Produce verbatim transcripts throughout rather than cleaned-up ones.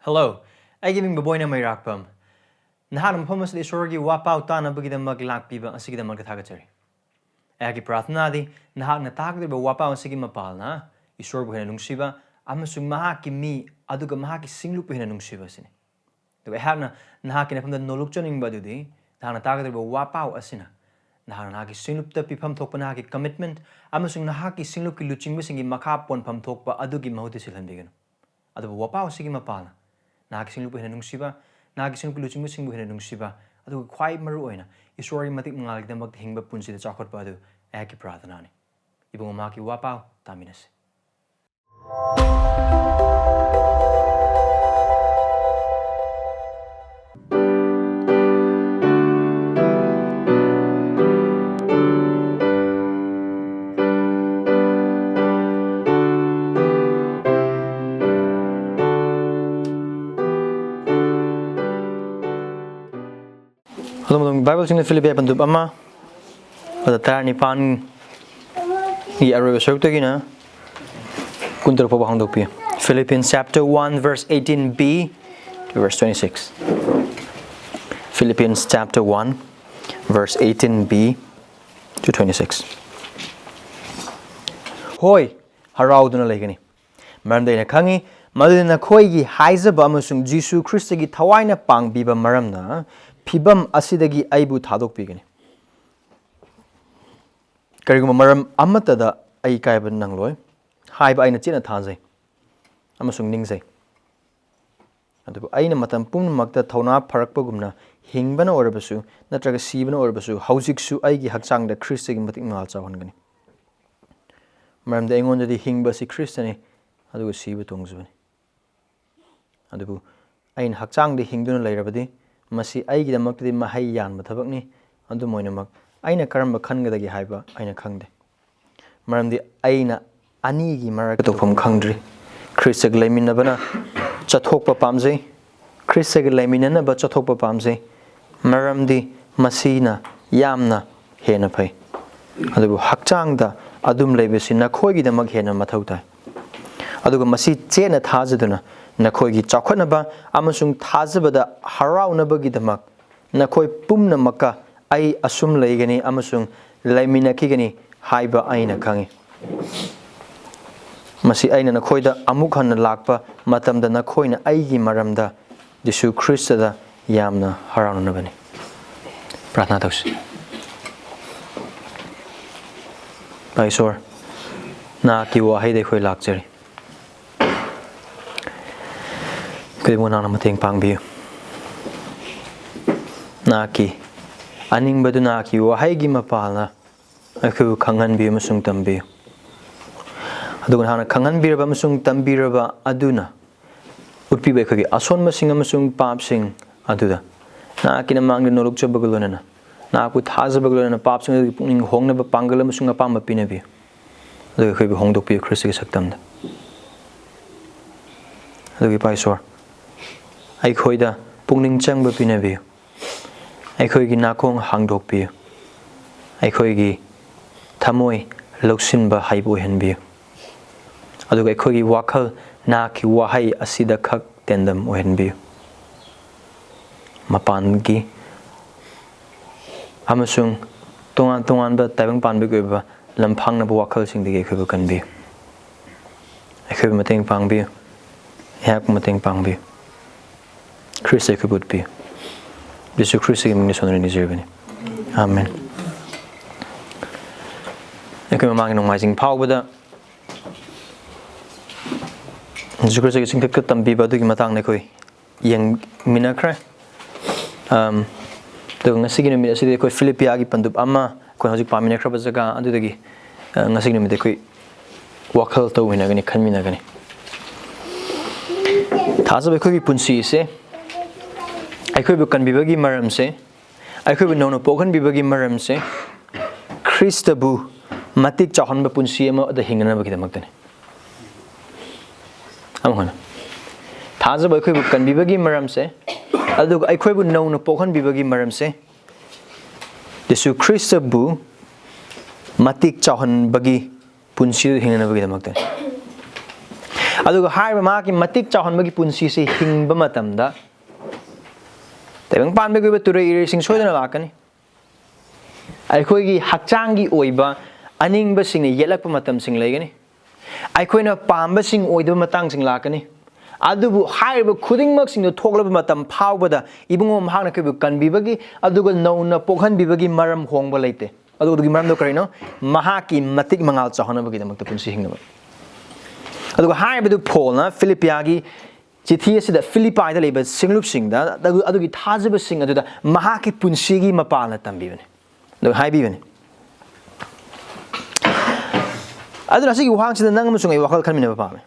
Hello, ꯑꯩꯒꯤ ꯃꯤꯡ ꯕꯣꯕꯣꯏꯅ ꯃꯩꯔꯥꯛꯄꯝ꯫ ꯅꯍꯥꯛꯅ ꯃꯐꯝ ꯑꯁꯤꯗ ꯏꯁꯣꯔꯒꯤ ꯋꯥꯄꯥꯎ ꯇꯥꯅꯕꯒꯤꯗꯃꯛ ꯂꯥꯛꯄꯤꯕ ꯑꯁꯤꯒꯤꯗꯃꯛꯇ ꯊꯥꯒꯠꯆꯔꯤ꯫ ꯑꯩꯍꯥꯛꯀꯤ ꯄ꯭ꯔꯥꯔꯊꯅꯥꯗꯤ ꯅꯍꯥꯛꯅ ꯇꯥꯒꯗꯧꯔꯤꯕ ꯋꯥꯄꯥꯎ ꯑꯁꯤꯒꯤ ꯃꯄꯥꯜꯅ ꯏꯁꯣꯔꯕꯨ ꯍꯦꯟꯅ ꯅꯨꯡꯁꯤꯕ ꯑꯃꯁꯨꯡ ꯃꯍꯥꯛꯀꯤ ꯃꯤ ꯑꯗꯨꯒ ꯃꯍꯥꯛꯀꯤ ꯁꯤꯡꯂꯨꯞꯄꯨ ꯍꯦꯟꯅ ꯅꯨꯡꯁꯤꯕ ꯑꯁꯤꯅꯤ꯫ ꯑꯗꯨꯒ ꯑꯩꯍꯥꯛꯅ ꯅꯍꯥꯛꯀꯤ ꯅꯐꯝꯗ ꯅꯣꯂꯨꯛꯆꯅꯤꯡꯕ ꯑꯗꯨꯗꯤ ꯅꯍꯥꯛꯅ ꯇꯥꯒꯗꯧꯔꯤꯕ ꯋꯥꯄꯥꯎ ꯑꯁꯤꯅ ꯅꯍꯥꯛꯅ ꯅꯍꯥꯛꯀꯤ ꯁꯤꯡꯂꯨꯞꯇ ꯄꯤꯐꯝ ꯊꯣꯛꯄ ꯅꯍꯥꯛꯀꯤ commitment ꯑꯃꯁꯨꯡ ꯅꯍꯥꯛꯀꯤ ꯁꯤꯡꯂꯨꯞꯀꯤ ꯂꯨꯆꯤꯡꯕꯁꯤꯡꯒꯤ ꯃꯈꯥ ꯄꯣꯟꯐꯝ ꯊꯣꯛꯄ ꯑꯗꯨꯒꯤ ꯃꯍꯨꯠꯇ ꯁꯤꯜꯍꯟꯕꯤꯒꯅꯨ꯫ ꯑꯗꯨꯕꯨ ꯋꯥꯄꯥꯎ ꯑꯁꯤꯒꯤ ꯃꯄꯥꯜꯅ ꯅꯍꯥꯛꯀꯤ ꯁꯤꯡꯂꯨꯞꯄꯨ ꯍꯦꯟꯅ ꯅꯨꯡꯁꯤꯕ, ꯅꯍꯥꯛꯀꯤ ꯁꯤꯡꯂꯨꯞꯀꯤ ꯂꯨꯆꯤꯡꯕꯁꯤꯡꯕꯨ ꯍꯦꯟꯅ ꯅꯨꯡꯁꯤꯕ, ꯑꯗꯨꯒ ꯈ꯭ꯋꯥꯏ ꯃꯔꯨ ꯑꯣꯏꯅ ꯏꯁꯣꯔꯒꯤ ꯃꯇꯤꯛ ꯃꯉꯥꯜꯒꯤꯗꯃꯛꯇ ꯍꯤꯡꯕ ꯄꯨꯟꯁꯤꯗ ꯆꯥꯎꯈꯠꯄ ꯑꯗꯨ ꯑꯩꯍꯥꯛꯀꯤ ꯄ꯭ꯔꯥꯔꯊꯅꯥꯅꯤ꯫ ꯏꯕꯨꯡꯉꯣ, ꯃꯍꯥꯛꯀꯤ ꯋꯥꯄꯥꯎ ꯇꯥꯃꯤꯟꯅꯁꯤ꯫ ꯑꯗꯣꯝ ꯑꯗꯣꯝꯒꯤ ꯕꯥꯏꯕꯜꯁꯤꯡꯗ ꯐꯤꯂꯤꯞꯄꯤꯌꯥ ꯄꯟꯗꯨꯞ ꯑꯃ, ꯑꯗ ꯇꯔꯥꯅꯤꯄꯥꯟꯒꯤ ꯑꯔꯣꯏꯕ ꯁꯔꯨꯛꯇꯒꯤꯅ ꯀꯨꯟꯇꯔꯨꯛ ꯐꯥꯎꯕ ꯍꯥꯡꯗꯣꯛꯄꯤꯌꯨ꯫ Philippians chapter one, verse eighteen b to verse twenty-six. Philippians chapter one, verse eighteen b to twenty-six. ꯍꯣꯏ, ꯍꯔꯥꯎꯗꯨꯅ ꯂꯩꯒꯅꯤ, ꯃꯔꯝꯗꯤ ꯑꯩꯅ ꯈꯪꯉꯤ, ꯃꯗꯨꯗꯤ ꯅꯈꯣꯏꯒꯤ ꯍꯥꯏꯖꯕ ꯑꯃꯁꯨꯡ ꯖꯤꯁꯨ ꯈ꯭ꯔꯤꯁꯇꯒꯤ ꯊꯋꯥꯏꯅ ꯄꯥꯡꯕꯤꯕ ꯃꯔꯝꯅ ꯐꯤꯚꯝ ꯑꯁꯤꯗꯒꯤ ꯑꯩꯕꯨ ꯊꯥꯗꯣꯛꯄꯤꯒꯅꯤ꯫ ꯀꯔꯤꯒꯨꯝꯕ ꯃꯔꯝ ꯑꯃꯠꯇꯗ ꯑꯩ ꯏꯀꯥꯏꯕ ꯅꯪꯂꯣꯏ ꯍꯥꯏꯕ ꯑꯩꯅ ꯆꯦꯠꯅ ꯊꯥꯖꯩ ꯑꯃꯁꯨꯡ ꯅꯤꯡꯖꯩ꯫ ꯑꯗꯨꯕꯨ ꯑꯩꯅ ꯃꯇꯝ ꯄꯨꯝꯅꯃꯛꯇ ꯊꯧꯅꯥ ꯐꯔꯛꯄꯒꯨꯝꯅ ꯍꯤꯡꯕꯅ ꯑꯣꯏꯔꯕꯁꯨ ꯅꯠꯇ꯭ꯔꯒ ꯁꯤꯕꯅ ꯑꯣꯏꯔꯕꯁꯨ, ꯍꯧꯖꯤꯛꯁꯨ ꯑꯩꯒꯤ ꯍꯛꯆꯥꯡꯗ ꯈ꯭ꯔꯤꯁꯇꯒꯤ ꯃꯇꯤꯛ ꯃꯉꯥꯜ ꯆꯥꯎꯍꯟꯒꯅꯤ꯫ ꯃꯔꯝꯗꯤ ꯑꯩꯉꯣꯟꯗꯗꯤ ꯍꯤꯡꯕ ꯑꯁꯤ ꯈ꯭ꯔꯤꯁꯇꯅꯤ, ꯑꯗꯨꯒ ꯁꯤꯕ ꯇꯣꯡꯖꯕꯅꯤ꯫ ꯑꯗꯨꯕꯨ ꯑꯩꯅ ꯍꯛꯆꯥꯡꯗ ꯍꯤꯡꯗꯨꯅ ꯂꯩꯔꯕꯗꯤ, ꯃꯁꯤ ꯑꯩꯒꯤꯗꯃꯛꯇꯗꯤ ꯃꯍꯩ ꯌꯥꯟꯕ ꯊꯕꯛꯅꯤ꯫ ꯑꯗꯨꯝ ꯑꯣꯏꯅꯃꯛ, ꯑꯩꯅ ꯀꯔꯝꯕ ꯈꯟꯒꯗꯒꯦ ꯍꯥꯏꯕ ꯑꯩꯅ ꯈꯪꯗꯦ꯫ ꯃꯔꯝꯗꯤ ꯑꯩꯅ ꯑꯅꯤꯒꯤ ꯃꯔꯛꯇ ꯇꯧꯐꯝ ꯈꯪꯗ꯭ꯔꯤ꯫ ꯈ꯭ꯔꯤꯁꯇꯒ ꯂꯩꯃꯤꯟꯅꯕꯅ ꯆꯠꯊꯣꯛꯄ ꯄꯥꯝꯖꯩ, ꯈ꯭ꯔꯤꯁꯇꯒ ꯂꯩꯃꯤꯟꯅꯅꯕ ꯆꯠꯊꯣꯛꯄ ꯄꯥꯝꯖꯩ, ꯃꯔꯝꯗꯤ ꯃꯁꯤꯅ ꯌꯥꯝꯅ ꯍꯦꯟꯅ ꯐꯩ꯫ ꯑꯗꯨꯕꯨ ꯍꯛꯆꯥꯡꯗ ꯑꯗꯨꯝ ꯂꯩꯕꯁꯤ ꯅꯈꯣꯏꯒꯤꯗꯃꯛ ꯍꯦꯟꯅ ꯃꯊꯧ ꯇꯥꯏ꯫ ꯑꯗꯨꯒ ꯃꯁꯤ ꯆꯦꯠꯅ ꯊꯥꯖꯗꯨꯅ ꯅꯈꯣꯏꯒꯤ ꯆꯥꯎꯈꯠꯅꯕ ꯑꯃꯁꯨꯡ ꯊꯥꯖꯕꯗ ꯍꯔꯥꯎꯅꯕꯒꯤꯗꯃꯛ ꯅꯈꯣꯏ ꯄꯨꯝꯅꯃꯛꯀ ꯑꯩ ꯑꯁꯨꯝ ꯂꯩꯒꯅꯤ ꯑꯃꯁꯨꯡ ꯂꯩꯃꯤꯟꯅꯈꯤꯒꯅꯤ ꯍꯥꯏꯕ ꯑꯩꯅ ꯈꯪꯏ꯫ ꯃꯁꯤ ꯑꯩꯅ ꯅꯈꯣꯏꯗ ꯑꯃꯨꯛ ꯍꯟꯅ ꯂꯥꯛꯄ ꯃꯇꯝꯗ ꯅꯈꯣꯏꯅ ꯑꯩꯒꯤ ꯃꯔꯝꯗ ꯖꯤꯁꯨ ꯈ꯭ꯔꯤꯁꯇꯗ ꯌꯥꯝꯅ ꯍꯔꯥꯎꯅꯅꯕꯅꯤ꯫ ꯄ꯭ꯔꯥꯔꯊꯅꯥ ꯇꯧꯁꯤ꯫ ꯏꯄꯥ ꯏꯁꯣꯔ, ꯅꯍꯥꯛꯀꯤ ꯋꯥꯍꯩꯗ ꯑꯩꯈꯣꯏ ꯂꯥꯛꯆꯔꯤ꯫ ꯑꯩꯈꯣꯏꯕꯨ ꯅꯍꯥꯛꯅ ꯃꯇꯦꯡ ꯄꯥꯡꯕꯤꯌꯨ꯫ ꯅꯍꯥꯛꯀꯤ ꯑꯅꯤꯡꯕꯗꯨ ꯅꯍꯥꯛꯀꯤ ꯋꯥꯍꯩꯒꯤ ꯃꯄꯥꯜꯅ ꯑꯩꯈꯣꯏꯕꯨ ꯈꯪꯍꯟꯕꯤꯌꯨ ꯑꯃꯁꯨꯡ ꯇꯝꯕꯤꯌꯨ꯫ ꯑꯗꯨꯒ ꯅꯍꯥꯛꯅ ꯈꯪꯍꯟꯕꯤꯔꯕ ꯑꯃꯁꯨꯡ ꯇꯝꯕꯤꯔꯕ ꯑꯗꯨꯅ ꯎꯠꯄꯤꯕ ꯑꯩꯈꯣꯏꯒꯤ ꯑꯁꯣꯟꯕꯁꯤꯡ ꯑꯃꯁꯨꯡ ꯄꯥꯞꯁꯤꯡ ꯑꯗꯨꯗ ꯅꯍꯥꯛꯀꯤ ꯅꯃꯥꯡꯗ ꯅꯣꯂꯨꯛꯆꯕꯒ ꯂꯣꯏꯅꯅ, ꯅꯍꯥꯛꯄꯨ ꯊꯥꯖꯕꯒ ꯂꯣꯏꯅꯅ ꯄꯥꯞꯁꯤꯡ ꯑꯗꯨꯒꯤ ꯄꯨꯛꯅꯤꯡ ꯍꯣꯡꯅꯕ ꯄꯥꯡꯒꯜ ꯑꯃꯁꯨꯡ ꯑꯄꯥꯝꯕ ꯄꯤꯅꯕꯤꯌꯨ꯫ ꯑꯗꯨꯒ ꯑꯩꯈꯣꯏꯕꯨ ꯍꯣꯡꯗꯣꯛꯄꯤꯌꯨ ꯈ꯭ꯔꯤꯁꯇꯒꯤ ꯁꯛꯇꯝꯗ꯫ ꯑꯗꯨꯒ ꯏꯄꯥ ꯏꯁꯣꯔ, ꯑꯩꯈꯣꯏꯗ ꯄꯨꯛꯅꯤꯡ ꯆꯪꯕ ꯄꯤꯅꯕꯤꯌꯨ꯫ ꯑꯩꯈꯣꯏꯒꯤ ꯅꯥꯀꯣꯡ ꯍꯥꯡꯗꯣꯛꯄꯤꯌꯨ꯫ ꯑꯩꯈꯣꯏꯒꯤ ꯊꯃꯣꯏ ꯂꯧꯁꯤꯟꯕ ꯍꯩꯕ ꯑꯣꯏꯍꯟꯕꯤꯌꯨ꯫ ꯑꯗꯨꯒ ꯑꯩꯈꯣꯏꯒꯤ ꯋꯥꯈꯜ ꯅꯍꯥꯛꯀꯤ ꯋꯥꯍꯩ ꯑꯁꯤꯗ ꯈꯛ ꯇꯦꯟꯗꯝ ꯑꯣꯏꯍꯟꯕꯤꯌꯨ꯫ ꯃꯄꯥꯟꯒꯤ ꯑꯃꯁꯨꯡ ꯇꯣꯉꯥꯟ ꯇꯣꯉꯥꯟꯕ ꯇꯥꯏꯕꯪ ꯄꯥꯟꯕꯒꯤ ꯑꯣꯏꯕ ꯂꯝꯐꯥꯡꯅꯕ ꯋꯥꯈꯜꯁꯤꯡꯗꯒꯤ ꯑꯩꯈꯣꯏꯕꯨ ꯀꯟꯕꯤꯌꯨ꯫ ꯑꯩꯈꯣꯏꯕꯨ ꯃꯇꯦꯡ ꯄꯥꯡꯕꯤꯌꯨ꯫ ꯑꯩꯍꯥꯛꯄꯨ ꯃꯇꯦꯡ ꯄꯥꯡꯕꯤꯌꯨ꯫ ꯈ꯭ꯔꯤꯁꯇ ꯑꯩꯈꯣꯏꯕꯨ ꯎꯠꯄꯤꯌꯨ꯫ ꯖꯤꯁꯨ ꯈ꯭ꯔꯤꯁꯇꯒꯤ ꯃꯤꯡꯗ ꯁꯣꯟꯅꯔ ꯅꯤꯖꯔꯤꯕꯅꯤ꯫ ꯑꯥꯃꯦꯟ꯫ ꯑꯩꯈꯣꯏ ꯃꯃꯥꯡꯒꯤ ꯅꯣꯡꯃꯥꯏꯖꯤꯡ ꯐꯥꯎꯕꯗ ꯖꯤꯁꯨ ꯈ꯭ꯔꯤꯁꯇꯒꯤ ꯆꯤꯡꯊꯛꯇ ꯇꯝꯕꯤꯕ ꯑꯗꯨꯒꯤ ꯃꯇꯥꯡꯗ ꯑꯩꯈꯣꯏ ꯌꯦꯡꯃꯤꯟꯅꯈ꯭ꯔꯦ꯫ ꯑꯝ, ꯑꯗꯨꯒ ꯉꯁꯤꯒꯤ ꯅꯨꯃꯤꯠ ꯑꯁꯤꯗꯤ ꯑꯩꯈꯣꯏ ꯐꯤꯂꯤꯄꯤꯌꯥꯒꯤ ꯄꯟꯗꯨꯞ ꯑꯃ, ꯑꯩꯈꯣꯏ ꯍꯧꯖꯤꯛ ꯄꯥꯃꯤꯟꯅꯈ꯭ꯔꯕ ꯖꯒꯥ ꯑꯗꯨꯗꯒꯤ, ꯑ, ꯉꯁꯤꯒꯤ ꯅꯨꯃꯤꯠꯇ ꯑꯩꯈꯣꯏ ꯋꯥꯈꯜ ꯇꯧꯃꯤꯟꯅꯒꯅꯤ, ꯈꯟꯃꯤꯟꯅꯒꯅꯤ꯫ ꯊꯥꯖꯕ ꯑꯩꯈꯣꯏꯒꯤ ꯄꯨꯟꯁꯤꯁꯦ, ꯑꯩꯈꯣꯏꯕꯨ ꯀꯟꯕꯤꯕꯒꯤ ꯃꯔꯝꯁꯦ, ꯑꯩꯈꯣꯏꯕꯨ ꯅꯧꯅ ꯄꯣꯛꯍꯟꯕꯤꯕꯒꯤ ꯃꯔꯝꯁꯦ, ꯈ꯭ꯔꯤꯁꯇꯕꯨ ꯃꯇꯤꯛ ꯆꯥꯎꯍꯟꯕ ꯄꯨꯟꯁꯤ ꯑꯃꯗ ꯍꯤꯡꯅꯅꯕꯒꯤꯗꯃꯛꯇꯅꯤ꯫ ꯑꯃꯨꯛ ꯍꯟꯅ꯫ ꯊꯥꯖꯕ ꯑꯩꯈꯣꯏꯕꯨ ꯀꯟꯕꯤꯕꯒꯤ ꯃꯔꯝꯁꯦ, ꯑꯗꯨꯒ ꯑꯩꯈꯣꯏꯕꯨ ꯅꯧꯅ ꯄꯣꯛꯍꯟꯕꯤꯕꯒꯤ ꯃꯔꯝꯁꯦ, ꯌꯤꯁꯨ ꯈ꯭ꯔꯤꯁꯇꯕꯨ ꯃꯇꯤꯛ ꯆꯥꯎꯍꯟꯕꯒꯤ ꯄꯨꯟꯁꯤꯗꯨ ꯍꯤꯡꯅꯅꯕꯒꯤꯗꯃꯛꯇꯅꯤ꯫ ꯑꯗꯨꯒ ꯍꯥꯏꯔꯤꯕ ꯃꯍꯥꯛꯀꯤ ꯃꯇꯤꯛ ꯆꯥꯎꯍꯟꯕꯒꯤ ꯄꯨꯟꯁꯤꯁꯤ ꯍꯤꯡꯕ ꯃꯇꯝꯗ ꯇꯥꯏꯕꯪ ꯄꯥꯟꯕꯒꯤ ꯑꯣꯏꯕ ꯇꯨꯔꯩ ꯏꯔꯩꯁꯤꯡ ꯁꯣꯏꯗꯅ ꯂꯥꯛꯀꯅꯤ꯫ ꯑꯩꯈꯣꯏꯒꯤ ꯍꯛꯆꯥꯡꯒꯤ ꯑꯣꯏꯕ ꯑꯅꯤꯡꯕꯁꯤꯡꯅ ꯌꯦꯠꯂꯛꯄ ꯃꯇꯝꯁꯤꯡ ꯂꯩꯒꯅꯤ꯫ ꯑꯩꯈꯣꯏꯅ ꯄꯥꯝꯕꯁꯤꯡ ꯑꯣꯏꯗꯕ ꯃꯇꯥꯡꯁꯤꯡ ꯂꯥꯛꯀꯅꯤ꯫ ꯑꯗꯨꯕꯨ ꯍꯥꯏꯔꯤꯕ ꯈꯨꯗꯤꯡꯃꯛꯁꯤꯡꯗꯨ ꯊꯣꯛꯂꯕ ꯃꯇꯝ ꯐꯥꯎꯕꯗ ꯏꯕꯨꯡꯉꯣ ꯃꯍꯥꯛꯅ ꯑꯩꯈꯣꯏꯕꯨ ꯀꯟꯕꯤꯕꯒꯤ ꯑꯗꯨꯒ ꯅꯧꯅ ꯄꯣꯛꯍꯟꯕꯤꯕꯒꯤ ꯃꯔꯝ ꯍꯣꯡꯕ ꯂꯩꯇꯦ꯫ ꯑꯗꯨꯒꯤ ꯃꯔꯝꯗꯣ ꯀꯔꯤꯅꯣ? ꯃꯍꯥꯛꯀꯤ ꯃꯇꯤꯛ ꯃꯉꯥꯜ ꯆꯥꯎꯍꯟꯅꯕꯒꯤꯗꯃꯛꯇ ꯄꯨꯟꯁꯤ ꯍꯤꯡꯅꯕ꯫ ꯑꯗꯨꯒ ꯍꯥꯏꯔꯤꯕꯗꯨ ꯄꯣꯜꯅ ꯐꯤꯂꯤꯄꯤꯌꯥꯒꯤ ꯆꯤꯊꯤ ꯑꯁꯤꯗ ꯐꯤꯂꯤꯄꯥꯏꯗ ꯂꯩꯕ ꯁꯤꯡꯂꯨꯞꯁꯤꯡꯗ ꯑꯗꯨ-, ꯑꯗꯨꯒꯤ ꯊꯥꯖꯕꯁꯤꯡ ꯑꯗꯨꯗ ꯃꯍꯥꯛꯀꯤ ꯄꯨꯟꯁꯤꯒꯤ ꯃꯄꯥꯜꯅ ꯇꯝꯕꯤꯕꯅꯤ꯫ ꯑꯗꯨꯒ ꯍꯥꯏꯕꯤꯕꯅꯤ꯫ ꯑꯗꯨꯅ ꯑꯁꯤꯒꯤ ꯋꯥꯍꯪꯁꯤꯗ ꯅꯪ ꯑꯃꯁꯨꯡ ꯑꯩ ꯋꯥꯈꯜ ꯈꯟꯃꯤꯟꯅꯕ ꯄꯥꯝꯃꯤ꯫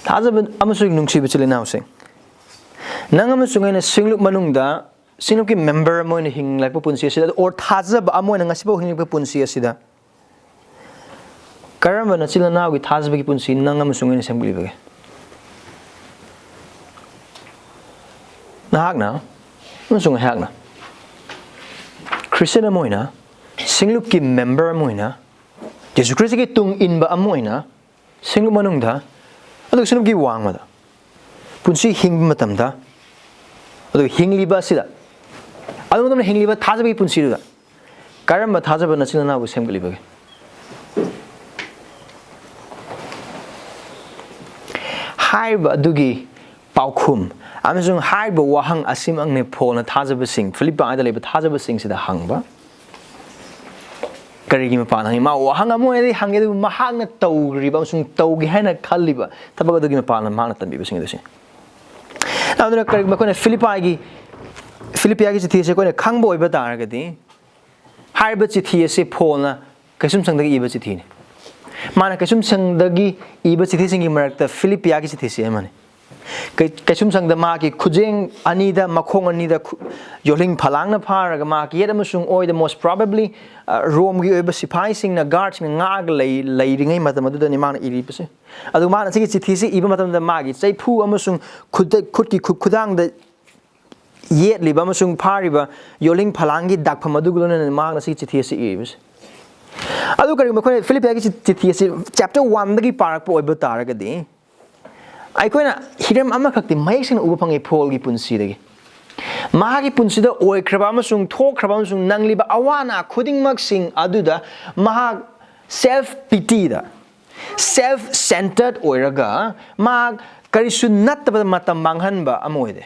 ꯊꯥꯖꯕ ꯑꯃꯁꯨꯡ ꯅꯨꯡꯁꯤꯕ ꯏꯆꯤꯜ ꯏꯅꯥꯎꯁꯤꯡ, ꯅꯪ ꯑꯃꯁꯨꯡ ꯑꯩꯅ ꯁꯤꯡꯂꯨꯞ ꯃꯅꯨꯡꯗ, ꯁꯤꯡꯂꯨꯞꯀꯤ ꯃꯦꯝꯕꯔ ꯑꯃ ꯑꯣꯏꯅ ꯍꯤꯡꯂꯛꯄ ꯄꯨꯟꯁꯤ ꯑꯁꯤꯗ, ꯑꯣꯔ ꯊꯥꯖꯕ ꯑꯃ ꯑꯣꯏꯅ ꯉꯁꯤꯐꯥꯎ ꯍꯤꯡꯂꯛꯄ ꯄꯨꯟꯁꯤ ꯑꯁꯤꯗ, ꯀꯔꯝꯕ ꯅꯆꯤꯜ ꯅꯅꯥꯎꯒꯤ ꯊꯥꯖꯕꯒꯤ ꯄꯨꯟꯁꯤ ꯅꯪ ꯑꯃꯁꯨꯡ ꯑꯩꯅ ꯁꯦꯝꯒꯠꯂꯤꯕꯒꯦ? ꯅꯍꯥꯛꯅ ꯑꯃꯁꯨꯡ ꯑꯩꯍꯥꯛꯅ ꯈ꯭ꯔꯤꯁꯇꯤꯌꯟ ꯑꯃ ꯑꯣꯏꯅ, ꯁꯤꯡꯂꯨꯞꯀꯤ ꯃꯦꯝꯕꯔ ꯑꯃ ꯑꯣꯏꯅ, ꯖꯤꯁꯨ ꯈ꯭ꯔꯤꯁꯇꯒꯤ ꯇꯨꯡ ꯏꯟꯕ ꯑꯃ ꯑꯣꯏꯅ, ꯁꯤꯡꯂꯨꯞ ꯃꯅꯨꯡꯗ, ꯑꯗꯨꯒ ꯁꯤꯡꯂꯨꯞꯀꯤ ꯋꯥꯡꯃꯗ ꯄꯨꯟꯁꯤ ꯍꯤꯡꯕ ꯃꯇꯝꯗ, ꯑꯗꯨꯒ ꯍꯤꯡꯂꯤꯕ ꯑꯁꯤꯗ, ꯑꯗꯨ ꯃꯇꯝꯗ ꯍꯤꯡꯂꯤꯕ ꯊꯥꯖꯕꯒꯤ ꯄꯨꯟꯁꯤꯗꯨꯗ ꯀꯔꯝꯕ ꯊꯥꯖꯕ ꯅꯆꯤꯟ ꯅꯅꯥꯎꯕꯨ ꯁꯦꯝꯒꯠꯂꯤꯕꯒꯦ? ꯍꯥꯏꯔꯤꯕ ꯑꯗꯨꯒꯤ ꯄꯥꯎꯈꯨꯝ ꯑꯃꯁꯨꯡ ꯍꯥꯏꯔꯤꯕ ꯋꯥꯍꯪ ꯑꯁꯤꯃꯛꯅꯤ ꯄꯣꯜꯅ ꯊꯥꯖꯕꯁꯤꯡ, ꯐꯤꯂꯤꯞꯄꯥꯏꯗ ꯂꯩꯕ ꯊꯥꯖꯕꯁꯤꯡꯁꯤꯗ ꯍꯪꯕ꯫ ꯀꯔꯤꯒꯤ ꯃꯄꯥꯟ ꯍꯪꯉꯤ? ꯃꯥ ꯋꯥꯍꯪ ꯑꯃ ꯑꯣꯏꯅꯗꯤ ꯍꯪꯉꯤ, ꯑꯗꯨꯕꯨ ꯃꯍꯥꯛꯅ ꯇꯧꯈ꯭ꯔꯤꯕ ꯑꯃꯁꯨꯡ ꯇꯧꯒꯦ ꯍꯥꯏꯅ ꯈꯜꯂꯤꯕ ꯊꯕꯛ ꯑꯗꯨꯒꯤ ꯃꯄꯥꯟꯗ ꯃꯍꯥꯛꯅ ꯇꯝꯕꯤꯕꯁꯤꯡ ꯑꯗꯨ ꯁꯤꯅꯤ꯫ ꯑꯗꯨꯅ ꯀꯔꯤꯒꯨꯝꯕ ꯑꯩꯈꯣꯏꯅ ꯐꯤꯂꯤꯞꯄꯥꯏꯒꯤ, ꯐꯤꯂꯤꯞꯄꯤꯌꯥꯒꯤ ꯆꯤꯊꯤ ꯑꯁꯤ ꯑꯩꯈꯣꯏꯅ ꯈꯪꯕ ꯑꯣꯏꯕ ꯇꯥꯔꯒꯗꯤ, ꯍꯥꯏꯔꯤꯕ ꯆꯤꯊꯤ ꯑꯁꯤ ꯄꯣꯜꯅ ꯀꯩꯁꯨꯝꯁꯪꯗꯒꯤ ꯏꯕ ꯆꯤꯊꯤꯅꯤ꯫ ꯃꯥꯅ ꯀꯩꯁꯨꯝꯁꯪꯗꯒꯤ ꯏꯕ ꯆꯤꯊꯤꯁꯤꯡꯒꯤ ꯃꯔꯛꯇ ꯐꯤꯂꯤꯞꯄꯤꯌꯥꯒꯤ ꯆꯤꯊꯤꯁꯤ ꯑꯃꯅꯤ꯫ ꯀꯩ-, ꯀꯩꯁꯨꯝꯁꯪꯗ ꯃꯥꯒꯤ ꯈꯨꯖꯦꯡ ꯑꯅꯤꯗ, ꯃꯈꯣꯡ ꯑꯅꯤꯗ ꯈꯨ-, ꯌꯣꯜꯍꯤꯡ ꯐꯂꯥꯡꯅ ꯐꯥꯔꯒ ꯃꯥꯒꯤ ꯌꯦꯠ ꯑꯃꯁꯨꯡ ꯑꯣꯏꯗ, most probably, ꯑ, ꯔꯣꯝꯒꯤ ꯑꯣꯏꯕ ꯁꯤꯐꯥꯏꯁꯤꯡꯅ, ꯒꯥꯔꯗꯁꯤꯡꯅ ꯉꯥꯛꯑꯒ ꯂꯩ-, ꯂꯩꯔꯤꯉꯩ ꯃꯇꯝ ꯑꯗꯨꯗꯅꯤ ꯃꯥꯅ ꯏꯔꯤꯕꯁꯦ꯫ ꯑꯗꯨ ꯃꯥꯅ ꯁꯤꯒꯤ ꯆꯤꯊꯤꯁꯤ ꯏꯕ ꯃꯇꯝꯗ ꯃꯥꯒꯤ ꯆꯩꯐꯨ ꯑꯃꯁꯨꯡ ꯈꯨꯠꯇ-, ꯈꯨꯠꯀꯤ ꯈꯨ-, ꯈꯨꯗꯥꯡꯗ ꯌꯦꯠꯂꯤꯕ ꯑꯃꯁꯨꯡ ꯐꯥꯔꯤꯕ ꯌꯣꯜꯍꯤꯡ ꯐꯂꯥꯡꯒꯤ ꯗꯥꯛꯐꯝ ꯑꯗꯨꯒ ꯂꯣꯏꯅꯅ ꯃꯍꯥꯛꯅ ꯁꯤꯒꯤ ꯆꯤꯊꯤ ꯑꯁꯤ ꯏꯔꯤꯕꯁꯦ꯫ ꯑꯗꯨ ꯀꯔꯤꯒꯨꯝꯕ ꯑꯩꯈꯣꯏꯅ ꯐꯤꯂꯤꯞꯄꯤꯌꯥꯒꯤ ꯆꯤ- ꯆꯤꯊꯤ ꯑꯁꯤ ꯆꯦꯞꯇꯔ ꯋꯥꯟꯗꯒꯤ ꯄꯥꯔꯛꯄ ꯑꯣꯏꯕ ꯇꯥꯔꯒꯗꯤ, ꯑꯩꯈꯣꯏꯅ ꯍꯤꯔꯝ ꯑꯃꯈꯛꯇꯤ ꯃꯌꯦꯛ ꯁꯦꯡꯅ ꯎꯕ ꯐꯪꯉꯤ ꯄꯣꯜꯒꯤ ꯄꯨꯟꯁꯤꯗꯒꯤ꯫ ꯃꯍꯥꯛꯀꯤ ꯄꯨꯟꯁꯤꯗ ꯑꯣꯏꯈ꯭ꯔꯕ ꯑꯃꯁꯨꯡ ꯊꯣꯛꯈ꯭ꯔꯕ ꯑꯃꯁꯨꯡ ꯅꯪꯂꯤꯕ ꯑꯋꯥ ꯑꯅꯥ ꯈꯨꯗꯤꯡꯃꯛꯁꯤꯡ ꯑꯗꯨꯗ ꯃꯍꯥꯛ ꯁꯦꯜꯐ ꯄꯤꯇꯤꯗ, ꯁꯦꯜꯐ ꯁꯦꯟꯇꯔꯗ ꯑꯣꯏꯔꯒ ꯃꯍꯥꯛ ꯀꯔꯤꯁꯨ ꯅꯠꯇꯕꯗ ꯃꯇꯝ ꯃꯥꯡꯍꯟꯕ ꯑꯃ ꯑꯣꯏꯗꯦ꯫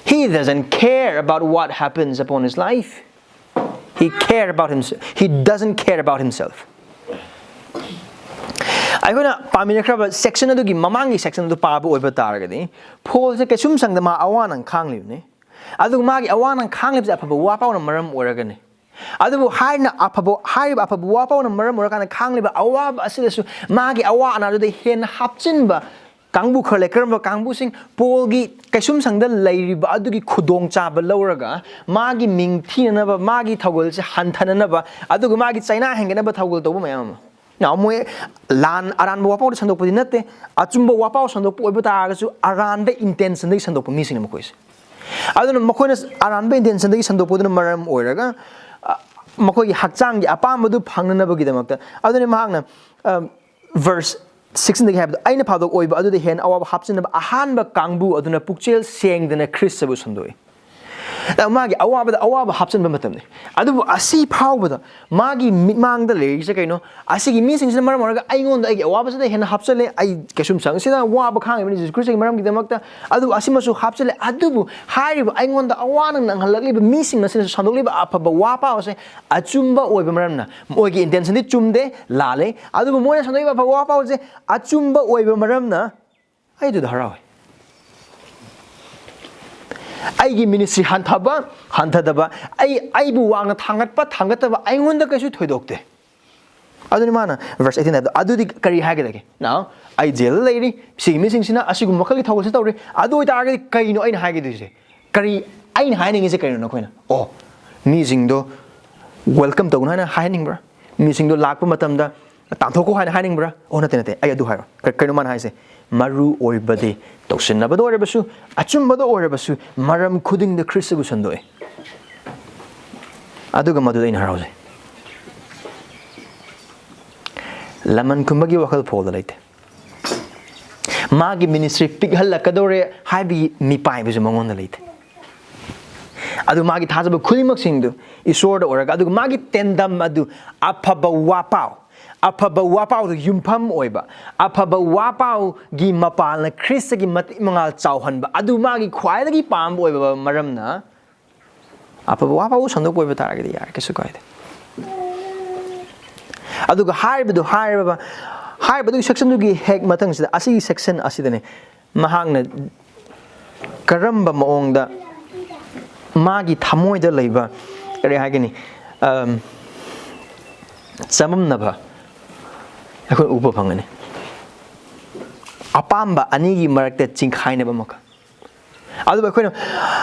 He doesn't care about what happens upon his life. He care about himself. He doesn't care about himself. ꯑꯩꯈꯣꯏꯅ ꯄꯥꯃꯤꯟꯅꯈ꯭ꯔꯕ ꯁꯦꯛꯁꯟ ꯑꯗꯨꯒꯤ ꯃꯃꯥꯡꯒꯤ ꯁꯦꯛꯁꯟ ꯑꯗꯨ ꯄꯥꯕ ꯑꯣꯏꯕ ꯇꯥꯔꯒꯗꯤ, ꯄꯣꯜꯁꯦ ꯀꯩꯁꯨꯝ ꯁꯪꯗ ꯃꯥ ꯑꯋꯥ ꯑꯅꯥ ꯈꯥꯡꯂꯤꯕꯅꯤ꯫ ꯑꯗꯨꯒ ꯃꯥꯒꯤ ꯑꯋꯥ ꯑꯅꯥ ꯈꯥꯡꯂꯤꯕꯁꯦ ꯑꯐꯕ ꯋꯥꯄꯥꯎꯅ ꯃꯔꯝ ꯑꯣꯏꯔꯒꯅꯤ꯫ ꯑꯗꯨꯕꯨ ꯍꯥꯏꯅ ꯑꯐꯕ, ꯍꯥꯏꯔꯤꯕ ꯑꯐꯕ ꯋꯥꯄꯥꯎꯅ ꯃꯔꯝ ꯑꯣꯏꯔꯀꯥꯟꯗ ꯈꯥꯡꯂꯤꯕ ꯑꯋꯥꯕ ꯑꯁꯤꯗꯁꯨ ꯃꯥꯒꯤ ꯑꯋꯥ ꯑꯅꯥꯗꯨꯗ ꯍꯦꯟꯅ ꯍꯥꯞꯆꯤꯟꯕ ꯀꯥꯡꯕꯨ ꯈꯔ ꯂꯩ꯫ ꯀꯔꯝꯕ ꯀꯥꯡꯕꯨꯁꯤꯡ? ꯄꯣꯜꯒꯤ ꯀꯩꯁꯨꯝ ꯁꯪꯗ ꯂꯩꯔꯤꯕ ꯑꯗꯨꯒꯤ ꯈꯨꯗꯣꯡꯆꯥꯕ ꯂꯧꯔꯒ ꯃꯥꯒꯤ ꯃꯤꯡ ꯊꯤꯅꯅꯕ, ꯃꯥꯒꯤ ꯊꯧꯒꯜꯁꯦ ꯍꯟꯊꯅꯅꯕ, ꯑꯗꯨꯒ ꯃꯥꯒꯤ ꯆꯩꯅꯥ ꯍꯦꯟꯒꯠꯅꯕ ꯊꯧꯒꯜ ꯇꯧꯕ ꯃꯌꯥꯝ ꯑꯃ꯫ ꯅꯥꯎ ꯃꯣꯏ ꯂꯥꯟ ꯑꯔꯥꯟꯕ ꯋꯥꯄꯥꯎꯗ ꯁꯟꯗꯣꯛꯄꯗꯤ ꯅꯠꯇꯦ, ꯑꯆꯨꯝꯕ ꯋꯥꯄꯥꯎ ꯁꯟꯗꯣꯛꯄ ꯑꯣꯏꯕ ꯇꯥꯔꯒꯁꯨ ꯑꯔꯥꯟꯕ ꯏꯟꯇꯦꯟꯁꯟꯗꯒꯤ ꯁꯟꯗꯣꯛꯄ ꯃꯤꯁꯤꯡꯅꯤ ꯃꯈꯣꯏꯁꯦ꯫ ꯑꯗꯨꯅ ꯃꯈꯣꯏꯅ ꯑꯔꯥꯟꯕ ꯏꯟꯇꯦꯟꯁꯟꯗꯒꯤ ꯁꯟꯗꯣꯛꯄꯗꯨꯅ ꯃꯔꯝ ꯑꯣꯏꯔꯒ, ꯑ, ꯃꯈꯣꯏꯒꯤ ꯍꯛꯆꯥꯡꯒꯤ ꯑꯄꯥꯝꯕꯗꯨ ꯐꯪꯅꯅꯕꯒꯤꯗꯃꯛꯇ꯫ ꯑꯗꯨꯅ ꯃꯍꯥꯛꯅ, ꯑ, ꯚꯔꯁ ꯁꯤꯛꯁꯇꯤꯟꯗꯒꯤ ꯍꯥꯏꯕꯗꯣ, "ꯑꯩꯅ ꯐꯥꯗꯣꯛ ꯑꯣꯏꯕ ꯑꯗꯨꯗ ꯍꯦꯟꯅ ꯑꯋꯥꯕ ꯍꯥꯞꯆꯤꯟꯅꯕ ꯑꯍꯥꯟꯕ ꯀꯥꯡꯕꯨ ꯑꯗꯨꯅ ꯄꯨꯛꯆꯦꯜ ꯁꯦꯡꯗꯅ ꯈ꯭ꯔꯤꯁꯇꯕꯨ ꯁꯟꯗꯣꯛꯏ"꯫ ꯑ, ꯃꯥꯒꯤ ꯑꯋꯥꯕꯗ ꯑꯋꯥꯕ ꯍꯥꯞꯆꯤꯟꯕ ꯃꯇꯝꯅꯤ꯫ ꯑꯗꯨꯕꯨ ꯑꯁꯤ ꯐꯥꯎꯕꯗ ꯃꯥꯒꯤ ꯃꯤꯠꯃꯥꯡꯗ ꯂꯩꯔꯤꯁꯦ ꯀꯩꯅꯣ? ꯑꯁꯤꯒꯤ ꯃꯤꯁꯤꯡꯁꯤꯅ ꯃꯔꯝ ꯑꯣꯏꯔꯒ ꯑꯩꯉꯣꯟꯗ ꯑꯩꯒꯤ ꯑꯋꯥꯕꯁꯤꯗ ꯍꯦꯟꯅ ꯍꯥꯞꯆꯜꯂꯦ꯫ ꯑꯩ ꯀꯩꯁꯨꯝ ꯁꯪꯁꯤꯗ ꯋꯥꯕ ꯈꯥꯡꯉꯤꯕꯅꯤ ꯖꯤꯁꯨ ꯈ꯭ꯔꯤꯁꯇꯒꯤ ꯃꯔꯝꯒꯤꯗꯃꯛꯇ, ꯑꯗꯨꯕꯨ ꯑꯁꯤꯃꯁꯨ ꯍꯥꯞꯆꯜꯂꯦ꯫ ꯑꯗꯨꯕꯨ ꯍꯥꯏꯔꯤꯕ ꯑꯩꯉꯣꯟꯗ ꯑꯋꯥꯅ ꯅꯪꯍꯜꯂꯛꯂꯤꯕ ꯃꯤꯁꯤꯡ ꯑꯁꯤꯅꯁꯨ ꯁꯟꯗꯣꯛꯂꯤꯕ ꯑꯐꯕ ꯋꯥ ꯄꯥꯎ ꯑꯁꯦ ꯑꯆꯨꯝꯕ ꯑꯣꯏꯕ ꯃꯔꯝꯅ, ꯃꯣꯏꯒꯤ ꯏꯟꯇꯦꯟꯁꯟꯗꯤ ꯆꯨꯝꯗꯦ, ꯂꯥꯜꯂꯦ, ꯑꯗꯨꯕꯨ ꯃꯣꯏꯅ ꯁꯟꯗꯣꯛꯂꯤꯕ ꯑꯐꯕ ꯋꯥ ꯄꯥꯎ ꯑꯁꯦ ꯑꯆꯨꯝꯕ ꯑꯣꯏꯕ ꯃꯔꯝꯅ ꯑꯩ ꯑꯗꯨꯗ ꯍꯔꯥꯎꯏ꯫ ꯑꯩꯒꯤ ꯃꯤꯅꯤꯁꯇ꯭ꯔꯤ ꯍꯟꯊꯕ, ꯍꯟꯊꯗꯕ, ꯑꯩ, ꯑꯩꯕꯨ ꯋꯥꯡꯅ ꯊꯥꯡꯒꯠꯄ, ꯊꯥꯡꯒꯠꯇꯕ, ꯑꯩꯉꯣꯟꯗ ꯀꯩꯁꯨ ꯊꯣꯏꯗꯣꯛꯇꯦ꯫ ꯑꯗꯨꯅꯤ ꯃꯥꯅ ꯚꯔꯁ ꯑꯩꯠꯇꯤꯟ ꯍꯥꯏꯕꯗꯣ꯫ ꯑꯗꯨꯗꯤ ꯀꯔꯤ ꯍꯥꯏꯒꯗꯒꯦ? Now, ꯑꯩ ꯖꯦꯜꯗ ꯂꯩꯔꯤ, ꯁꯤꯒꯤ ꯃꯤꯁꯤꯡꯁꯤꯅ ꯑꯁꯤꯒꯨꯝꯕ ꯃꯈꯜꯒꯤ ꯊꯧꯒꯜꯁꯦ ꯇꯧꯔꯤ, ꯑꯗꯨ ꯑꯣꯏꯇꯥꯔꯒꯗꯤ ꯀꯩꯅꯣ ꯑꯩꯅ ꯍꯥꯏꯒꯗꯣꯏꯁꯦ? ꯀꯔꯤ ꯑꯩꯅ ꯍꯥꯏꯅꯤꯡꯉꯤꯁꯦ ꯀꯩꯅꯣ? ꯅꯈꯣꯏꯅ, "ꯑꯣ, ꯃꯤꯁꯤꯡꯗꯣ ꯋꯦꯜꯀꯝ ꯇꯧꯒꯅꯨ" ꯍꯥꯏꯅ ꯍꯥꯏꯍꯟꯅꯤꯡꯕ꯭ꯔꯥ? ꯃꯤꯁꯤꯡꯗꯣ ꯂꯥꯛꯄ ꯃꯇꯝꯗ ꯇꯥꯟꯊꯣꯛꯈꯣ ꯍꯥꯏꯅ ꯍꯥꯏꯅꯤꯡꯕ꯭ꯔꯥ? ꯑꯣ, ꯅꯠꯇꯦ, ꯅꯠꯇꯦ, ꯑꯩ ꯑꯗꯨ ꯍꯥꯏꯔꯣ꯫ ꯀ-, ꯀꯩꯅꯣ ꯃꯥꯅ ꯍꯥꯏꯁꯦ? "ꯃꯔꯨ ꯑꯣꯏꯕꯗꯤ ꯇꯧꯁꯤꯟꯅꯕꯗ ꯑꯣꯏꯔꯕꯁꯨ, ꯑꯆꯨꯝꯕꯗ ꯑꯣꯏꯔꯕꯁꯨ, ꯃꯔꯝ ꯈꯨꯗꯤꯡꯗ ꯈ꯭ꯔꯤꯁꯇꯕꯨ ꯁꯟꯗꯣꯛꯏ"꯫ ꯑꯗꯨꯒ ꯃꯗꯨꯗ ꯑꯩꯅ ꯍꯔꯥꯎꯖꯩ꯫ ꯂꯃꯟ ꯈꯨꯝꯕꯒꯤ ꯋꯥꯈꯜ ꯐꯥꯎꯕꯗ ꯂꯩꯇꯦ꯫ ꯃꯥꯒꯤ ministry ꯄꯤꯛꯍꯜꯂꯛꯀꯗꯧꯔꯦ ꯍꯥꯏꯕꯒꯤ ꯃꯤꯄꯥꯏꯕꯁꯨ ꯃꯉꯣꯟꯗ ꯂꯩꯇꯦ꯫ ꯑꯗꯨ ꯃꯥꯒꯤ ꯊꯥꯖꯕ ꯈꯨꯗꯤꯡꯃꯛꯁꯤꯡꯗꯨ ꯏꯁꯣꯔꯗ ꯑꯣꯏꯔꯒ, ꯑꯗꯨꯒ ꯃꯥꯒꯤ ꯇꯦꯟꯗꯝ ꯑꯗꯨ ꯑꯐꯕ ꯋꯥꯄꯥꯎ, ꯑꯐꯕ ꯋꯥꯄꯥꯎꯗ ꯌꯨꯝꯐꯝ ꯑꯣꯏꯕ, ꯑꯐꯕ ꯋꯥꯄꯥꯎꯒꯤ ꯃꯄꯥꯜꯅ ꯈ꯭ꯔꯤꯁꯇꯒꯤ ꯃꯇꯤꯛ ꯃꯉꯥꯜ ꯆꯥꯎꯍꯟꯕ, ꯑꯗꯨ ꯃꯥꯒꯤ ꯈ꯭ꯋꯥꯏꯗꯒꯤ ꯄꯥꯝꯕ ꯑꯣꯏꯕ ꯃꯔꯝꯅ ꯑꯐꯕ ꯋꯥꯄꯥꯎ ꯁꯟꯗꯣꯛꯄ ꯑꯣꯏꯕ ꯇꯥꯔꯒꯗꯤ ꯌꯥꯔꯦ, ꯀꯩꯁꯨ ꯀꯥꯏꯗꯦ꯫ ꯑꯗꯨꯒ ꯍꯥꯏꯔꯤꯕꯗꯨ ꯍꯥꯏꯔꯕ, ꯍꯥꯏꯔꯤꯕꯗꯨꯒꯤ ꯁꯦꯛꯁꯟꯗꯨꯒꯤ ꯍꯦꯛ ꯃꯊꯪꯁꯤꯗ, ꯑꯁꯤꯒꯤ ꯁꯦꯛꯁꯟ ꯑꯁꯤꯗꯅꯦ ꯃꯍꯥꯛꯅ ꯀꯔꯝꯕ ꯃꯑꯣꯡꯗ ꯃꯥꯒꯤ ꯊꯃꯣꯏꯗ ꯂꯩꯕ, ꯀꯔꯤ ꯍꯥꯏꯒꯅꯤ, ꯑꯝ, ꯆꯃꯝꯅꯕ ꯑꯩꯈꯣꯏ ꯎꯕ ꯐꯪꯒꯅꯤ꯫ ꯑꯄꯥꯝꯕ ꯑꯅꯤꯒꯤ ꯃꯔꯛꯇ ꯆꯤꯡꯈꯥꯏꯅꯕ ꯑꯃꯈꯛ꯫ ꯑꯗꯨꯕꯨ ꯑꯩꯈꯣꯏꯅ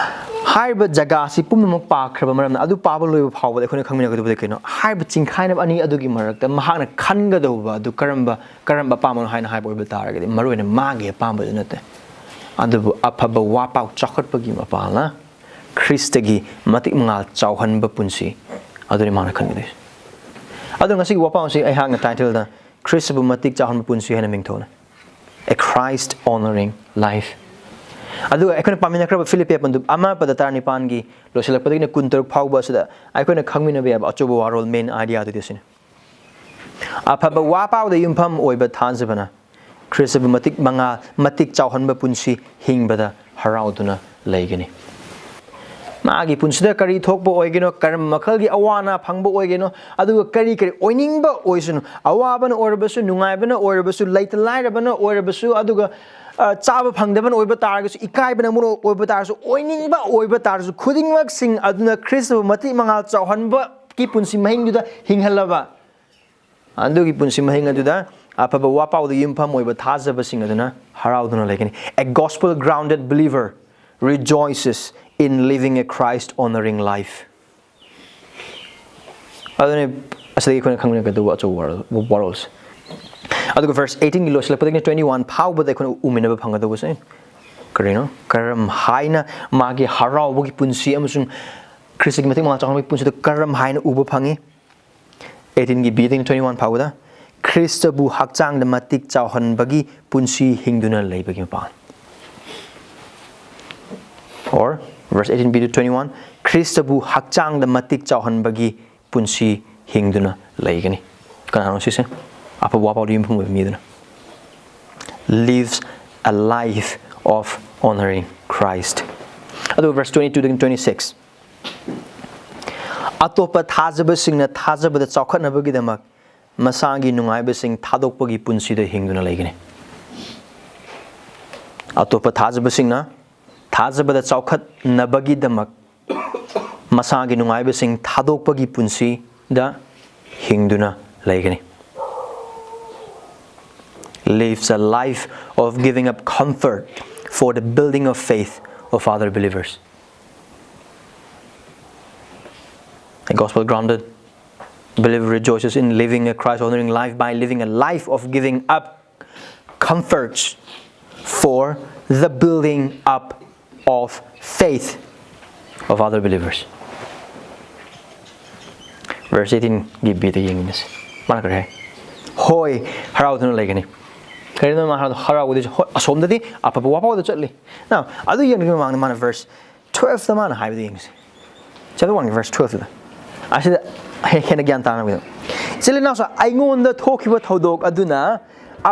ꯍꯥꯏꯔꯤꯕ ꯖꯒꯥ ꯑꯁꯤ ꯄꯨꯝꯅꯃꯛ ꯄꯥꯈ꯭ꯔꯕ ꯃꯔꯝꯅ, ꯑꯗꯨ ꯄꯥꯕ ꯂꯣꯏꯕ ꯐꯥꯎꯕꯗ ꯑꯩꯈꯣꯏꯅ ꯈꯪꯃꯤꯟꯅꯒꯗꯕꯗꯤ ꯀꯩꯅꯣ? ꯍꯥꯏꯔꯤꯕ ꯆꯤꯡꯈꯥꯏꯅꯕ ꯑꯅꯤ ꯑꯗꯨꯒꯤ ꯃꯔꯛꯇ ꯃꯍꯥꯛꯅ ꯈꯟꯒꯗꯧꯕ ꯑꯗꯨ ꯀꯔꯝꯕ, ꯀꯔꯝꯕ ꯑꯄꯥꯝꯕꯅꯣ ꯍꯥꯏꯅ ꯍꯥꯏꯕ ꯑꯣꯏꯕ ꯇꯥꯔꯒꯗꯤ, ꯃꯔꯨꯑꯣꯏꯅ ꯃꯥꯒꯤ ꯑꯄꯥꯝꯕꯗꯨ ꯅꯠꯇꯦ, ꯑꯗꯨꯕꯨ ꯑꯐꯕ ꯋꯥꯄꯥꯎ ꯆꯥꯎꯈꯠꯄꯒꯤ ꯃꯄꯥꯜꯅ ꯈ꯭ꯔꯤꯁꯇꯒꯤ ꯃꯇꯤꯛ ꯃꯉꯥꯜ ꯆꯥꯎꯍꯟꯕ ꯄꯨꯟꯁꯤ ꯑꯗꯨꯅꯤ ꯃꯥꯅ ꯈꯟꯒꯗꯣꯏꯁꯦ꯫ ꯑꯗꯣ ꯉꯁꯤꯒꯤ ꯋꯥꯄꯥꯎ ꯑꯁꯤ ꯑꯩꯍꯥꯛꯅ ꯇꯥꯏꯇꯜꯗ "ꯈ꯭ꯔꯤꯁꯇꯕꯨ ꯃꯇꯤꯛ ꯆꯥꯎꯍꯟꯕ ꯄꯨꯟꯁꯤ" ꯍꯥꯏꯅ ꯃꯤꯡꯊꯣꯜꯂꯦ꯫ A Christ honoring life꯫ ꯑꯗꯨꯒ ꯑꯩꯈꯣꯏꯅ ꯄꯥꯃꯤꯟꯅꯈ꯭ꯔꯕ ꯐꯤꯂꯤꯞꯄꯤ ꯄꯟꯗꯨꯞ ꯑꯃ ꯄꯗ ꯇꯔꯥꯅꯤꯄꯥꯟꯒꯤ ꯂꯣꯏꯁꯤꯜꯂꯛꯄꯗꯒꯤꯅ ꯀꯨꯟꯇꯔꯨꯛ ꯐꯥꯎꯕ ꯑꯁꯤꯗ ꯑꯩꯈꯣꯏꯅ ꯈꯪꯃꯤꯟꯅꯕ ꯌꯥꯕ ꯑꯆꯧꯕ ꯋꯥꯔꯣꯜ, ꯃꯦꯟ ꯑꯥꯏꯗꯤꯌꯥꯗꯨꯗꯤ ꯑꯁꯤꯅꯤ: ꯑꯐꯕ ꯋꯥꯄꯥꯎꯗ ꯌꯨꯝꯐꯝ ꯑꯣꯏꯕ ꯊꯥꯖꯕꯅ ꯈ꯭ꯔꯤꯁꯇꯕꯨ ꯃꯇꯤꯛ ꯃꯉꯥ, ꯃꯇꯤꯛ ꯆꯥꯎꯍꯟꯕ ꯄꯨꯟꯁꯤ ꯍꯤꯡꯕꯗ ꯍꯔꯥꯎꯗꯨꯅ ꯂꯩꯒꯅꯤ꯫ ꯃꯥꯒꯤ ꯄꯨꯟꯁꯤꯗ ꯀꯔꯤ ꯊꯣꯛꯄ ꯑꯣꯏꯒꯅꯣ, ꯀꯔꯝꯕ ꯃꯈꯜꯒꯤ ꯑꯋꯥ ꯑꯅꯥ ꯐꯪꯕ ꯑꯣꯏꯒꯅꯣ, ꯑꯗꯨꯒ ꯀꯔꯤ ꯀꯔꯤ ꯑꯣꯏꯅꯤꯡꯕ ꯑꯣꯏꯁꯅꯨ, ꯑꯋꯥꯕꯅ ꯑꯣꯏꯔꯕꯁꯨ, ꯅꯨꯡꯉꯥꯏꯕꯅ ꯑꯣꯏꯔꯕꯁꯨ, ꯂꯩꯇ ꯂꯥꯏꯔꯕꯅ ꯑꯣꯏꯔꯕꯁꯨ, ꯑꯗꯨꯒ, ꯑ, ꯆꯥꯕ ꯐꯪꯗꯕꯅ ꯑꯣꯏꯕ ꯇꯥꯔꯒꯁꯨ, ꯏꯀꯥꯏꯕꯅ ꯃꯔꯨ ꯑꯣꯏꯕ ꯇꯥꯔꯁꯨ, ꯑꯣꯏꯅꯤꯡꯕ ꯑꯣꯏꯕ ꯇꯥꯔꯁꯨ, ꯈꯨꯗꯤꯡꯃꯛꯁꯤꯡ ꯑꯗꯨꯅ ꯈ꯭ꯔꯤꯁꯇꯕꯨ ꯃꯇꯤꯛ ꯃꯉꯥꯜ ꯆꯥꯎꯍꯟꯕꯒꯤ ꯄꯨꯟꯁꯤ ꯃꯍꯤꯡꯗꯨꯗ ꯍꯤꯡꯍꯜꯂꯕ, ꯑꯗꯨꯒꯤ ꯄꯨꯟꯁꯤ ꯃꯍꯤꯡ ꯑꯗꯨꯗ ꯑꯐꯕ ꯋꯥꯄꯥꯎꯗ ꯌꯨꯝꯐꯝ ꯑꯣꯏꯕ ꯊꯥꯖꯕꯁꯤꯡ ꯑꯗꯨꯅ ꯍꯔꯥꯎꯗꯨꯅ ꯂꯩꯒꯅꯤ꯫ A gospel grounded believer rejoices in living a Christ honoring life꯫ ꯑꯗꯨꯅꯤ ꯑꯁꯤꯗꯒꯤ ꯑꯩꯈꯣꯏꯅ ꯈꯪꯃꯤꯟꯅꯒꯗꯧꯕ ꯑꯆꯧꯕ ꯋꯥꯔꯣꯜ-, ꯋꯥꯔꯣꯜꯁꯦ꯫ ꯑꯗꯨꯒ verse eighteenꯒꯤ ꯂꯣꯏꯁꯤꯜꯂꯛꯄꯗꯒꯤꯅ twenty one ꯐꯥꯎꯕꯗ ꯑꯩꯈꯣꯏꯅ ꯎꯃꯤꯟꯅꯕ ꯐꯪꯒꯗꯧꯕꯁꯦ ꯀꯔꯤꯅꯣ? ꯀꯔꯝ ꯍꯥꯏꯅ ꯃꯥꯒꯤ ꯍꯔꯥꯎꯕꯒꯤ ꯄꯨꯟꯁꯤ ꯑꯃꯁꯨꯡ ꯈ꯭ꯔꯤꯁꯇꯒꯤ ꯃꯇꯤꯛ ꯃꯉꯥꯜ ꯆꯥꯎꯍꯟꯕꯒꯤ ꯄꯨꯟꯁꯤꯗ ꯀꯔꯝ ꯍꯥꯏꯅ ꯎꯕ ꯐꯪꯉꯤ? Eighteenꯒꯤ B ꯗꯒꯤꯅ twenty one ꯐꯥꯎꯕꯗ, ꯈ꯭ꯔꯤꯁꯇꯕꯨ ꯍꯛꯆꯥꯡꯗ ꯃꯇꯤꯛ ꯆꯥꯎꯍꯟꯕꯒꯤ ꯄꯨꯟꯁꯤ ꯍꯤꯡꯗꯨꯅ ꯂꯩꯕꯒꯤ ꯃꯄꯥꯟ꯫ Or verse eighteen b to twenty-one, ꯈ꯭ꯔꯤꯁꯇꯕꯨ ꯍꯛꯆꯥꯡꯗ ꯃꯇꯤꯛ ꯆꯥꯎꯍꯟꯕꯒꯤ ꯄꯨꯟꯁꯤ ꯍꯤꯡꯗꯨꯅ ꯂꯩꯒꯅꯤ꯫ ꯀꯅꯥꯅꯣ ꯁꯤꯁꯦ? ꯑꯐꯕ ꯋꯥꯄꯥꯎꯗ ꯌꯨꯝꯐꯝ ꯑꯣꯏꯕ ꯃꯤꯗꯨꯅ꯫ Lives a life of honoring Christ. ꯑꯗꯨ verse twenty-two ꯗꯒꯤ twenty-six, ꯑꯇꯣꯞꯄ ꯊꯥꯖꯕꯁꯤꯡꯅ ꯊꯥꯖꯕꯗ ꯆꯥꯎꯈꯠꯅꯕꯒꯤꯗꯃꯛ ꯃꯁꯥꯒꯤ ꯅꯨꯡꯉꯥꯏꯕꯁꯤꯡ ꯊꯥꯗꯣꯛꯄꯒꯤ ꯄꯨꯟꯁꯤꯗ ꯍꯤꯡꯗꯨꯅ ꯂꯩꯒꯅꯤ꯫ ꯑꯇꯣꯞꯄ ꯊꯥꯖꯕꯁꯤꯡꯅ ꯊꯥꯖꯕꯗ ꯆꯥꯎꯈꯠꯅꯕꯒꯤꯗꯃꯛ ꯃꯁꯥꯒꯤ ꯅꯨꯡꯉꯥꯏꯕꯁꯤꯡ ꯊꯥꯗꯣꯛꯄꯒꯤ ꯄꯨꯟꯁꯤꯗ ꯍꯤꯡꯗꯨꯅ ꯂꯩꯒꯅꯤ꯫ Lives a life of giving up comfort for the building of faith of other believers. A gospel grounded believer rejoices in living a Christ honoring life by living a life of giving up comforts for the building up of faith of other believers. Verse eighteen ꯒꯤ ꯕꯤꯗ ꯌꯦꯡꯃꯤꯟꯅꯁꯤ꯫ ꯃꯥꯅ ꯀꯔꯤ ꯍꯥꯏ? ꯍꯣꯏ, ꯍꯔꯥꯎꯗꯨꯅ ꯂꯩꯒꯅꯤ꯫ ꯀꯔꯤꯅꯣ ꯃꯥ ꯍꯔꯥꯎ-, ꯍꯔꯥꯎꯒꯗꯣꯏꯁꯦ? ꯍꯣꯏ, ꯑꯁꯣꯝꯗꯗꯤ ꯑꯐꯕ ꯋꯥꯄꯥꯎꯗ ꯆꯠꯂꯤ꯫ Now, ꯑꯗꯨ ꯌꯦꯡꯗ꯭ꯔꯤꯉꯩ ꯃꯃꯥꯡꯗ ꯃꯥꯅ verse twelve ꯇ ꯃꯥꯅ ꯍꯥꯏꯕꯗꯨ ꯌꯦꯡꯁꯤ꯫ Chapter one verse twelve ꯇꯨꯗ꯫ ꯑꯁꯤꯗ ꯍꯦ-, ꯍꯦꯟꯅ ꯒ꯭ꯌꯥꯟ ꯇꯥꯅꯕꯒꯤꯗꯃꯛ꯫ ꯏꯆꯤꯜ ꯏꯅꯥꯎꯁꯨ ꯑꯩꯉꯣꯟꯗ ꯊꯣꯛꯈꯤꯕ ꯊꯧꯗꯣꯛ ꯑꯗꯨꯅ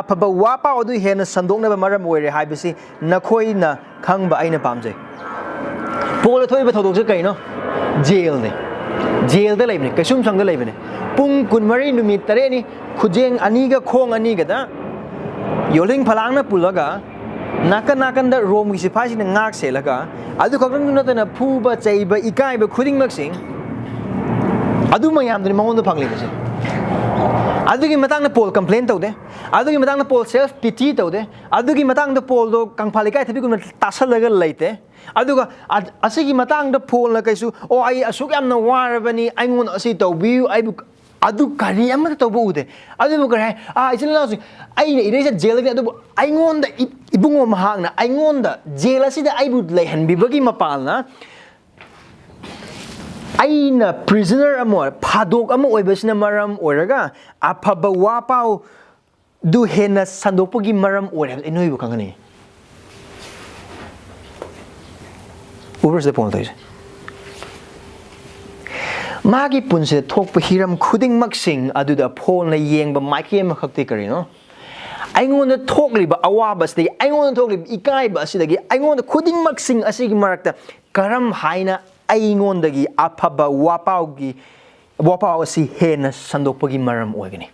ꯑꯐꯕ ꯋꯥꯄꯥꯎ ꯑꯗꯨ ꯍꯦꯟꯅ ꯁꯟꯗꯣꯛꯅꯕ ꯃꯔꯝ ꯑꯣꯏꯔꯦ ꯍꯥꯏꯕꯁꯤ ꯅꯈꯣꯏꯅ ꯈꯪꯕ ꯑꯩꯅ ꯄꯥꯝꯖꯩ꯫ ꯄꯣꯜꯗ ꯊꯣꯛꯏꯕ ꯊꯧꯗꯣꯛꯁꯦ ꯀꯩꯅꯣ? ꯖꯦꯜꯅꯦ꯫ ꯖꯦꯜꯗ ꯂꯩꯕꯅꯦ, ꯀꯩꯁꯨꯝꯁꯪꯗ ꯂꯩꯕꯅꯦ꯫ ꯄꯨꯡ ꯀꯨꯟꯃꯔꯤ, ꯅꯨꯃꯤꯠ ꯇꯔꯦꯠꯅꯤ, ꯈꯨꯖꯦꯡ ꯑꯅꯤꯒ ꯈꯣꯡ ꯑꯅꯤꯒꯗ ꯌꯣꯜꯂꯤꯡ ꯐꯂꯥꯡꯅ ꯄꯨꯜꯂꯒ ꯅꯥꯀꯟ ꯅꯥꯀꯟꯗ ꯔꯣꯝꯒꯤ ꯁꯤꯐꯥꯏꯁꯤꯡꯅ ꯉꯥꯛ ꯁꯦꯜꯂꯒ, ꯑꯗꯨ ꯈꯛꯇꯪꯗꯨ ꯅꯠꯇꯅ ꯐꯨꯕ, ꯆꯩꯕ, ꯏꯀꯥꯏꯕ ꯈꯨꯗꯤꯡꯃꯛꯁꯤꯡ ꯑꯗꯨ ꯃꯌꯥꯝꯗꯨꯅꯤ ꯃꯉꯣꯟꯗ ꯐꯪꯂꯤꯕꯁꯦ꯫ ꯑꯗꯨꯒꯤ ꯃꯇꯥꯡꯗ ꯄꯣꯜ complain ꯇꯧꯗꯦ꯫ ꯑꯗꯨꯒꯤ ꯃꯇꯥꯡꯗ ꯄꯣꯜ self pity ꯇꯧꯗꯦ꯫ ꯑꯗꯨꯒꯤ ꯃꯇꯥꯡꯗ ꯄꯣꯜꯗꯣ ꯀꯪꯐꯥꯜ ꯂꯩꯀꯥꯏ ꯊꯕꯤꯒꯨꯝꯅ ꯇꯥꯁꯜꯂꯒ ꯂꯩꯇꯦ꯫ ꯑꯗꯨꯒ ꯑ-, ꯑꯁꯤꯒꯤ ꯃꯇꯥꯡꯗ ꯄꯣꯜꯅ ꯀꯩꯁꯨ, "ꯑꯣ, ꯑꯩ ꯑꯁꯨꯛ ꯌꯥꯝꯅ ꯋꯥꯔꯕꯅꯤ, ꯑꯩꯉꯣꯟꯗ ꯑꯁꯤ ꯇꯧꯕꯤꯌꯨ, ꯑꯩꯕꯨ," ꯑꯗꯨ ꯀꯔꯤ ꯑꯃꯠꯇ ꯇꯧꯕ ꯎꯗꯦ꯫ ꯑꯗꯨꯕꯨ ꯀꯔꯤ ꯍꯥꯏ? "ꯑꯥ, ꯏꯆꯤꯜ ꯏꯅꯥꯎꯁꯤꯡ, ꯑꯩꯅ ꯏꯔꯩꯆꯠ ꯖꯦꯜꯗꯒꯤ, ꯑꯗꯨꯕꯨ ꯑꯩꯉꯣꯟꯗ ꯏ-, ꯏꯕꯨꯡꯉꯣ ꯃꯍꯥꯛꯅ ꯑꯩꯉꯣꯟꯗ ꯖꯦꯜ ꯑꯁꯤꯗ ꯑꯩꯕꯨ ꯂꯩꯍꯟꯕꯤꯕꯒꯤ ꯃꯄꯥꯜꯅ ꯑꯩꯅ prisoner ꯑꯃ ꯑꯣꯏ-, ꯐꯥꯗꯣꯛ ꯑꯃ ꯑꯣꯏꯕꯁꯤꯅ ꯃꯔꯝ ꯑꯣꯏꯔꯒ ꯑꯐꯕ ꯋꯥꯄꯥꯎꯗꯨ ꯍꯦꯟꯅ ꯁꯟꯗꯣꯛꯄꯒꯤ ꯃꯔꯝ ꯑꯣꯏꯔꯦ ꯍꯥꯏꯕꯗꯤ ꯑꯩ ꯅꯣꯏꯕꯨ ꯈꯪꯍꯟꯅꯤꯡꯉꯤ꯫ ꯎꯕ꯭ꯔꯥ ꯁꯤꯗ ꯄꯣꯜꯅ ꯇꯧꯔꯤꯁꯦ? ꯃꯥꯒꯤ ꯄꯨꯟꯁꯤꯗ ꯊꯣꯛꯄ ꯍꯤꯔꯝ ꯈꯨꯗꯤꯡꯃꯛꯁꯤꯡ ꯑꯗꯨꯗ ꯄꯣꯜꯅ ꯌꯦꯡꯕ ꯃꯥꯏꯀꯩ ꯑꯃꯈꯛꯇꯤ ꯀꯔꯤꯅꯣ? ꯑꯩꯉꯣꯟꯗ ꯊꯣꯛꯂꯤꯕ ꯑꯋꯥꯕ ꯑꯁꯤꯗꯒꯤ, ꯑꯩꯉꯣꯟꯗ ꯊꯣꯛꯂꯤꯕ ꯏꯀꯥꯏꯕ ꯑꯁꯤꯗꯒꯤ, ꯑꯩꯉꯣꯟꯗ ꯈꯨꯗꯤꯡꯃꯛꯁꯤꯡ ꯑꯁꯤꯒꯤ ꯃꯔꯛꯇ ꯀꯔꯝ ꯍꯥꯏꯅ ꯑꯩꯉꯣꯟꯗꯒꯤ ꯑꯐꯕ ꯋꯥꯄꯥꯎꯒꯤ, ꯋꯥꯄꯥꯎ ꯑꯁꯤ ꯍꯦꯟꯅ ꯁꯟꯗꯣꯛꯄꯒꯤ ꯃꯔꯝ ꯑꯣꯏꯒꯅꯤ?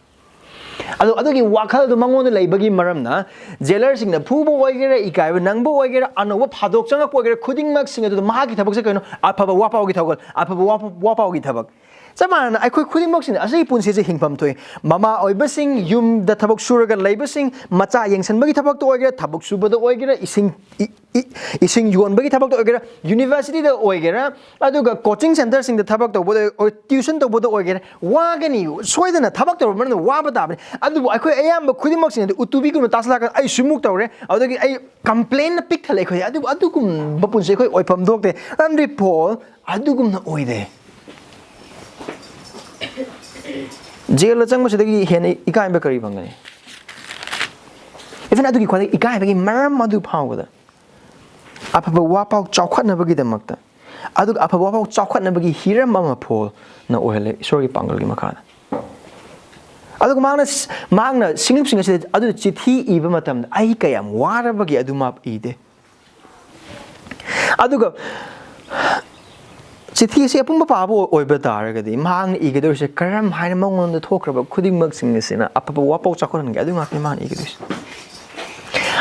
ꯑꯗꯣ ꯑꯗꯨꯒꯤ ꯋꯥꯈꯜꯗꯣ ꯃꯉꯣꯟꯗ ꯂꯩꯕꯒꯤ ꯃꯔꯝꯅ, ꯖꯦꯂꯔꯁꯤꯡꯅ ꯐꯨꯕ ꯑꯣꯏꯒꯦꯔꯥ, ꯏꯀꯥꯏꯕ ꯅꯪꯕ ꯑꯣꯏꯒꯦꯔꯥ, ꯑꯅꯧꯕ ꯐꯥꯗꯣꯛ ꯆꯪꯉꯛꯄ ꯑꯣꯏꯒꯦꯔꯥ, ꯈꯨꯗꯤꯡꯃꯛꯁꯤꯡ ꯑꯗꯨꯗ ꯃꯍꯥꯛꯀꯤ ꯊꯕꯛꯁꯦ ꯀꯩꯅꯣ? ꯑꯐꯕ ꯋꯥꯄꯥꯎꯒꯤ ꯊꯕꯛ, ꯑꯐꯕ ꯋꯥꯄꯥꯎ, ꯋꯥꯄꯥꯎꯒꯤ ꯊꯕꯛ꯫ ꯆꯞ ꯃꯥꯟꯅꯅ ꯑꯩꯈꯣꯏ ꯈꯨꯗꯤꯡꯃꯛꯁꯤꯅ ꯑꯁꯤꯒꯤ ꯄꯨꯟꯁꯤꯁꯦ ꯍꯤꯡꯐꯝ ꯊꯣꯛꯏ꯫ ꯃꯃꯥ ꯑꯣꯏꯕꯁꯤꯡ, ꯌꯨꯝꯗ ꯊꯕꯛ ꯁꯨꯔꯒ ꯂꯩꯕꯁꯤꯡ, ꯃꯆꯥ ꯌꯦꯡꯁꯤꯟꯕꯒꯤ ꯊꯕꯛꯇ ꯑꯣꯏꯒꯦꯔꯥ, ꯊꯕꯛ ꯁꯨꯕꯗ ꯑꯣꯏꯒꯦꯔꯥ, ꯏꯁꯤꯡ, ꯏ-, ꯏ-, ꯏꯁꯤꯡ ꯌꯣꯟꯕꯒꯤ ꯊꯕꯛꯇ ꯑꯣꯏꯒꯦꯔꯥ, ꯌꯨꯅꯤꯚꯔꯁꯤꯇꯤꯗ ꯑꯣꯏꯒꯦꯔꯥ, ꯑꯗꯨꯒ ꯀꯣꯆꯤꯡ ꯁꯦꯟꯇꯔꯁꯤꯡꯗ ꯊꯕꯛ ꯇꯧꯕꯗ ꯑꯣꯏ-, ꯇ꯭ꯌꯨꯁꯟ ꯇꯧꯕꯗ ꯑꯣꯏꯒꯦꯔꯥ, ꯋꯥꯒꯅꯤ꯫ ꯁꯣꯏꯗꯅ ꯊꯕꯛ ꯇꯧꯔꯕ ꯃꯇꯝꯗ ꯋꯥꯕ ꯇꯥꯕꯅꯤ꯫ ꯑꯗꯨꯕꯨ ꯑꯩꯈꯣꯏ ꯑꯌꯥꯝꯕ ꯈꯨꯗꯤꯡꯃꯛꯁꯤꯅꯗꯤ ꯎꯇꯨꯕꯤꯒꯨꯝꯅ ꯇꯥꯁꯤꯜꯂꯛꯑꯒ ꯑꯩ ꯁꯤꯃꯨꯛ ꯇꯧꯔꯦ, ꯑꯗꯨꯗꯒꯤ ꯑꯩ ꯀꯝꯄ꯭ꯂꯦꯟꯅ ꯄꯤꯛ ꯊꯜꯂꯦ ꯑꯩꯈꯣꯏ꯫ ꯑꯗꯨꯕꯨ ꯑꯗꯨꯒꯨꯝꯕ ꯄꯨꯟꯁꯤ ꯑꯩꯈꯣꯏ ꯑꯣꯏꯐꯝ ꯊꯣꯛꯇꯦ꯫ ꯃꯔꯝꯗꯤ ꯄꯣꯜ ꯑꯗꯨꯒꯨꯝꯅ ꯑꯣꯏꯗꯦ꯫ ꯖꯦꯜꯗ ꯆꯪꯕꯁꯤꯗꯒꯤ ꯍꯦꯟꯅ ꯏꯀꯥꯏꯕ ꯀꯔꯤ ꯐꯪꯒꯅꯤ? Even ꯑꯗꯨꯒꯤ ꯈ꯭ꯋꯥꯏꯗꯒꯤ ꯏꯀꯥꯏꯕꯒꯤ ꯃꯔꯝ ꯑꯗꯨ ꯐꯥꯎꯕꯗ ꯑꯐꯕ ꯋꯥꯄꯥꯎ ꯆꯥꯎꯈꯠꯅꯕꯒꯤꯗꯃꯛꯇ, ꯑꯗꯨꯒ ꯑꯐꯕ ꯋꯥꯄꯥꯎ ꯆꯥꯎꯈꯠꯅꯕꯒꯤ ꯍꯤꯔꯝ ꯑꯃ ꯄꯣꯜꯅ ꯑꯣꯏꯍꯜꯂꯦ ꯏꯁꯣꯔꯒꯤ ꯄꯥꯡꯒꯜꯒꯤ ꯃꯈꯥꯗ꯫ ꯑꯗꯨꯒ ꯃꯍꯥꯛꯅ, ꯃꯍꯥꯛꯅ ꯁꯤꯡꯂꯨꯞꯁꯤꯡ ꯑꯁꯤꯗ ꯑꯗꯨꯗ ꯆꯤꯊꯤ ꯏꯕ ꯃꯇꯝꯗ ꯑꯩ ꯀꯌꯥꯝ ꯋꯥꯔꯕꯒꯦ ꯑꯗꯨ ꯃꯥ ꯏꯗꯦ꯫ ꯑꯗꯨꯒ ꯆꯤꯊꯤ ꯑꯁꯤ ꯑꯄꯨꯝꯕ ꯄꯥꯕ ꯑꯣꯏꯕ ꯇꯥꯔꯒꯗꯤ ꯃꯍꯥꯛꯅ ꯏꯒꯗꯧꯔꯤꯁꯦ ꯀꯔꯝ ꯍꯥꯏꯅ ꯃꯉꯣꯟꯗ ꯊꯣꯛꯈ꯭ꯔꯕ ꯈꯨꯗꯤꯡꯃꯛꯁꯤꯡ ꯑꯁꯤꯅ ꯑꯐꯕ ꯋꯥꯄꯥꯎ ꯆꯥꯎꯈꯠꯍꯟꯒꯦ, ꯑꯗꯨ ꯉꯥꯛꯇꯅꯤ ꯃꯥꯅ ꯏꯒꯗꯣꯏꯁꯦ꯫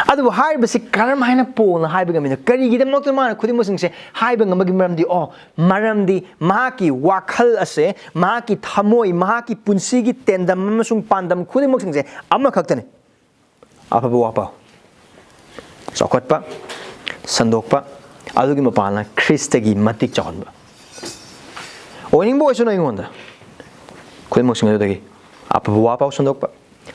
ꯑꯗꯨꯕꯨ ꯍꯥꯏꯔꯤꯕꯁꯤ ꯀꯔꯝ ꯍꯥꯏꯅ ꯄꯣꯜꯅ ꯍꯥꯏꯕ ꯉꯝꯃꯤꯅꯣ? ꯀꯔꯤꯒꯤꯗꯃꯛꯇ ꯃꯥꯅ ꯈꯨꯗꯤꯡꯃꯛꯁꯤꯡꯁꯦ ꯍꯥꯏꯕ ꯉꯝꯕꯒꯤ ꯃꯔꯝꯗꯤ, ꯑꯣ, ꯃꯔꯝꯗꯤ ꯃꯍꯥꯛꯀꯤ ꯋꯥꯈꯜ ꯑꯁꯦ, ꯃꯍꯥꯛꯀꯤ ꯊꯃꯣꯏ, ꯃꯍꯥꯛꯀꯤ ꯄꯨꯟꯁꯤꯒꯤ ꯇꯦꯟꯗꯝ ꯑꯃꯁꯨꯡ ꯄꯥꯟꯗꯝ ꯈꯨꯗꯤꯡꯃꯛꯁꯤꯡꯁꯦ ꯑꯃꯈꯛꯇꯅꯤ꯫ ꯑꯐꯕ ꯋꯥꯄꯥꯎ ꯆꯥꯎꯈꯠꯄ, ꯁꯟꯗꯣꯛꯄ, ꯑꯗꯨꯒꯤ ꯃꯄꯥꯟꯅ ꯈ꯭ꯔꯤꯁꯇꯒꯤ ꯃꯇꯤꯛ ꯆꯥꯎꯍꯟꯕ꯫ ꯑꯣꯏꯅꯤꯡꯕ ꯑꯣꯏꯁꯅꯨ ꯑꯩꯉꯣꯟꯗ꯫ ꯈꯨꯗꯤꯡꯃꯛꯁꯤꯡ ꯑꯗꯨꯗꯒꯤ ꯑꯐꯕ ꯋꯥꯄꯥꯎ ꯁꯟꯗꯣꯛꯄ,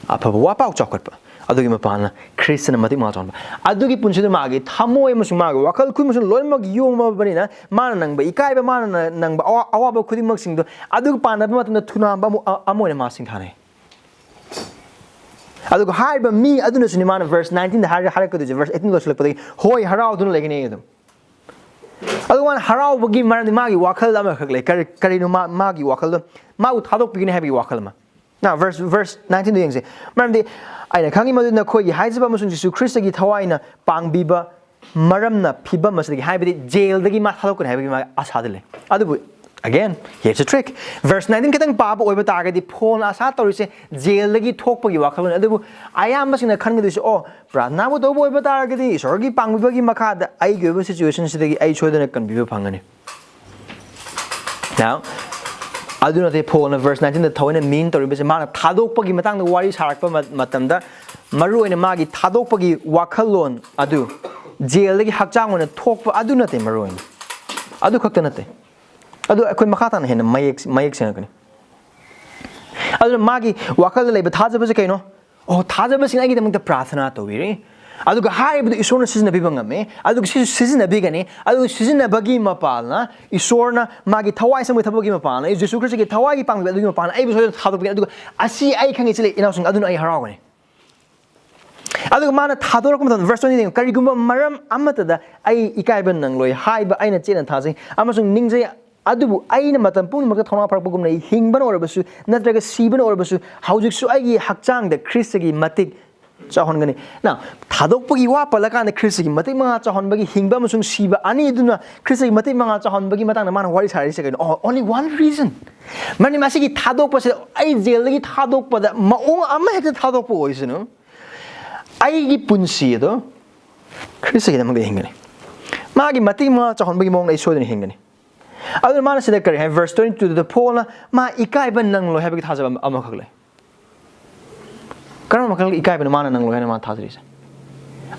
ꯑꯐꯕ ꯋꯥꯄꯥꯎ ꯆꯥꯎꯈꯠꯄ꯫ ꯑꯗꯨꯒꯤ ꯃꯄꯥꯟꯅ ꯈ꯭ꯔꯤꯁꯇꯅ ꯃꯇꯤꯛ ꯃꯉꯥ ꯆꯥꯎꯍꯟꯕ꯫ ꯑꯗꯨꯒꯤ ꯄꯨꯟꯁꯤꯗ ꯃꯥꯒꯤ ꯊꯃꯣꯏ ꯑꯃꯁꯨꯡ ꯃꯥꯒꯤ ꯋꯥꯈꯜ ꯈꯨꯗꯤꯡꯃꯛꯁꯨ ꯂꯣꯏꯅꯃꯛ ꯌꯣꯝꯃꯕꯅꯤꯅ, ꯃꯥꯅ ꯅꯪꯕ ꯏꯀꯥꯏꯕ, ꯃꯥꯅ ꯅ-, ꯅꯪꯕ ꯑꯋꯥ-, ꯑꯋꯥꯕ ꯈꯨꯗꯤꯡꯃꯛꯁꯤꯡꯗꯣ ꯑꯗꯨꯒ ꯄꯥꯟꯅꯕ ꯃꯇꯝꯗ ꯊꯨꯅꯥꯟꯕ ꯑꯃ, ꯑ-, ꯑꯃ ꯑꯣꯏꯅ ꯃꯥ ꯁꯤꯡꯊꯥꯅꯩ꯫ ꯑꯗꯨꯒ ꯍꯥꯏꯔꯤꯕ ꯃꯤ ꯑꯗꯨꯅꯁꯨꯅꯤ ꯃꯥꯅ verse nineteenꯗ ꯍꯥꯏꯔ-, ꯍꯥꯏꯔꯛꯀꯗꯣꯏꯁꯦ, verse eighteen ꯂꯣꯏꯁꯤꯜꯂꯛꯄꯗꯒꯤ, "ꯍꯣꯏ, ꯍꯔꯥꯎꯗꯨꯅ ꯂꯩꯒꯅꯤ" ꯑꯗꯨꯝ꯫ ꯑꯗꯨꯒ ꯃꯥꯅ ꯍꯔꯥꯎꯕꯒꯤ ꯃꯔꯝꯗꯤ ꯃꯥꯒꯤ ꯋꯥꯈꯜ ꯑꯃꯈꯛ ꯂꯩ꯫ ꯀꯔꯤ, ꯀꯔꯤꯅꯣ ꯃꯥ-, ꯃꯥꯒꯤ ꯋꯥꯈꯜꯗꯣ? ꯃꯥꯕꯨ ꯊꯥꯗꯣꯛꯄꯤꯒꯅꯤ ꯍꯥꯏꯕꯒꯤ ꯋꯥꯈꯜ ꯑꯃ꯫ Now, verse, verse nineteenꯗ ꯌꯦꯡꯁꯦ꯫ ꯃꯔꯝꯗꯤ, "ꯑꯩꯅ ꯈꯪꯉꯤ ꯃꯗꯨ ꯅꯈꯣꯏꯒꯤ ꯍꯥꯏꯖꯕ ꯑꯃꯁꯨꯡ ꯖꯤꯁꯨ ꯈ꯭ꯔꯤꯁꯇꯒꯤ ꯊꯋꯥꯏꯅ ꯄꯥꯡꯕꯤꯕ ꯃꯔꯝꯅ ꯐꯤꯕꯝ ꯑꯁꯤꯗꯒꯤ", ꯍꯥꯏꯕꯗꯤ ꯖꯦꯜꯗꯒꯤ ꯃꯥ ꯊꯥꯗꯣꯛꯀꯅꯤ ꯍꯥꯏꯕꯒꯤ ꯃꯥ ꯑꯁꯥꯗ ꯂꯩ꯫ ꯑꯗꯨꯕꯨ, again, here's a trick. Verse nineteen ꯈꯤꯇꯪ ꯄꯥꯕ ꯑꯣꯏꯕ ꯇꯥꯔꯒꯗꯤ, ꯄꯣꯜꯅ ꯑꯁꯥ ꯇꯧꯔꯤꯁꯦ ꯖꯦꯜꯗꯒꯤ ꯊꯣꯛꯄꯒꯤ ꯋꯥꯈꯜꯂꯣꯟ꯫ ꯑꯗꯨꯕꯨ ꯑꯌꯥꯝꯕꯁꯤꯡꯅ ꯈꯟꯒꯗꯣꯏꯁꯦ, "ꯑꯣ, ꯄ꯭ꯔꯥꯊꯅꯥꯕꯨ ꯇꯧꯕ ꯑꯣꯏꯕ ꯇꯥꯔꯒꯗꯤ, ꯏꯁꯣꯔꯒꯤ ꯄꯥꯡꯕꯤꯕꯒꯤ ꯃꯈꯥꯗ ꯑꯩꯒꯤ ꯑꯣꯏꯕ situationꯁꯤꯗꯒꯤ ꯑꯩ ꯁꯣꯏꯗꯅ ꯀꯟꯕꯤꯕ ꯐꯪꯒꯅꯤ"꯫ Now, ꯑꯗꯨ ꯅꯠꯇꯦ, ꯄꯣꯜꯅ verse nineteenꯗ ꯊꯑꯣꯏꯅ mean ꯇꯧꯔꯤꯕꯁꯦ, ꯃꯥꯅ ꯊꯥꯗꯣꯛꯄꯒꯤ ꯃꯇꯥꯡꯗ ꯋꯥꯔꯤ ꯁꯥꯔꯛꯄ ꯃ-, ꯃꯇꯝꯗ, ꯃꯔꯨꯑꯣꯏꯅ ꯃꯥꯒꯤ ꯊꯥꯗꯣꯛꯄꯒꯤ ꯋꯥꯈꯜꯂꯣꯟ ꯑꯗꯨ, ꯖꯦꯜꯗꯒꯤ ꯍꯛꯆꯥꯡ ꯑꯣꯏꯅ ꯊꯣꯛꯄ ꯑꯗꯨ ꯅꯠꯇꯦ ꯃꯔꯨꯑꯣꯏꯅ꯫ ꯑꯗꯨ ꯈꯛꯇ ꯅꯠꯇꯦ꯫ ꯑꯗꯨ ꯑꯩꯈꯣꯏ ꯃꯈꯥ ꯇꯥꯅ ꯍꯦꯟꯅ ꯃꯌꯦꯛ, ꯃꯌꯦꯛ ꯁꯦꯡꯉꯛꯀꯅꯤ꯫ ꯑꯗꯨꯅ ꯃꯥꯒꯤ ꯋꯥꯈꯜꯗ ꯂꯩꯕ ꯊꯥꯖꯕꯁꯦ ꯀꯩꯅꯣ? "ꯑꯣ, ꯊꯥꯖꯕꯁꯤꯡ ꯑꯩꯒꯤꯗꯃꯛꯇ ꯄ꯭ꯔꯥꯊꯅꯥ ꯇꯧꯕꯤꯔꯤ"꯫ ꯑꯗꯨꯒ ꯍꯥꯏꯔꯤꯕꯗꯨ ꯏꯁꯣꯔꯅ ꯁꯤꯖꯤꯟꯅꯕꯤꯕ ꯉꯝꯃꯤ, ꯑꯗꯨꯒ ꯁꯤꯁꯨ ꯁꯤꯖꯤꯟꯅꯕꯤꯒꯅꯤ꯫ ꯑꯗꯨꯒ ꯁꯤꯖꯤꯟꯅꯕꯒꯤ ꯃꯄꯥꯜꯅ, ꯏꯁꯣꯔꯅ ꯃꯥꯒꯤ ꯊꯋꯥꯏ ꯁꯪꯕꯒꯤ ꯊꯕꯛꯀꯤ ꯃꯄꯥꯜꯅ, ꯖꯤꯁꯨ ꯈ꯭ꯔꯤꯁꯇꯒꯤ ꯊꯋꯥꯏꯒꯤ ꯄꯥꯡꯕꯤꯕ ꯑꯗꯨꯒꯤ ꯃꯄꯥꯜꯅ ꯑꯩꯕꯨ ꯁꯣꯏꯗꯅ ꯊꯥꯗꯣꯛꯄꯤꯒꯅꯤ꯫ ꯑꯗꯨꯒ ꯑꯁꯤ ꯑꯩ ꯈꯪꯉꯤ, ꯁꯤ ꯂꯩ, ꯏꯅꯥꯎꯁꯤꯡ, ꯑꯗꯨꯅ ꯑꯩ ꯍꯔꯥꯎꯒꯅꯤ꯫ ꯑꯗꯨꯒ ꯃꯥꯅ ꯊꯥꯗꯣꯔꯛꯄ ꯃꯇꯝꯗ, verse twenty ꯌꯦꯡꯉꯨ, "ꯀꯔꯤꯒꯨꯝꯕ ꯃꯔꯝ ꯑꯃꯠꯇꯗ ꯑꯩ ꯏꯀꯥꯏꯕ ꯅꯪꯂꯣꯏ ꯍꯥꯏꯕ ꯑꯩꯅ ꯆꯦꯠꯅ ꯊꯥꯖꯩ ꯑꯃꯁꯨꯡ ꯅꯤꯡꯖꯩ, ꯑꯗꯨꯕꯨ ꯑꯩꯅ ꯃꯇꯝ ꯄꯨꯝꯅꯃꯛꯇ ꯊꯧꯅꯥ ꯐꯔꯛꯄꯒꯨꯝꯅ ꯍꯤꯡꯕꯅ ꯑꯣꯏꯔꯕꯁꯨ ꯅꯠꯇ꯭ꯔꯒ ꯁꯤꯕꯅ ꯑꯣꯏꯔꯕꯁꯨ, ꯍꯧꯖꯤꯛꯁꯨ ꯑꯩꯒꯤ ꯍꯛꯆꯥꯡꯗ ꯈ꯭ꯔꯤꯁꯇꯒꯤ ꯃꯇꯤꯛ ꯆꯥꯎꯍꯟꯒꯅꯤ"꯫ Now, ꯊꯥꯗꯣꯛꯄꯒꯤ ꯋꯥ ꯄꯜꯂꯀꯥꯟꯗ ꯈ꯭ꯔꯤꯁꯇꯒꯤ ꯃꯇꯤꯛ ꯃꯉꯥ ꯆꯥꯎꯍꯟꯕꯒꯤ, ꯍꯤꯡꯕ ꯑꯃꯁꯨꯡ ꯁꯤꯕ ꯑꯅꯤꯗꯨꯅ ꯈ꯭ꯔꯤꯁꯇꯒꯤ ꯃꯇꯤꯛ ꯃꯉꯥ ꯆꯥꯎꯍꯟꯕꯒꯤ ꯃꯇꯥꯡꯗ ꯃꯥꯅ ꯋꯥꯔꯤ ꯁꯥꯔꯤꯁꯦ ꯀꯩꯅꯣ? Oh, only one reason. ꯃꯔꯝꯗꯤ ꯃꯁꯤꯒꯤ ꯊꯥꯗꯣꯛꯄꯁꯦ, ꯑꯩ ꯖꯦꯜꯗꯒꯤ ꯊꯥꯗꯣꯛꯄꯗ ꯃꯑꯣꯡ ꯑꯃ ꯍꯦꯛꯇ ꯊꯥꯗꯣꯛꯄ ꯑꯣꯏꯁꯅꯨ, ꯑꯩꯒꯤ ꯄꯨꯟꯁꯤ ꯑꯗꯣ ꯈ꯭ꯔꯤꯁꯇꯒꯤꯗꯃꯛꯇ ꯍꯤꯡꯒꯅꯤ꯫ ꯃꯥꯒꯤ ꯃꯇꯤꯛ ꯃꯉꯥ ꯆꯥꯎꯍꯟꯕꯒꯤ ꯃꯑꯣꯡꯗ ꯑꯩ ꯁꯣꯏꯗꯅ ꯍꯤꯡꯒꯅꯤ꯫ ꯑꯗꯨꯅ ꯃꯥꯅ ꯁꯤꯗ ꯀꯔꯤ ꯍꯥꯏ? Verse twenty twoꯗ ꯄꯣꯜꯅ ꯃꯥ ꯏꯀꯥꯏꯕ ꯅꯪꯂꯣꯏ ꯍꯥꯏꯕꯒꯤ ꯊꯥꯖꯕ ꯑꯃ-, ꯑꯃꯈꯛ ꯂꯩ꯫ ꯀꯔꯝꯕ ꯃꯈꯜꯒꯤ ꯏꯀꯥꯏꯕꯅꯣ ꯃꯥꯅ ꯅꯪꯂꯣꯏ ꯍꯥꯏꯅ ꯃꯥ ꯊꯥꯖꯔꯤꯁꯦ?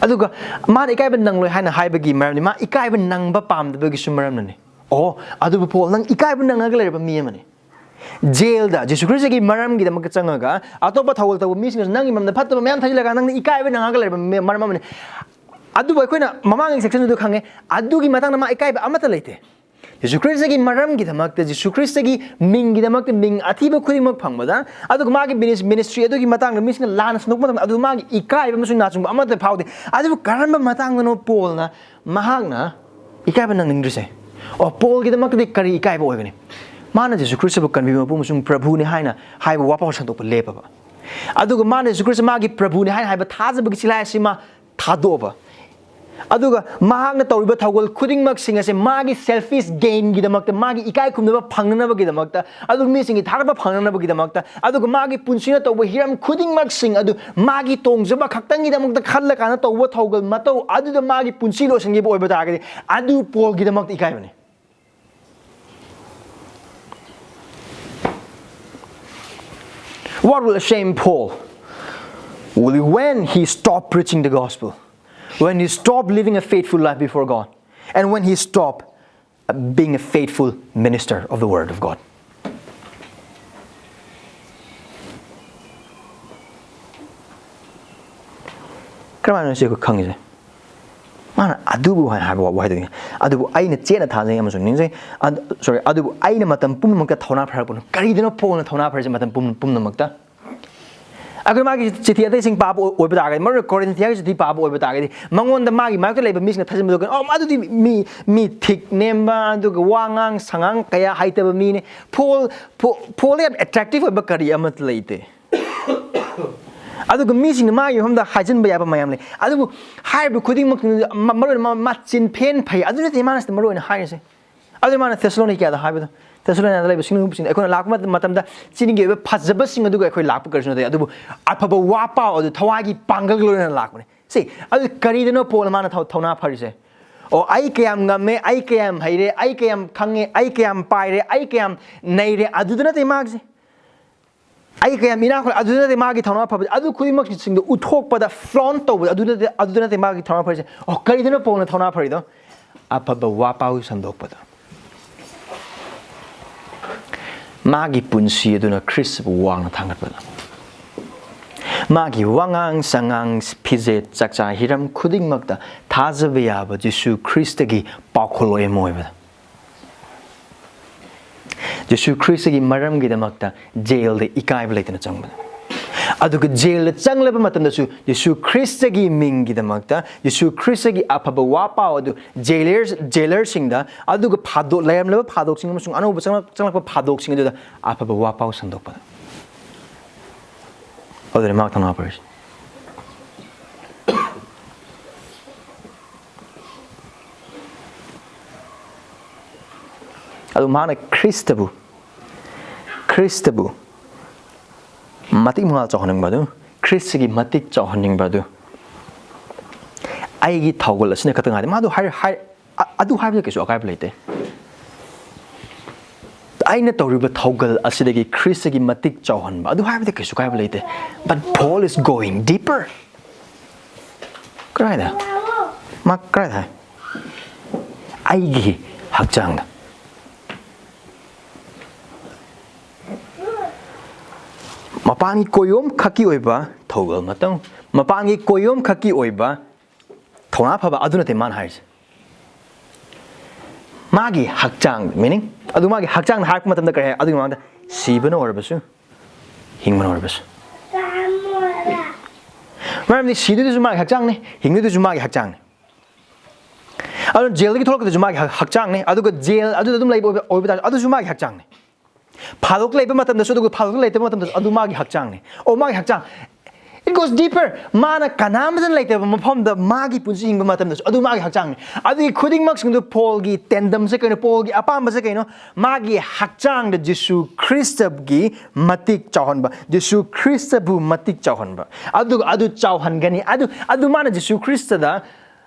ꯑꯗꯨꯒ ꯃꯥꯅ ꯏꯀꯥꯏꯕ ꯅꯪꯂꯣꯏ ꯍꯥꯏꯅ ꯍꯥꯏꯕꯒꯤ ꯃꯔꯝꯗꯤ ꯃꯥ ꯏꯀꯥꯏꯕ ꯅꯪꯕ ꯄꯥꯝꯗꯕꯒꯤꯁꯨ ꯃꯔꯝꯅꯅꯤ꯫ ꯑꯣ, ꯑꯗꯨꯕꯨ ꯄꯣꯜ, ꯅꯪ ꯏꯀꯥꯏꯕ ꯅꯪꯉꯒ ꯂꯩꯔꯕ ꯃꯤ ꯑꯃꯅꯤ꯫ ꯖꯦꯜꯗ ꯖꯤꯁꯨ ꯈ꯭ꯔꯤꯁꯇꯒꯤ ꯃꯔꯝꯒꯤꯗꯃꯛꯇ ꯆꯪꯉꯒ ꯑꯇꯣꯞꯄ ꯊꯧꯒꯜ ꯇꯧꯕ ꯃꯤꯁꯤꯡꯅꯁꯨ ꯅꯪꯒꯤ ꯃꯔꯝꯗ ꯐꯠꯇꯕ ꯃꯌꯥꯝ ꯊꯥꯖꯤꯜꯂꯒ ꯅꯪꯅ ꯏꯀꯥꯏꯕ ꯅꯪꯉꯒ ꯂꯩꯔꯕ ꯃ-, ꯃꯔꯝ ꯑꯃꯅꯤ꯫ ꯑꯗꯨꯕꯨ ꯑꯩꯈꯣꯏꯅ ꯃꯃꯥꯡꯒꯤ ꯁꯦꯛꯁꯟꯗꯨꯗ ꯈꯪꯉꯦ, ꯑꯗꯨꯒꯤ ꯃꯇꯥꯡꯗ ꯃꯥ ꯏꯀꯥꯏꯕ ꯑꯃꯠꯇ ꯂꯩꯇꯦ꯫ ꯖꯤꯁꯨ ꯈ꯭ꯔꯤꯁꯇꯒꯤ ꯃꯔꯝꯒꯤꯗꯃꯛꯇ, ꯖꯤꯁꯨ ꯈ꯭ꯔꯤꯁꯇꯒꯤ ꯃꯤꯡꯒꯤꯗꯃꯛꯇ ꯃꯤꯡ ꯑꯊꯤꯕ ꯈꯨꯗꯤꯡꯃꯛ ꯐꯪꯕꯗ, ꯑꯗꯨꯒ ꯃꯥꯒꯤ ꯃꯤꯅꯤꯁ-, ꯃꯤꯅꯤꯁꯇ꯭ꯔꯤ ꯑꯗꯨꯒꯤ ꯃꯇꯥꯡꯗ ꯃꯤꯁꯤꯡꯅ ꯂꯥꯟꯅ ꯁꯟꯗꯣꯛꯄ ꯃꯇꯝꯗ ꯑꯗꯨ ꯃꯥꯒꯤ ꯏꯀꯥꯏꯕ ꯑꯃꯁꯨꯡ ꯅꯥꯆꯨꯡꯕ ꯑꯃꯠꯇ ꯐꯥꯎꯗꯦ꯫ ꯑꯗꯨꯕꯨ ꯀꯔꯝꯕ ꯃꯇꯥꯡꯗꯅꯣ ꯄꯣꯜꯅ ꯃꯍꯥꯛꯅ ꯏꯀꯥꯏꯕ ꯅꯪꯅꯤꯡꯗ꯭ꯔꯤꯁꯦ? ꯑꯣ, ꯄꯣꯜꯒꯤꯗꯃꯛꯇꯗꯤ ꯀꯔꯤ ꯏꯀꯥꯏꯕ ꯑꯣꯏꯒꯅꯤ? ꯃꯥꯅ ꯖꯤꯁꯨ ꯈ꯭ꯔꯤꯁꯇꯕꯨ ꯀꯟꯕꯤꯕ ꯃꯄꯨ ꯑꯃꯁꯨꯡ ꯄ꯭ꯔꯚꯨꯅꯤ ꯍꯥꯏꯅ ꯍꯥꯏꯕ ꯋꯥꯐꯝ ꯁꯟꯗꯣꯛꯄ ꯂꯦꯞꯄꯕ꯫ ꯑꯗꯨꯒ ꯃꯥꯅ ꯖꯤꯁꯨ ꯈ꯭ꯔꯤꯁꯇ ꯃꯥꯒꯤ ꯄ꯭ꯔꯚꯨꯅꯤ ꯍꯥꯏꯅ ꯍꯥꯏꯕ ꯊꯥꯖꯕꯒꯤ ꯁꯤꯂꯥꯏ ꯑꯁꯤ ꯃꯥ ꯊꯥꯗꯣꯛꯑꯕ꯫ ꯑꯗꯨꯒ ꯃꯍꯥꯛꯅ ꯇꯧꯔꯤꯕ ꯊꯧꯒꯜ ꯈꯨꯗꯤꯡꯃꯛꯁꯤꯡ ꯑꯁꯦ ꯃꯥꯒꯤ ꯁꯦꯜꯐꯤꯁ ꯒꯦꯟꯒꯤꯗꯃꯛꯇ, ꯃꯥꯒꯤ ꯏꯀꯥꯏ ꯈꯨꯝꯅꯕ ꯐꯪꯅꯅꯕꯒꯤꯗꯃꯛꯇ, ꯑꯗꯨꯒ ꯃꯤꯁꯤꯡꯒꯤ ꯊꯥꯒꯠꯄ ꯐꯪꯅꯅꯕꯒꯤꯗꯃꯛꯇ, ꯑꯗꯨꯒ ꯃꯥꯒꯤ ꯄꯨꯟꯁꯤꯅ ꯇꯧꯕ ꯍꯤꯔꯝ ꯈꯨꯗꯤꯡꯃꯛꯁꯤꯡ ꯑꯗꯨ ꯃꯥꯒꯤ ꯇꯣꯡꯖꯕ ꯈꯛꯇꯪꯒꯤꯗꯃꯛꯇ ꯈꯜꯂꯀꯥꯟꯗ ꯇꯧꯕ ꯊꯧꯒꯜ ꯃꯇꯧ ꯑꯗꯨꯗ ꯃꯥꯒꯤ ꯄꯨꯟꯁꯤ ꯂꯣꯏꯁꯤꯟꯈꯤꯕ ꯑꯣꯏꯕ ꯇꯥꯔꯒꯗꯤ, ꯑꯗꯨ ꯄꯣꯜꯒꯤꯗꯃꯛꯇ ꯏꯀꯥꯏꯕꯅꯤ꯫ What will shame Paul? Only when he stopped preaching the gospel, when he stopped living a faithful life before God, and when he stopped, uh, being a faithful minister of the word of God. ꯀꯔꯝꯍꯥꯏꯅ ꯁꯤ ꯑꯩꯈꯣꯏ ꯈꯪꯉꯤꯁꯦ? ꯃꯥꯅ ꯑꯗꯨꯕꯨ ꯍꯥꯏꯅ ꯍꯥꯏꯕ ꯋꯥꯍꯩꯗꯨꯅꯤ꯫ ꯑꯗꯨꯕꯨ ꯑꯩꯅ ꯆꯦꯠꯅ ꯊꯥꯖꯩ ꯑꯃꯁꯨꯡ ꯅꯤꯡꯖꯩ꯫ ꯑꯗ-, sorry, ꯑꯗꯨꯕꯨ ꯑꯩꯅ ꯃꯇꯝ ꯄꯨꯝꯅꯃꯛꯇ ꯊꯧꯅꯥ ꯐꯔꯛꯄꯅꯣ꯫ ꯀꯔꯤꯗꯅꯣ ꯄꯣꯜꯅ ꯊꯧꯅꯥ ꯐꯔꯤꯁꯦ ꯃꯇꯝ ꯄꯨꯝ-, ꯄꯨꯝꯅꯃꯛꯇ? ꯑꯩꯈꯣꯏ ꯃꯥꯒꯤ ꯆꯤꯊꯤ ꯑꯇꯩꯁꯤꯡ ꯄꯥꯕ ꯑꯣꯏ-, ꯑꯣꯏꯕ ꯇꯥꯔꯒꯗꯤ, ꯃꯔꯨ ꯑꯣꯏꯅ ꯀꯣꯔꯤꯟꯊꯤꯌꯥꯒꯤ ꯆꯤꯊꯤ ꯄꯥꯕ ꯑꯣꯏꯕ ꯇꯥꯔꯒꯗꯤ, ꯃꯉꯣꯟꯗ ꯃꯥꯒꯤ ꯃꯥꯌꯣꯛꯇ ꯂꯩꯕ ꯃꯤꯁꯤꯡꯅ ꯊꯥꯖꯤꯟꯕꯗꯣ ꯀꯩꯅꯣ, "ꯑꯣ, ꯑꯗꯨꯗꯤ ꯃꯤ, ꯃꯤ ꯊꯤꯛ ꯅꯦꯝꯕ, ꯑꯗꯨꯒ ꯋꯥꯉꯥꯡ ꯁꯉꯥꯡ ꯀꯌꯥ ꯍꯩꯇꯕ ꯃꯤꯅꯦ꯫ ꯄꯣꯜ, ꯄꯣ-, ꯄꯣꯜꯗ ꯌꯥꯝ ꯑꯦꯇ꯭ꯔꯦꯛꯇꯤꯚ ꯑꯣꯏꯕ ꯀꯔꯤ ꯑꯃꯠꯇ ꯂꯩꯇꯦ"꯫ ꯑꯗꯨꯒ ꯃꯤꯁꯤꯡꯅ ꯃꯥꯒꯤ ꯃꯐꯝꯗ ꯍꯥꯏꯖꯤꯟꯕ ꯌꯥꯕ ꯃꯌꯥꯝ ꯂꯩ꯫ ꯑꯗꯨꯕꯨ ꯍꯥꯏꯔꯤꯕ ꯈꯨꯗꯤꯡꯃꯛ ꯃ-, ꯃꯔꯨ ꯑꯣꯏꯅ ꯃꯥ, ꯃꯥ ꯆꯤꯟ ꯐꯦꯟ ꯐꯩ꯫ ꯑꯗꯨ ꯅꯠꯇꯦ ꯃꯥꯅ ꯁꯤꯗ ꯃꯔꯨ ꯑꯣꯏꯅ ꯍꯥꯏꯔꯤꯁꯦ꯫ ꯑꯗꯨ ꯃꯥꯅ ꯊꯦꯁꯂꯣꯅꯤꯀꯤꯌꯥꯗ ꯍꯥꯏꯕꯗꯣ, ꯊꯦꯁꯂꯣꯅꯤꯀꯤꯌꯥꯗ ꯂꯩꯕ ꯁꯤꯡꯅꯨꯡꯁꯤꯡꯗ ꯑꯩꯈꯣꯏꯅ ꯂꯥꯛꯄ ꯃꯇꯝ-, ꯃꯇꯝꯗ ꯆꯤꯟꯒꯤ ꯑꯣꯏꯕ ꯐꯖꯕꯁꯤꯡ ꯑꯗꯨꯒ ꯑꯩꯈꯣꯏ ꯂꯥꯛꯄ ꯀꯔꯤꯁꯨ ꯅꯠꯇꯦ꯫ ꯑꯗꯨꯕꯨ ꯑꯐꯕ ꯋꯥ ꯄꯥꯎ ꯑꯗꯨ ꯊꯋꯥꯏꯒꯤ ꯄꯥꯡꯒꯜꯒ ꯂꯣꯏꯅꯅ ꯂꯥꯛꯄꯅꯦ꯫ ꯁꯤ, ꯑꯗꯨ ꯀꯔꯤꯗꯅꯣ ꯄꯣꯜꯅ ꯃꯥꯅ ꯊꯧ-, ꯊꯧꯅꯥ ꯐꯔꯤꯁꯦ? "ꯑꯣ, ꯑꯩ ꯀꯌꯥꯝ ꯉꯝꯃꯦ, ꯑꯩ ꯀꯌꯥꯝ ꯍꯩꯔꯦ, ꯑꯩ ꯀꯌꯥꯝ ꯈꯪꯉꯦ, ꯑꯩ ꯀꯌꯥꯝ ꯄꯥꯏꯔꯦ, ꯑꯩ ꯀꯌꯥꯝ ꯅꯩꯔꯦ", ꯑꯗꯨꯗ ꯅꯠꯇꯦ ꯃꯥꯒꯤꯁꯦ꯫ "ꯑꯩ ꯀꯌꯥꯝ ꯏꯅꯥꯛ ꯈꯨꯜꯂꯦ", ꯑꯗꯨꯗ ꯅꯠꯇꯦ ꯃꯥꯒꯤ ꯊꯧꯅꯥ ꯐꯕ꯫ ꯑꯗꯨ ꯈꯨꯗꯤꯡꯃꯛꯁꯤꯡꯗꯣ ꯎꯠꯊꯣꯛꯄꯗ, ꯐ꯭ꯂꯣꯟ ꯇꯧꯕꯗ, ꯑꯗꯨꯗ ꯅꯠꯇꯦ, ꯑꯗꯨꯗ ꯅꯠꯇꯦ ꯃꯥꯒꯤ ꯊꯧꯅꯥ ꯐꯔꯤꯁꯦ꯫ ꯑꯣ, ꯀꯔꯤꯗꯅꯣ ꯄꯣꯜꯅ ꯊꯧꯅꯥ ꯐꯔꯤꯗꯣ? ꯑꯐꯕ ꯋꯥ ꯄꯥꯎ ꯁꯟꯗꯣꯛꯄꯗ꯫ ꯃꯥꯒꯤ ꯄꯨꯟꯁꯤ ꯑꯗꯨꯅ ꯈ꯭ꯔꯤꯁꯇꯕꯨ ꯋꯥꯡꯅ ꯊꯥꯡꯒꯠꯄꯗ, ꯃꯥꯒꯤ ꯋꯥꯉꯥꯡ ꯁꯉꯥꯡ, ꯐꯤꯖꯦꯠ ꯆꯥꯛꯆꯥ ꯍꯤꯔꯝ ꯈꯨꯗꯤꯡꯃꯛꯇ ꯊꯥꯖꯕ ꯌꯥꯕ ꯖꯤꯁꯨ ꯈ꯭ꯔꯤꯁꯇꯒꯤ ꯄꯥꯎꯈꯣꯜꯂꯣꯏ ꯑꯃ ꯑꯣꯏꯕꯗ, ꯖꯤꯁꯨ ꯈ꯭ꯔꯤꯁꯇꯒꯤ ꯃꯔꯝꯒꯤꯗꯃꯛꯇ ꯖꯦꯜꯗ ꯏꯀꯥꯏꯕ ꯂꯩꯇꯅ ꯆꯪꯕꯗ, ꯑꯗꯨꯒ ꯖꯦꯜꯗ ꯆꯪꯂꯕ ꯃꯇꯝꯗꯁꯨ ꯖꯤꯁꯨ ꯈ꯭ꯔꯤꯁꯇꯒꯤ ꯃꯤꯡꯒꯤꯗꯃꯛꯇ ꯖꯤꯁꯨ ꯈ꯭ꯔꯤꯁꯇꯒꯤ ꯑꯐꯕ ꯋꯥ ꯄꯥꯎ ꯑꯗꯨ ꯖꯦꯂꯔ ꯖꯦꯂꯔꯁꯤꯡꯗ, ꯑꯗꯨꯒ ꯐꯥꯗꯣꯛ ꯂꯩꯔꯝꯂꯕ ꯐꯥꯗꯣꯛꯁꯤꯡ ꯑꯃꯁꯨꯡ ꯑꯅꯧꯕ ꯆꯪꯂꯛ- ꯆꯪꯂꯛꯄ ꯐꯥꯗꯣꯛꯁꯤꯡ ꯑꯗꯨꯗ ꯑꯐꯕ ꯋꯥ ꯄꯥꯎ ꯁꯟꯗꯣꯛꯄꯗ, ꯑꯗꯨꯅꯤ ꯃꯍꯥꯛ ꯊꯧꯅꯥ ꯐꯔꯤꯁꯤ꯫ ꯑꯗꯨ ꯃꯥꯅ ꯈ꯭ꯔꯤꯁꯇꯕꯨ, ꯈ꯭ꯔꯤꯁꯇꯕꯨ ꯃꯇꯤꯛ ꯃꯉꯥꯜ ꯆꯥꯎꯍꯟꯅꯤꯡꯕ ꯑꯗꯨ, ꯈ꯭ꯔꯤꯁꯇꯒꯤ ꯃꯇꯤꯛ ꯆꯥꯎꯍꯟꯅꯤꯡꯕ ꯑꯗꯨ, "ꯑꯩꯒꯤ ꯊꯧꯒꯜ ꯑꯁꯤꯅ ꯈꯛꯇ ꯉꯥꯏꯗꯦ"꯫ ꯃꯥꯗꯨ ꯍꯥꯏ, ꯍꯥꯏ, ꯑ-, ꯑꯗꯨ ꯍꯥꯏꯕꯗ ꯀꯩꯁꯨ ꯑꯀꯥꯏꯕ ꯂꯩꯇꯦ꯫ "ꯑꯩꯅ ꯇꯧꯔꯤꯕ ꯊꯧꯒꯜ ꯑꯁꯤꯗꯒꯤ ꯈ꯭ꯔꯤꯁꯇꯒꯤ ꯃꯇꯤꯛ ꯆꯥꯎꯍꯟꯕ" ꯑꯗꯨ ꯍꯥꯏꯕꯗ ꯀꯩꯁꯨ ꯀꯥꯏꯕ ꯂꯩꯇꯦ꯫ But Paul is going deeper. ꯀꯗꯥꯏꯗ? ꯃꯥ ꯀꯗꯥꯏꯗ ꯍꯥꯏ? "ꯑꯩꯒꯤ ꯍꯛꯆꯥꯡꯗ"꯫ ꯃꯄꯥꯟꯒꯤ ꯀꯣꯏꯌꯣꯝ ꯈꯛꯀꯤ ꯑꯣꯏꯕ ꯊꯧꯒꯜ ꯃꯇꯧ, ꯃꯄꯥꯟꯒꯤ ꯀꯣꯏꯌꯣꯝ ꯈꯛꯀꯤ ꯑꯣꯏꯕ ꯊꯧꯅꯥ ꯐꯕ ꯑꯗꯨ ꯅꯠꯇꯦ ꯃꯥꯅ ꯍꯥꯏꯔꯤꯁꯦ꯫ ꯃꯥꯒꯤ ꯍꯛꯆꯥꯡ, meaning, ꯑꯗꯨ ꯃꯥꯒꯤ ꯍꯛꯆꯥꯡꯗ ꯍꯥꯏꯔꯛꯄ ꯃꯇꯝꯗ ꯀꯔꯤ ꯍꯥꯏ? ꯑꯗꯨꯒꯤ ꯃꯃꯥꯡꯗ ꯁꯤꯕꯅ ꯑꯣꯏꯔꯕꯁꯨ, ꯍꯤꯡꯕꯅ ꯑꯣꯏꯔꯕꯁꯨ꯫ ꯃꯔꯝꯗꯤ ꯁꯤꯗꯣꯏꯗꯨꯁꯨ ꯃꯥꯒꯤ ꯍꯛꯆꯥꯡꯅꯤ, ꯍꯤꯡꯗꯣꯏꯗꯨꯁꯨ ꯃꯥꯒꯤ ꯍꯛꯆꯥꯡꯅꯤ꯫ ꯑꯗꯨꯅ ꯖꯦꯜꯗꯒꯤ ꯊꯣꯛꯂꯛꯀꯗꯣꯏꯁꯨ ꯃꯥꯒꯤ ꯍꯛ-, ꯍꯛꯆꯥꯡꯅꯤ, ꯑꯗꯨꯒ ꯖꯦꯜ ꯑꯗꯨꯗ ꯑꯗꯨꯝ ꯂꯩꯕ ꯑꯣꯏꯕ, ꯑꯣꯏꯕ ꯇꯥꯔꯁꯨ ꯑꯗꯨꯁꯨ ꯃꯥꯒꯤ ꯍꯛꯆꯥꯡꯅꯤ꯫ ꯐꯥꯗꯣꯛ ꯂꯩꯕ ꯃꯇꯝꯗꯁꯨ, ꯑꯗꯨꯒ ꯐꯥꯗꯣꯛ ꯂꯩꯇꯕ ꯃꯇꯝꯗꯁꯨ ꯑꯗꯨ ꯃꯥꯒꯤ ꯍꯛꯆꯥꯡꯅꯤ꯫ ꯑꯣ, ꯃꯥꯒꯤ ꯍꯛꯆꯥꯡ꯫ It goes deeper. ꯃꯥꯅ ꯀꯅꯥꯝꯇꯅ ꯂꯩꯇꯕ ꯃꯐꯝꯗ ꯃꯥꯒꯤ ꯄꯨꯟꯁꯤ ꯍꯤꯡꯕ ꯃꯇꯝꯗꯁꯨ ꯑꯗꯨ ꯃꯥꯒꯤ ꯍꯛꯆꯥꯡꯅꯤ꯫ ꯑꯗꯨꯒꯤ ꯈꯨꯗꯤꯡꯃꯛꯁꯤꯡꯗꯨ ꯄꯣꯜꯒꯤ ꯇꯦꯟꯗꯝꯁꯦ ꯀꯩꯅꯣ? ꯄꯣꯜꯒꯤ ꯑꯄꯥꯝꯕꯁꯦ ꯀꯩꯅꯣ? ꯃꯥꯒꯤ ꯍꯛꯆꯥꯡꯗ ꯖꯤꯁꯨ ꯈ꯭ꯔꯤꯁꯇꯒꯤ ꯃꯇꯤꯛ ꯆꯥꯎꯍꯟꯕ, ꯖꯤꯁꯨ ꯈ꯭ꯔꯤꯁꯇꯕꯨ ꯃꯇꯤꯛ ꯆꯥꯎꯍꯟꯕ꯫ ꯑꯗꯨꯒ ꯑꯗꯨ ꯆꯥꯎꯍꯟꯒꯅꯤ꯫ ꯑꯗꯨ, ꯑꯗꯨ ꯃꯥꯅ ꯖꯤꯁꯨ ꯈ꯭ꯔꯤꯁꯇꯗ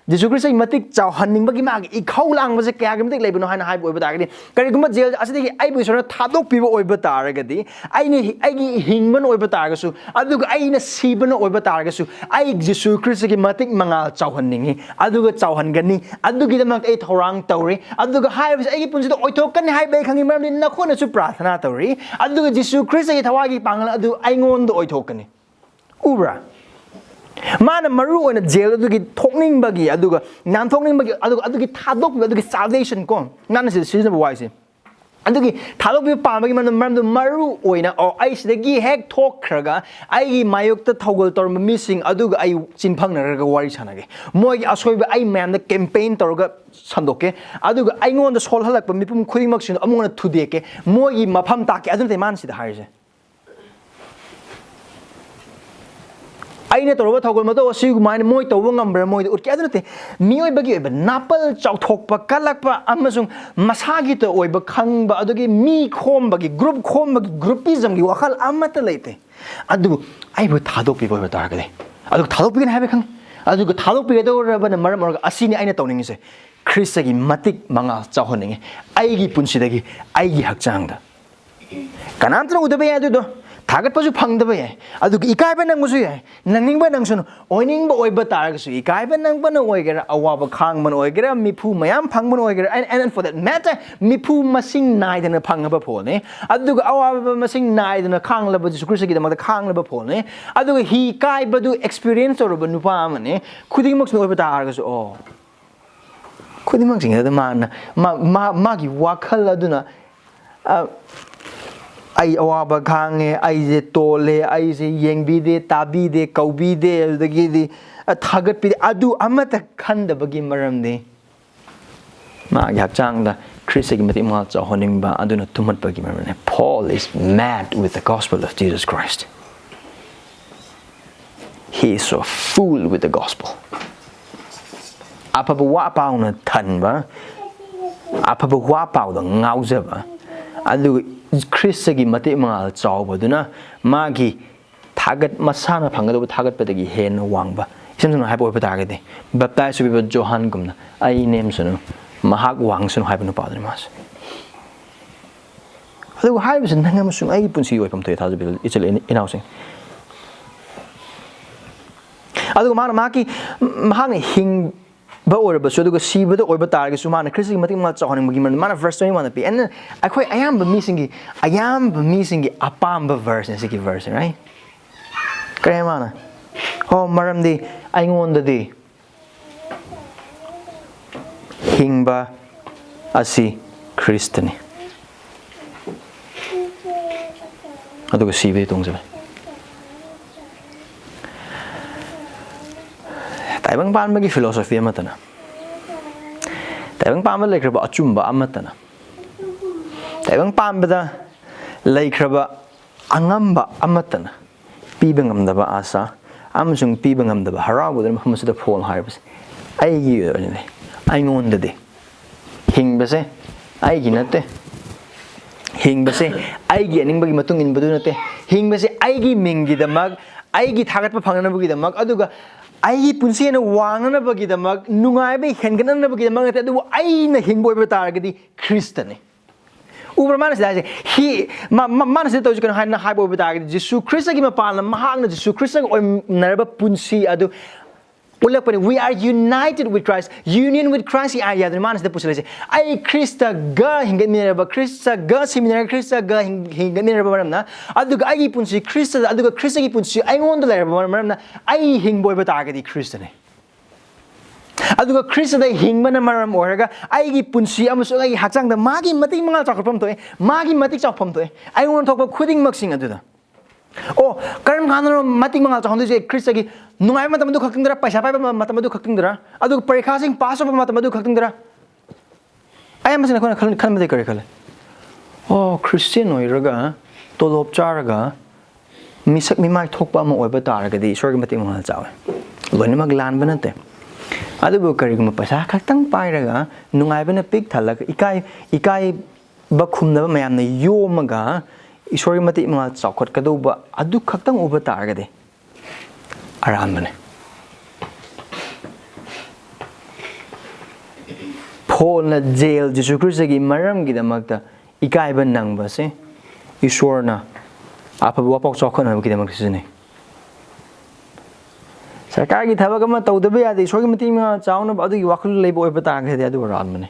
ꯖꯤꯁꯨ ꯈ꯭ꯔꯤꯁꯇꯒꯤ ꯃꯇꯤꯛ ꯆꯥꯎꯍꯟꯅꯤꯡꯕꯒꯤ ꯃꯥꯒꯤ ꯏꯈꯧ ꯂꯥꯡꯕꯁꯦ ꯀꯌꯥꯒꯤ ꯃꯇꯤꯛ ꯂꯩꯕꯅꯣ ꯍꯥꯏꯅ ꯍꯥꯏꯕ ꯑꯣꯏꯕ ꯇꯥꯔꯒꯗꯤ, ꯀꯔꯤꯒꯨꯝꯕ ꯖꯦꯜ ꯑꯁꯤꯗꯒꯤ ꯑꯩꯕꯨ ꯏꯁꯣꯔꯅ ꯊꯥꯗꯣꯛꯄꯤꯕ ꯑꯣꯏꯕ ꯇꯥꯔꯒꯗꯤ, ꯑꯩꯅ ꯍꯤ- ꯑꯩꯒꯤ ꯍꯤꯡꯕꯅ ꯑꯣꯏꯕ ꯇꯥꯔꯒꯁꯨ, ꯑꯗꯨꯒ ꯑꯩꯅ ꯁꯤꯕꯅ ꯑꯣꯏꯕ ꯇꯥꯔꯒꯁꯨ, ꯑꯩ ꯖꯤꯁꯨ ꯈ꯭ꯔꯤꯁꯇꯒꯤ ꯃꯇꯤꯛ ꯃꯉꯥꯜ ꯆꯥꯎꯍꯟꯅꯤꯡꯉꯤ, ꯑꯗꯨꯒ ꯆꯥꯎꯍꯟꯒꯅꯤ, ꯑꯗꯨꯒꯤꯗꯃꯛ ꯑꯩ ꯊꯧꯔꯥꯡ ꯇꯧꯔꯤ꯫ ꯑꯗꯨꯒ ꯍꯥꯏꯔꯤꯕꯁꯦ ꯑꯩꯒꯤ ꯄꯨꯟꯁꯤꯗ ꯑꯣꯏꯊꯣꯛꯀꯅꯤ ꯍꯥꯏꯕ ꯑꯩ ꯈꯪꯉꯤ, ꯃꯔꯝꯗꯤ ꯅꯈꯣꯏꯅꯁꯨ ꯄ꯭ꯔꯥꯊꯅꯥ ꯇꯧꯔꯤ꯫ ꯑꯗꯨꯒ ꯖꯤꯁꯨ ꯈ꯭ꯔꯤꯁꯇꯒꯤ ꯊꯋꯥꯏꯒꯤ ꯄꯥꯡꯒꯜ ꯑꯗꯨ ꯑꯩꯉꯣꯟꯗ ꯑꯣꯏꯊꯣꯛꯀꯅꯤ꯫ ꯎꯕ꯭ꯔꯥ? ꯃꯥꯅ ꯃꯔꯨ ꯑꯣꯏꯅ ꯖꯦꯜ ꯑꯗꯨꯒꯤ ꯊꯣꯛꯅꯤꯡꯕꯒꯤ, ꯑꯗꯨꯒ ꯅꯥꯟꯊꯣꯛꯅꯤꯡꯕꯒꯤ, ꯑꯗꯨꯒ ꯑꯗꯨꯒꯤ ꯊꯥꯗꯣꯛꯄꯤꯕ, ꯑꯗꯨꯒꯤ salvation ꯀꯣ, ꯃꯥꯅ ꯁꯤꯗ ꯁꯤꯖꯤꯟꯅꯕ ꯋꯥꯍꯩꯁꯦ, ꯑꯗꯨꯒꯤ ꯊꯥꯗꯣꯛꯄꯤꯕ ꯄꯥꯝꯕꯒꯤ ꯃꯔꯝꯗ, ꯃꯔꯝꯗꯨ ꯃꯔꯨ ꯑꯣꯏꯅ, ꯑꯣ, ꯑꯩ ꯁꯤꯗꯒꯤ ꯍꯦꯛ ꯊꯣꯛꯈ꯭ꯔꯒ ꯑꯩꯒꯤ ꯃꯥꯌꯣꯛꯇ ꯊꯧꯒꯜ ꯇꯧꯔꯝꯕ ꯃꯤꯁꯤꯡ ꯑꯗꯨꯒ ꯑꯩ ꯆꯤꯟꯐꯪꯅꯔꯒ ꯋꯥꯔꯤ ꯁꯥꯟꯅꯒꯦ, ꯃꯣꯏꯒꯤ ꯑꯁꯣꯏꯕ ꯑꯩ ꯃꯌꯥꯝꯗ campaign ꯇꯧꯔꯒ ꯁꯟꯗꯣꯛꯀꯦ, ꯑꯗꯨꯒ ꯑꯩꯉꯣꯟꯗ ꯁꯣꯜꯍꯜꯂꯛꯄ ꯃꯤꯄꯨꯝ ꯈꯨꯗꯤꯡꯃꯛꯁꯤꯡꯗꯣ ꯑꯃꯨꯛ ꯍꯟꯅ ꯊꯨꯗꯦꯛꯀꯦ, ꯃꯣꯏꯒꯤ ꯃꯐꯝ ꯇꯥꯛꯀꯦ꯫ ꯑꯗꯨ ꯅꯠꯇꯦ ꯃꯥꯅ ꯁꯤꯗ ꯍꯥꯏꯔꯤꯁꯦ꯫ ꯑꯩꯅ ꯇꯧꯔꯕ ꯊꯧꯒꯜ ꯃꯇꯧ ꯑꯁꯤꯒꯨꯃꯥꯏꯅ ꯃꯣꯏ ꯇꯧꯕ ꯉꯝꯕ꯭ꯔꯥ, ꯃꯣꯏꯗ ꯎꯠꯀꯦ꯫ ꯑꯗꯨ ꯅꯠꯇꯦ, ꯃꯤꯑꯣꯏꯕꯒꯤ ꯑꯣꯏꯕ ꯅꯥꯄꯜ ꯆꯥꯎꯊꯣꯛꯄ, ꯀꯜꯂꯛꯄ, ꯑꯃꯁꯨꯡ ꯃꯁꯥꯒꯤꯇ ꯑꯣꯏꯕ ꯈꯪꯕ, ꯑꯗꯨꯒꯤ ꯃꯤ ꯈꯣꯝꯕꯒꯤ, group ꯈꯣꯝꯕꯒꯤ, groupismꯒꯤ ꯋꯥꯈꯜ ꯑꯃꯠꯇ ꯂꯩꯇꯦ꯫ ꯑꯗꯨꯕꯨ ꯑꯩꯕꯨ ꯊꯥꯗꯣꯛꯄꯤꯕ ꯑꯣꯏꯕ ꯇꯥꯔꯒꯗꯤ, ꯑꯗꯨꯒ ꯊꯥꯗꯣꯛꯄꯤꯒꯅꯤ ꯍꯥꯏꯕ ꯈꯪꯉꯤ꯫ ꯑꯗꯨꯒ ꯊꯥꯗꯣꯛꯄꯤꯒꯗꯧꯔꯕꯅ ꯃꯔꯝ ꯑꯣꯏꯔꯒ, ꯑꯁꯤꯅꯤ ꯑꯩꯅ ꯇꯧꯅꯤꯡꯉꯤꯁꯦ, ꯈ꯭ꯔꯤꯁꯇꯒꯤ ꯃꯇꯤꯛ ꯃꯉꯥꯜ ꯆꯥꯎꯍꯟꯅꯤꯡꯉꯤ꯫ ꯑꯩꯒꯤ ꯄꯨꯟꯁꯤꯗꯒꯤ, ꯑꯩꯒꯤ ꯍꯛꯆꯥꯡꯗ꯫ ꯀꯅꯥꯝꯇꯅ ꯎꯗꯕ ꯌꯥꯏ ꯑꯗꯨꯗꯣ, ꯊꯥꯒꯠꯄꯁꯨ ꯐꯪꯗꯕ ꯌꯥꯏ, ꯑꯗꯨꯒ ꯏꯀꯥꯏꯕ ꯅꯪꯕꯁꯨ ꯌꯥꯏ, ꯅꯪꯅꯤꯡꯕ ꯅꯪꯁꯅꯨ, ꯑꯣꯏꯅꯤꯡꯕ ꯑꯣꯏꯕ ꯇꯥꯔꯒꯁꯨ, ꯏꯀꯥꯏꯕ ꯅꯪꯕꯅ ꯑꯣꯏꯒꯦꯔꯥ, ꯑꯋꯥꯕ ꯈꯥꯡꯕꯅ ꯑꯣꯏꯒꯦꯔꯥ, ꯃꯤꯐꯨ ꯃꯌꯥꯝ ꯐꯪꯕꯅ ꯑꯣꯏꯒꯦꯔꯥ, and, and for that matter, ꯃꯤꯐꯨ ꯃꯁꯤꯡ ꯅꯥꯏꯗꯅ ꯐꯪꯉꯕ ꯐꯣꯜꯅꯤ, ꯑꯗꯨꯒ ꯑꯋꯥꯕ ꯃꯁꯤꯡ ꯅꯥꯏꯗꯅ ꯈꯥꯡꯂꯕ, ꯖꯤꯁꯨ ꯈ꯭ꯔꯤꯁꯇꯒꯤꯗꯃꯛꯇ ꯈꯥꯡꯂꯕ ꯐꯣꯜꯅꯤ, ꯑꯗꯨꯒ ꯍꯤ ꯀꯥꯏꯕꯗꯨ experience ꯇꯧꯔꯕ ꯅꯨꯄꯥ ꯑꯃꯅꯤ꯫ ꯈꯨꯗꯤꯡꯃꯛꯁꯤꯅ ꯑꯣꯏꯕ ꯇꯥꯔꯒꯁꯨ, ꯑꯣ, ꯈꯨꯗꯤꯡꯃꯛꯁꯤꯡ ꯑꯗꯨ ꯃꯥꯅ, ꯃꯥ-, ꯃꯥ-, ꯃꯥꯒꯤ ꯋꯥꯈꯜ ꯑꯗꯨꯅ, ꯑ, "ꯑꯩ ꯑꯋꯥꯕ ꯈꯥꯡꯉꯦ, ꯑꯩꯁꯦ ꯇꯣꯜꯂꯦ, ꯑꯩꯁꯦ ꯌꯦꯡꯕꯤꯗꯦ, ꯇꯥꯕꯤꯗꯦ, ꯀꯧꯕꯤꯗꯦ, ꯑꯗꯨꯗꯒꯤꯗꯤ, ꯑ, ꯊꯥꯒꯠꯄꯤꯗꯦ", ꯑꯗꯨ ꯑꯃꯠꯇ ꯈꯟꯗꯕꯒꯤ ꯃꯔꯝꯗꯤ ꯃꯥꯒꯤ ꯍꯛꯆꯥꯡꯗ ꯈ꯭ꯔꯤꯁꯇꯒꯤ ꯃꯇꯤꯛ ꯃꯉꯥꯜ ꯆꯥꯎꯍꯟꯅꯤꯡꯕ ꯑꯗꯨꯅ ꯇꯨꯝꯍꯠꯄꯒꯤ ꯃꯔꯝꯅꯤ꯫ Paul is mad with the gospel of Jesus Christ. He is so full with the gospel. ꯑꯐꯕ ꯋꯥ ꯄꯥꯎꯅ ꯊꯟꯕ, ꯑꯐꯕ ꯋꯥ ꯄꯥꯎꯗ ꯉꯥꯎꯖꯕ, ꯑꯗꯨꯒ ꯈ꯭ꯔꯤꯁꯇꯒꯤ ꯃꯇꯤꯛ ꯃꯉꯥꯜ ꯆꯥꯎꯕꯗꯨꯅ ꯃꯥꯒꯤ ꯊꯥꯒꯠ-, ꯃꯁꯥꯅ ꯐꯪꯒꯗꯧꯕ ꯊꯥꯒꯠꯄꯗꯒꯤ ꯍꯦꯟꯅ ꯋꯥꯡꯕ, ꯁꯦꯝꯁꯅꯨ ꯍꯥꯏꯕ ꯑꯣꯏꯕ ꯇꯥꯔꯒꯗꯤ, ꯕꯦꯞꯇꯥꯏꯁ ꯇꯧꯕꯤꯕ ꯖꯣꯍꯥꯟꯒꯨꯝꯅ ꯑꯩ ꯅꯦꯝꯁꯅꯨ, ꯃꯍꯥꯛ ꯋꯥꯡꯁꯅꯨ ꯍꯥꯏꯕ ꯅꯨꯄꯥꯗꯨꯅꯤ ꯃꯥꯁꯦ꯫ ꯑꯗꯨꯒ ꯍꯥꯏꯔꯤꯕꯁꯤ ꯅꯪ ꯑꯃꯁꯨꯡ ꯑꯩꯒꯤ ꯄꯨꯟꯁꯤꯒꯤ ꯑꯣꯏꯐꯝ ꯊꯣꯛꯑꯦ, ꯊꯥꯖꯕꯤꯕ ꯏꯆꯤꯜ ꯏꯅꯥꯎꯁꯤꯡ꯫ ꯑꯗꯨꯒ ꯃꯥꯅ ꯃꯍꯥꯛꯀꯤ, ꯃꯍꯥꯛꯅ ꯍꯤꯡꯕ ꯑꯣꯏꯔꯕꯁꯨ, ꯑꯗꯨꯒ ꯁꯤꯕꯗ ꯑꯣꯏꯕ ꯇꯥꯔꯒꯁꯨ, ꯃꯥꯅ ꯈ꯭ꯔꯤꯁꯇꯒꯤ ꯃꯇꯤꯛ ꯃꯉꯥ ꯆꯥꯎꯍꯟꯅꯤꯡꯕꯒꯤ ꯃꯔꯝꯗꯤ ꯃꯥꯅ verse twenty one the P. And ꯑꯩꯈꯣꯏ ꯑꯌꯥꯝꯕ ꯃꯤꯁꯤꯡꯒꯤ, ꯑꯌꯥꯝꯕ ꯃꯤꯁꯤꯡꯒꯤ ꯑꯄꯥꯝꯕ verse ꯅꯦ ꯁꯤꯒꯤ verse ꯁꯦ, right? ꯀꯔꯤ ꯍꯥꯏ ꯃꯥꯅ? "ꯑꯣ, ꯃꯔꯝꯗꯤ ꯑꯩꯉꯣꯟꯗꯗꯤ ꯍꯤꯡꯕ ꯑꯁꯤ ꯈ꯭ꯔꯤꯁꯇꯅꯤ, ꯑꯗꯨꯒ ꯁꯤꯕꯗꯤ ꯇꯣꯡꯖꯕꯅꯤ"꯫ ꯇꯥꯏꯕꯪ ꯄꯥꯟꯕꯒꯤ philosophy ꯑꯃꯠꯇꯅ, ꯇꯥꯏꯕꯪ ꯄꯥꯟꯕ ꯂꯩꯈ꯭ꯔꯕ ꯑꯆꯨꯝꯕ ꯑꯃꯠꯇꯅ, ꯇꯥꯏꯕꯪ ꯄꯥꯟꯕꯗ ꯂꯩꯈ꯭ꯔꯕ ꯑꯉꯝꯕ ꯑꯃꯠꯇꯅ ꯄꯤꯕ ꯉꯝꯗꯕ ꯑꯥꯁꯥ ꯑꯃꯁꯨꯡ ꯄꯤꯕ ꯉꯝꯗꯕ ꯍꯔꯥꯎꯕꯗꯨꯅ ꯃꯐꯝ ꯑꯁꯤꯗ ꯐꯣꯜ ꯍꯥꯏꯔꯤꯕꯁꯦ ꯑꯩꯒꯤ ꯑꯣꯏꯕꯅꯤꯅꯦ꯫ ꯑꯩꯉꯣꯟꯗꯗꯤ ꯍꯤꯡꯕꯁꯦ ꯑꯩꯒꯤ ꯅꯠꯇꯦ꯫ ꯍꯤꯡꯕꯁꯦ ꯑꯩꯒꯤ ꯑꯅꯤꯡꯕꯒꯤ ꯃꯇꯨꯡ ꯏꯟꯕꯗꯨ ꯅꯠꯇꯦ꯫ ꯍꯤꯡꯕꯁꯦ ꯑꯩꯒꯤ ꯃꯤꯡꯒꯤꯗꯃꯛ, ꯑꯩꯒꯤ ꯊꯥꯒꯠꯄ ꯐꯪꯅꯕꯒꯤꯗꯃꯛ, ꯑꯗꯨꯒ ꯑꯩꯒꯤ ꯄꯨꯟꯁꯤ ꯍꯦꯟꯅ ꯋꯥꯡꯅꯅꯕꯒꯤꯗꯃꯛ, ꯅꯨꯡꯉꯥꯏꯕ ꯍꯦꯟꯒꯠꯅꯅꯕꯒꯤꯗꯃꯛ ꯅꯠꯇꯦ, ꯑꯗꯨꯕꯨ ꯑꯩꯅ ꯍꯤꯡꯕ ꯑꯣꯏꯕ ꯇꯥꯔꯒꯗꯤ ꯈ꯭ꯔꯤꯁꯇꯅꯤ꯫ ꯎꯕ꯭ꯔꯥ ꯃꯥꯅ ꯁꯤꯗ ꯍꯥꯏꯁꯦ? He, ꯃꯥ-, ꯃꯥ-, ꯃꯥꯅ ꯁꯤꯗ ꯇꯧꯔꯤꯁꯤ ꯀꯩꯅꯣ ꯍꯥꯏꯅ ꯍꯥꯏꯕ ꯑꯣꯏꯕ ꯇꯥꯔꯒꯗꯤ, ꯖꯤꯁꯨ ꯈ꯭ꯔꯤꯁꯇꯒꯤ ꯃꯄꯥꯟꯅ ꯃꯍꯥꯛꯅ ꯖꯤꯁꯨ ꯈ꯭ꯔꯤꯁꯇꯒ ꯑꯣꯏꯅꯔꯕ ꯄꯨꯟꯁꯤ ꯑꯗꯨ ꯎꯠꯂꯛꯄꯅꯤ꯫ "We are united with Christ." Union with Christ ꯒꯤ idea ꯗꯨꯅꯤ ꯃꯥꯅ ꯁꯤꯗ ꯄꯨꯁꯤꯜꯂꯤꯁꯦ꯫ ꯑꯩ ꯈ꯭ꯔꯤꯁꯇꯒ ꯍꯤꯡꯒꯠꯃꯤꯟꯅꯔꯕ, ꯈ꯭ꯔꯤꯁꯇꯒ ꯁꯤꯃꯤꯟꯅꯔꯒ, ꯈ꯭ꯔꯤꯁꯇꯒ ꯍꯤꯡ-, ꯍꯤꯡꯒꯠꯃꯤꯟꯅꯔꯕ ꯃꯔꯝꯅ, ꯑꯗꯨꯒ ꯑꯩꯒꯤ ꯄꯨꯟꯁꯤ ꯈ꯭ꯔꯤꯁꯇꯗ, ꯑꯗꯨꯒ ꯈ꯭ꯔꯤꯁꯇꯒꯤ ꯄꯨꯟꯁꯤ ꯑꯩꯉꯣꯟꯗ ꯂꯩꯔꯕ ꯃꯔꯝꯅ, ꯑꯩ ꯍꯤꯡꯕ ꯑꯣꯏꯕ ꯇꯥꯔꯒꯗꯤ ꯈ꯭ꯔꯤꯁꯇꯅꯤ꯫ ꯑꯗꯨꯒ ꯈ꯭ꯔꯤꯁꯇꯗ ꯍꯤꯡꯕꯅ ꯃꯔꯝ ꯑꯣꯏꯔꯒ ꯑꯩꯒꯤ ꯄꯨꯟꯁꯤ ꯑꯃꯁꯨꯡ ꯑꯩꯒꯤ ꯍꯛꯆꯥꯡꯗ ꯃꯥꯒꯤ ꯃꯇꯤꯛ ꯃꯉꯥꯜ ꯆꯥꯎꯈꯠꯐꯝ ꯊꯣꯛꯑꯦ, ꯃꯥꯒꯤ ꯃꯇꯤꯛ ꯆꯥꯎꯐꯝ ꯊꯣꯛꯑꯦ, ꯑꯩꯉꯣꯟꯗ ꯊꯣꯛꯄ ꯈꯨꯗꯤꯡꯃꯛꯁꯤꯡ ꯑꯗꯨꯗ꯫ ꯑꯣ, ꯀꯔꯝ ꯀꯥꯟꯗꯅꯣ ꯃꯇꯤꯛ ꯃꯉꯥꯜ ꯆꯥꯎꯍꯟꯗꯣꯏꯁꯦ? ꯈ꯭ꯔꯤꯁꯇꯒꯤ ꯅꯨꯡꯉꯥꯏꯕ ꯃꯇꯝ ꯑꯗꯨ ꯈꯛꯇꯪꯗꯔ? ꯄꯩꯁꯥ ꯄꯥꯏꯕ ꯃꯇꯝ ꯑꯗꯨ ꯈꯛꯇꯪꯗꯔ? ꯑꯗꯨꯒ ꯄꯔꯤꯈꯥꯁꯤꯡ ꯄꯥꯁ ꯇꯧꯕ ꯃꯇꯝ ꯑꯗꯨ ꯈꯛꯇꯪꯗꯔ? ꯑꯌꯥꯝꯕꯁꯤꯅ ꯑꯩꯈꯣꯏꯅ ꯈꯟ-, ꯈꯟꯕꯗꯤ ꯀꯔꯤ ꯈꯜꯂꯤ? ꯑꯣ, ꯈ꯭ꯔꯤꯁꯇꯤꯌꯟ ꯑꯣꯏꯔꯒ, ꯇꯣꯂꯣꯞ ꯆꯥꯔꯒ, ꯃꯤꯁꯛ ꯃꯤꯃꯥꯏ ꯊꯣꯛꯄ ꯑꯃ ꯑꯣꯏꯕ ꯇꯥꯔꯒꯗꯤ ꯏꯁꯣꯔꯒꯤ ꯃꯇꯤꯛ ꯃꯉꯥꯜ ꯆꯥꯎꯋꯤ꯫ ꯂꯣꯏꯅꯃꯛ ꯂꯥꯟꯕ ꯅꯠꯇꯦ꯫ ꯑꯗꯨꯕꯨ ꯀꯔꯤꯒꯨꯝꯕ ꯄꯩꯁꯥ ꯈꯛꯇꯪ ꯄꯥꯏꯔꯒ, ꯅꯨꯡꯉꯥꯏꯕꯅ ꯄꯤꯛ ꯊꯜꯂꯒ, ꯏꯀꯥꯏ, ꯏꯀꯥꯏꯕ ꯈꯨꯝꯅꯕ ꯃꯌꯥꯝꯅ ꯌꯣꯝꯃꯒ, ꯏꯁꯣꯔꯒꯤ ꯃꯇꯤꯛ ꯃꯉꯥꯜ ꯆꯥꯎꯈꯠꯀꯗꯧꯕ ꯑꯗꯨ ꯈꯛꯇꯪ ꯎꯕ ꯇꯥꯔꯒꯗꯤ ꯑꯔꯥꯟꯕꯅꯤ꯫ ꯄꯣꯜꯅ ꯖꯦꯜ ꯖꯤꯁꯨ ꯈ꯭ꯔꯤꯁꯇꯒꯤ ꯃꯔꯝꯒꯤꯗꯃꯛꯇ ꯏꯀꯥꯏꯕ ꯅꯪꯕꯁꯦ ꯏꯁꯣꯔꯅ ꯑꯐꯕ ꯋꯥꯄꯥꯎ ꯆꯥꯎꯈꯠꯅꯕꯒꯤꯗꯃꯛꯇ ꯁꯤꯖꯤꯟꯅꯩ꯫ ꯁꯔꯀꯥꯔꯒꯤ ꯊꯕꯛ ꯑꯃ ꯇꯧꯗꯕ ꯌꯥꯗꯦ, ꯏꯁꯣꯔꯒꯤ ꯃꯇꯦꯡ ꯃꯉꯥ ꯆꯥꯎꯅꯕ ꯑꯗꯨꯒꯤ ꯋꯥꯈꯜ ꯂꯩꯕ ꯑꯣꯏꯕ ꯇꯥꯔꯒꯗꯤ ꯑꯗꯨ ꯑꯔꯥꯟꯕꯅꯤ꯫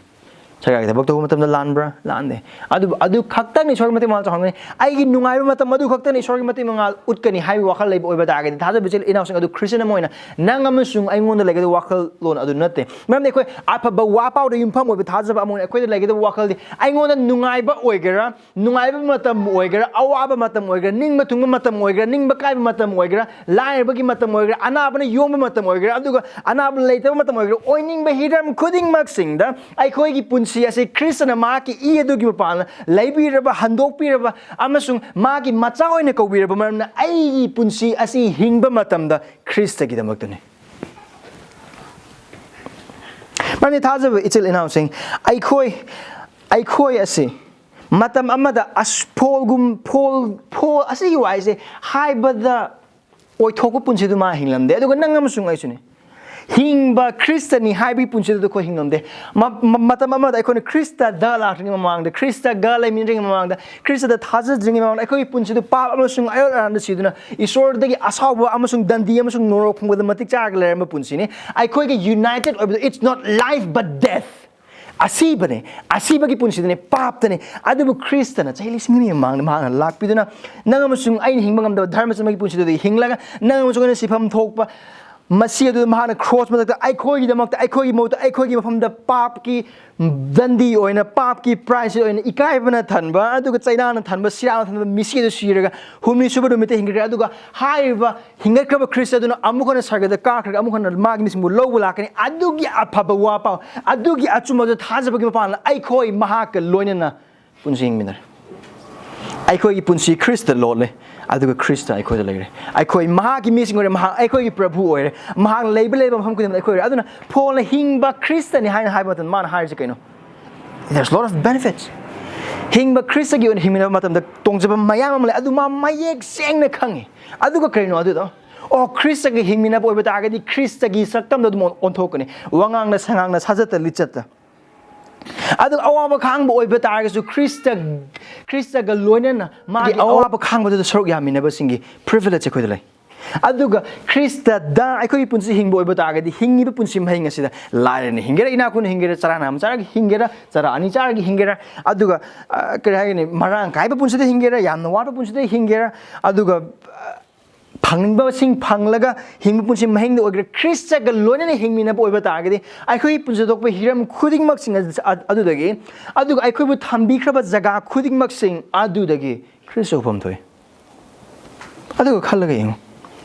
ꯁꯔꯀꯥꯔꯒꯤ ꯊꯕꯛ ꯇꯧꯕ ꯃꯇꯝꯗ ꯂꯥꯟꯕ꯭ꯔꯥ? ꯂꯥꯟꯗꯦ꯫ ꯑꯗꯨ, ꯑꯗꯨ ꯈꯛꯇꯪꯅ ꯏꯁꯣꯔꯒꯤ ꯃꯇꯦꯡ ꯃꯉꯥ ꯆꯥꯎꯍꯟꯒꯅꯤ꯫ ꯑꯩꯒꯤ ꯅꯨꯡꯉꯥꯏꯕ ꯃꯇꯝ ꯑꯗꯨ ꯈꯛꯇꯅ ꯏꯁꯣꯔꯒꯤ ꯃꯇꯦꯡ ꯃꯉꯥ ꯎꯠꯀꯅꯤ ꯍꯥꯏꯕꯒꯤ ꯋꯥꯈꯜ ꯂꯩꯕ ꯑꯣꯏꯕ ꯇꯥꯔꯒꯗꯤ, ꯊꯥꯖꯕ ꯏꯆꯤꯜ ꯏꯅꯥꯎꯁꯤꯡ ꯑꯗꯨ ꯈ꯭ꯔꯤꯁꯇꯤꯌꯟ ꯑꯃ ꯑꯣꯏꯅ ꯅꯪ ꯑꯃꯁꯨꯡ ꯑꯩꯉꯣꯟꯗ ꯂꯩꯒꯗꯕ ꯋꯥꯈꯜꯂꯣꯟ ꯑꯗꯨ ꯅꯠꯇꯦ꯫ ꯃꯔꯝꯗꯤ ꯑꯩꯈꯣꯏ ꯑꯐꯕ ꯋꯥꯄꯥꯎꯗ ꯌꯨꯝꯐꯝ ꯑꯣꯏꯕ ꯊꯥꯖꯕ ꯑꯃ ꯑꯣꯏꯅ ꯑꯩꯈꯣꯏꯗ ꯂꯩꯒꯗꯕ ꯋꯥꯈꯜꯗꯤ ꯑꯩꯉꯣꯟꯗ ꯅꯨꯡꯉꯥꯏꯕ ꯑꯣꯏꯒꯦꯔꯥ, ꯅꯨꯡꯉꯥꯏꯕ ꯃꯇꯝ ꯑꯣꯏꯒꯦꯔꯥ, ꯑꯋꯥꯕ ꯃꯇꯝ ꯑꯣꯏꯒꯦꯔꯥ, ꯅꯤꯡꯕ ꯊꯨꯡꯕ ꯃꯇꯝ ꯑꯣꯏꯒꯦꯔꯥ, ꯅꯤꯡꯕ ꯀꯥꯏꯕ ꯃꯇꯝ ꯑꯣꯏꯒꯦꯔꯥ, ꯂꯥꯏꯔꯕꯒꯤ ꯃꯇꯝ ꯑꯣꯏꯒꯦꯔꯥ, ꯑꯅꯥꯕꯅ ꯌꯣꯝꯕ ꯃꯇꯝ ꯑꯣꯏꯒꯦꯔꯥ, ꯑꯗꯨꯒ ꯑꯅꯥꯕ ꯂꯩꯇꯕ ꯃꯇꯝ ꯑꯣꯏꯒꯦꯔꯥ, ꯑꯣꯏꯅꯤꯡꯕ ꯍꯤꯔꯝ ꯈꯨꯗꯤꯡꯃꯛꯁꯤꯡꯗ ꯑꯩꯈꯣꯏꯒꯤ ꯄꯨꯟꯁꯤ ꯑꯁꯤ ꯈ꯭ꯔꯤꯁꯇꯅ ꯃꯍꯥꯛꯀꯤ ꯏ ꯑꯗꯨꯒꯤ ꯃꯄꯥꯟꯅ ꯂꯩꯕꯤꯔꯕ, ꯍꯟꯗꯣꯛꯄꯤꯔꯕ ꯑꯃꯁꯨꯡ ꯃꯥꯒꯤ ꯃꯆꯥ ꯑꯣꯏꯅ ꯀꯧꯕꯤꯔꯕ ꯃꯔꯝꯅ ꯑꯩꯒꯤ ꯄꯨꯟꯁꯤ ꯑꯁꯤ ꯍꯤꯡꯕ ꯃꯇꯝꯗ ꯈ꯭ꯔꯤꯁꯇꯒꯤꯗꯃꯛꯇꯅꯤ꯫ ꯃꯔꯝꯗꯤ ꯊꯥꯖꯕ ꯏꯆꯤꯜ ꯏꯅꯥꯎꯁꯤꯡ, ꯑꯩꯈꯣꯏ, ꯑꯩꯈꯣꯏ ꯑꯁꯤ ꯃꯇꯝ ꯑꯃꯗ ꯑꯁ, ꯐꯣꯜꯒꯨꯝ-, ꯐꯣꯜ, ꯐꯣꯜ ꯑꯁꯤꯒꯤ ꯋꯥꯍꯩꯁꯦ ꯍꯥꯏꯕꯗ ꯑꯣꯏꯊꯣꯛꯄ ꯄꯨꯟꯁꯤꯗꯨ ꯃꯥ ꯍꯤꯡꯂꯝꯗꯦ, ꯑꯗꯨꯒ ꯅꯪ ꯑꯃꯁꯨꯡ ꯑꯩꯁꯨꯅꯤ꯫ ꯍꯤꯡꯕ ꯈ꯭ꯔꯤꯁꯇꯅꯤ ꯍꯥꯏꯕꯒꯤ ꯄꯨꯟꯁꯤꯗꯨꯗ ꯑꯩꯈꯣꯏ ꯍꯤꯡꯂꯝꯗꯦ꯫ ꯃ-, ꯃ-, ꯃꯇꯝ ꯑꯃꯗ ꯑꯩꯈꯣꯏꯅ ꯈ꯭ꯔꯤꯁꯇꯗ ꯂꯥꯛꯇ꯭ꯔꯤꯉꯩ ꯃꯃꯥꯡꯗ, ꯈ꯭ꯔꯤꯁꯇꯒ ꯂꯩꯃꯤꯟꯅꯗ꯭ꯔꯤꯉꯩ ꯃꯃꯥꯡꯗ, ꯈ꯭ꯔꯤꯁꯇꯗ ꯊꯥꯖꯗ꯭ꯔꯤꯉꯩ ꯃꯃꯥꯡꯗ ꯑꯩꯈꯣꯏꯒꯤ ꯄꯨꯟꯁꯤꯗꯨ ꯄꯥꯞ ꯑꯃꯁꯨꯡ ꯑꯌꯣꯠ ꯑꯔꯥꯟꯗ ꯁꯤꯗꯨꯅ ꯏꯁꯣꯔꯗꯒꯤ ꯑꯁꯥꯎꯕ ꯑꯃꯁꯨꯡ ꯗꯟꯗꯤ ꯑꯃꯁꯨꯡ ꯅꯣꯔꯣꯛ ꯐꯪꯕꯗ ꯃꯇꯤꯛ ꯆꯥꯔꯒ ꯂꯩꯔꯝꯕ ꯄꯨꯟꯁꯤꯅꯤ꯫ ꯑꯩꯈꯣꯏꯒꯤ united ꯑꯣꯏꯕꯗꯨ, it's not life but death꯫ ꯑꯁꯤꯕꯅꯦ, ꯑꯁꯤꯕꯒꯤ ꯄꯨꯟꯁꯤꯗꯅꯦ, ꯄꯥꯞꯇꯅꯦ꯫ ꯑꯗꯨꯕꯨ ꯈ꯭ꯔꯤꯁꯇꯅ ꯆꯍꯤ ꯂꯤꯁꯤꯡ ꯑꯅꯤ ꯃꯃꯥꯡꯗ ꯃꯍꯥꯛꯅ ꯂꯥꯛꯄꯤꯗꯨꯅ ꯅꯪ ꯑꯃꯁꯨꯡ ꯑꯩꯅ ꯍꯤꯡꯕ ꯉꯝꯗꯕ ꯙꯔꯃ ꯆꯠꯅꯕꯒꯤ ꯄꯨꯟꯁꯤꯗꯨꯗꯒꯤ ꯍꯤꯡꯂꯒ ꯅꯪ ꯑꯃꯁꯨꯡ ꯑꯩꯅ ꯁꯤꯐꯝ ꯊꯣꯛꯄ ꯃꯁꯤ ꯑꯗꯨ ꯃꯍꯥꯛꯅ ꯀ꯭ꯔꯣꯁ ꯃꯊꯛꯇ ꯑꯩꯈꯣꯏꯒꯤꯗꯃꯛꯇ, ꯑꯩꯈꯣꯏꯒꯤ ꯃꯍꯨꯠꯇ, ꯑꯩꯈꯣꯏꯒꯤ ꯃꯐꯝꯗ ꯄꯥꯞꯀꯤ ꯗꯟꯗꯤ ꯑꯣꯏꯅ, ꯄꯥꯞꯀꯤ ꯄ꯭ꯔꯥꯏꯁ ꯑꯣꯏꯅ ꯏꯀꯥꯏꯕꯅ ꯊꯟꯕ, ꯑꯗꯨꯒ ꯆꯩꯅꯥꯅ ꯊꯟꯕ, ꯁꯤꯔꯥꯅ ꯊꯟꯕ ꯃꯤꯁꯤ ꯑꯗꯨ ꯁꯤꯔꯒ ꯍꯨꯝꯅꯤ ꯁꯨꯕ ꯅꯨꯃꯤꯠꯇ ꯍꯤꯡꯈ꯭ꯔꯦ꯫ ꯑꯗꯨꯒ ꯍꯥꯏꯔꯤꯕ ꯍꯤꯡꯒꯠꯈ꯭ꯔꯕ ꯈ꯭ꯔꯤꯁꯇ ꯑꯗꯨꯅ ꯑꯃꯨꯛ ꯍꯟꯅ ꯁꯔꯒꯗ ꯀꯥꯈ꯭ꯔꯒ ꯑꯃꯨꯛ ꯍꯟꯅ ꯃꯥꯒꯤ ꯃꯤꯁꯤꯡꯕꯨ ꯂꯧꯕ ꯂꯥꯛꯀꯅꯤ꯫ ꯑꯗꯨꯒꯤ ꯑꯐꯕ ꯋꯥ ꯄꯥꯎ, ꯑꯗꯨꯒꯤ ꯑꯆꯨꯝꯕꯗꯨ ꯊꯥꯖꯕꯒꯤ ꯃꯄꯥꯟꯗ ꯑꯩꯈꯣꯏ ꯃꯍꯥꯛꯀ ꯂꯣꯏꯅꯅ ꯄꯨꯟꯁꯤ ꯍꯤꯡꯃꯤꯟꯅꯔꯦ꯫ ꯑꯩꯈꯣꯏꯒꯤ ꯄꯨꯟꯁꯤ ꯈ꯭ꯔꯤꯁꯇ ꯂꯣꯠꯂꯦ, ꯑꯗꯨꯒ ꯈ꯭ꯔꯤꯁꯇ ꯑꯩꯈꯣꯏꯗ ꯂꯩꯔꯦ꯫ ꯑꯩꯈꯣꯏ ꯃꯍꯥꯛꯀꯤ ꯃꯤꯁꯤꯡ ꯑꯣꯏꯔꯦ, ꯃꯍꯥꯛ ꯑꯩꯈꯣꯏꯒꯤ ꯄ꯭ꯔꯚꯨ ꯑꯣꯏꯔꯦ, ꯃꯍꯥꯛꯅ ꯂꯩꯕ ꯂꯩꯕ ꯃꯐꯝ ꯈꯨꯗꯤꯡꯃꯛꯇ ꯑꯩꯈꯣꯏ ꯑꯣꯏꯔꯦ꯫ ꯑꯗꯨꯅ ꯐꯣꯜꯅ ꯍꯤꯡꯕ ꯈ꯭ꯔꯤꯁꯇꯅꯤ ꯍꯥꯏꯅ ꯍꯥꯏꯕ ꯃꯇꯝꯗ ꯃꯥꯅ ꯍꯥꯏꯔꯤꯁꯦ ꯀꯩꯅꯣ? There's lot of benefits. ꯍꯤꯡꯕ ꯈ꯭ꯔꯤꯁꯇꯒꯤ ꯑꯣꯏꯅ ꯍꯤꯡꯃꯤꯟꯅꯕ ꯃꯇꯝꯗ ꯇꯣꯡꯖꯕ ꯃꯌꯥꯝ ꯑꯃ ꯂꯩ, ꯑꯗꯨ ꯃꯥ ꯃꯌꯦꯛ ꯁꯦꯡꯅ ꯈꯪꯉꯤ꯫ ꯑꯗꯨꯒ ꯀꯔꯤꯅꯣ ꯑꯗꯨꯗꯣ? ꯑꯣ, ꯈ꯭ꯔꯤꯁꯇꯒꯤ ꯍꯤꯡꯃꯤꯟꯅꯕ ꯑꯣꯏꯕ ꯇꯥꯔꯒꯗꯤ ꯈ꯭ꯔꯤꯁꯇꯒꯤ ꯁꯛꯇꯝꯗ ꯑꯗꯨꯝ ꯑꯣꯟꯊꯣꯛꯀꯅꯤ꯫ ꯋꯥꯉꯥꯡꯅ ꯁꯉꯥꯡꯅ ꯁꯥꯖꯠꯇ ꯂꯤꯆꯠꯇ꯫ ꯑꯗꯨꯒ ꯑꯋꯥꯕ ꯈꯥꯡꯕ ꯑꯣꯏꯕ ꯇꯥꯔꯒꯁꯨ ꯈ꯭ꯔꯤꯁꯇ ꯈ꯭ꯔꯤꯁꯇꯒ ꯂꯣꯏꯅꯅ ꯃꯥꯒꯤ ꯑꯋꯥꯕ ꯈꯥꯡꯕꯗꯨꯗ ꯁꯔꯨꯛ ꯌꯥꯃꯤꯟꯅꯕꯁꯤꯡꯒꯤ privilege ꯑꯩꯈꯣꯏꯗ ꯂꯩ꯫ ꯑꯗꯨꯒ ꯈ꯭ꯔꯤꯁꯇꯗ ꯑꯩꯈꯣꯏꯒꯤ ꯄꯨꯟꯁꯤ ꯍꯤꯡꯕ ꯑꯣꯏꯕ ꯇꯥꯔꯒꯗꯤ, ꯍꯤꯡꯉꯤꯕ ꯄꯨꯟꯁꯤ ꯃꯍꯤꯡ ꯑꯁꯤꯗ ꯂꯥꯏꯔꯅ ꯍꯤꯡꯒꯦꯔꯥ, ꯏꯅꯥꯛ ꯈꯨꯟꯅ ꯍꯤꯡꯒꯦꯔꯥ, ꯆꯔꯥ ꯅꯥꯝꯃ ꯆꯥꯔꯒ ꯍꯤꯡꯒꯦꯔꯥ, ꯑꯗꯨꯒ ꯑ, ꯀꯔꯤ ꯍꯥꯏꯒꯅꯤ, ꯃꯔꯥꯡ ꯀꯥꯏꯕ ꯄꯨꯟꯁꯤꯗ ꯍꯤꯡꯒꯦꯔꯥ, ꯌꯥꯝꯅ ꯋꯥꯕ ꯄꯨꯟꯁꯤꯗ ꯍꯤꯡꯒꯦꯔꯥ, ꯑꯗꯨꯒ ꯑ, ꯐꯪꯅꯤꯡꯕꯁꯤꯡ ꯐꯪꯂꯒ ꯍꯤꯡꯕ ꯄꯨꯟꯁꯤ ꯃꯍꯤꯡꯗ ꯑꯣꯏꯒꯦꯔꯥ, ꯈ꯭ꯔꯤꯁꯇꯒ ꯂꯣꯏꯅꯅ ꯍꯤꯡꯃꯤꯟꯅꯕ ꯑꯣꯏꯕ ꯇꯥꯔꯒꯗꯤ, ꯑꯩꯈꯣꯏꯒꯤ ꯄꯨꯟꯁꯤ ꯊꯣꯛꯄ ꯍꯤꯔꯝ ꯈꯨꯗꯤꯡꯃꯛꯁꯤꯡ ꯑꯗꯨ-, ꯑꯗꯨꯗꯒꯤ, ꯑꯗꯨꯒ ꯑꯩꯈꯣꯏꯕꯨ ꯊꯝꯕꯤꯈ꯭ꯔꯕ ꯖꯒꯥ ꯈꯨꯗꯤꯡꯃꯛꯁꯤꯡ ꯑꯗꯨꯗꯒꯤ ꯈ꯭ꯔꯤꯁꯇ ꯎꯐꯝ ꯊꯣꯛꯏ꯫ ꯑꯗꯨꯒ ꯈꯜꯂꯒ ꯌꯦꯡꯉꯨ,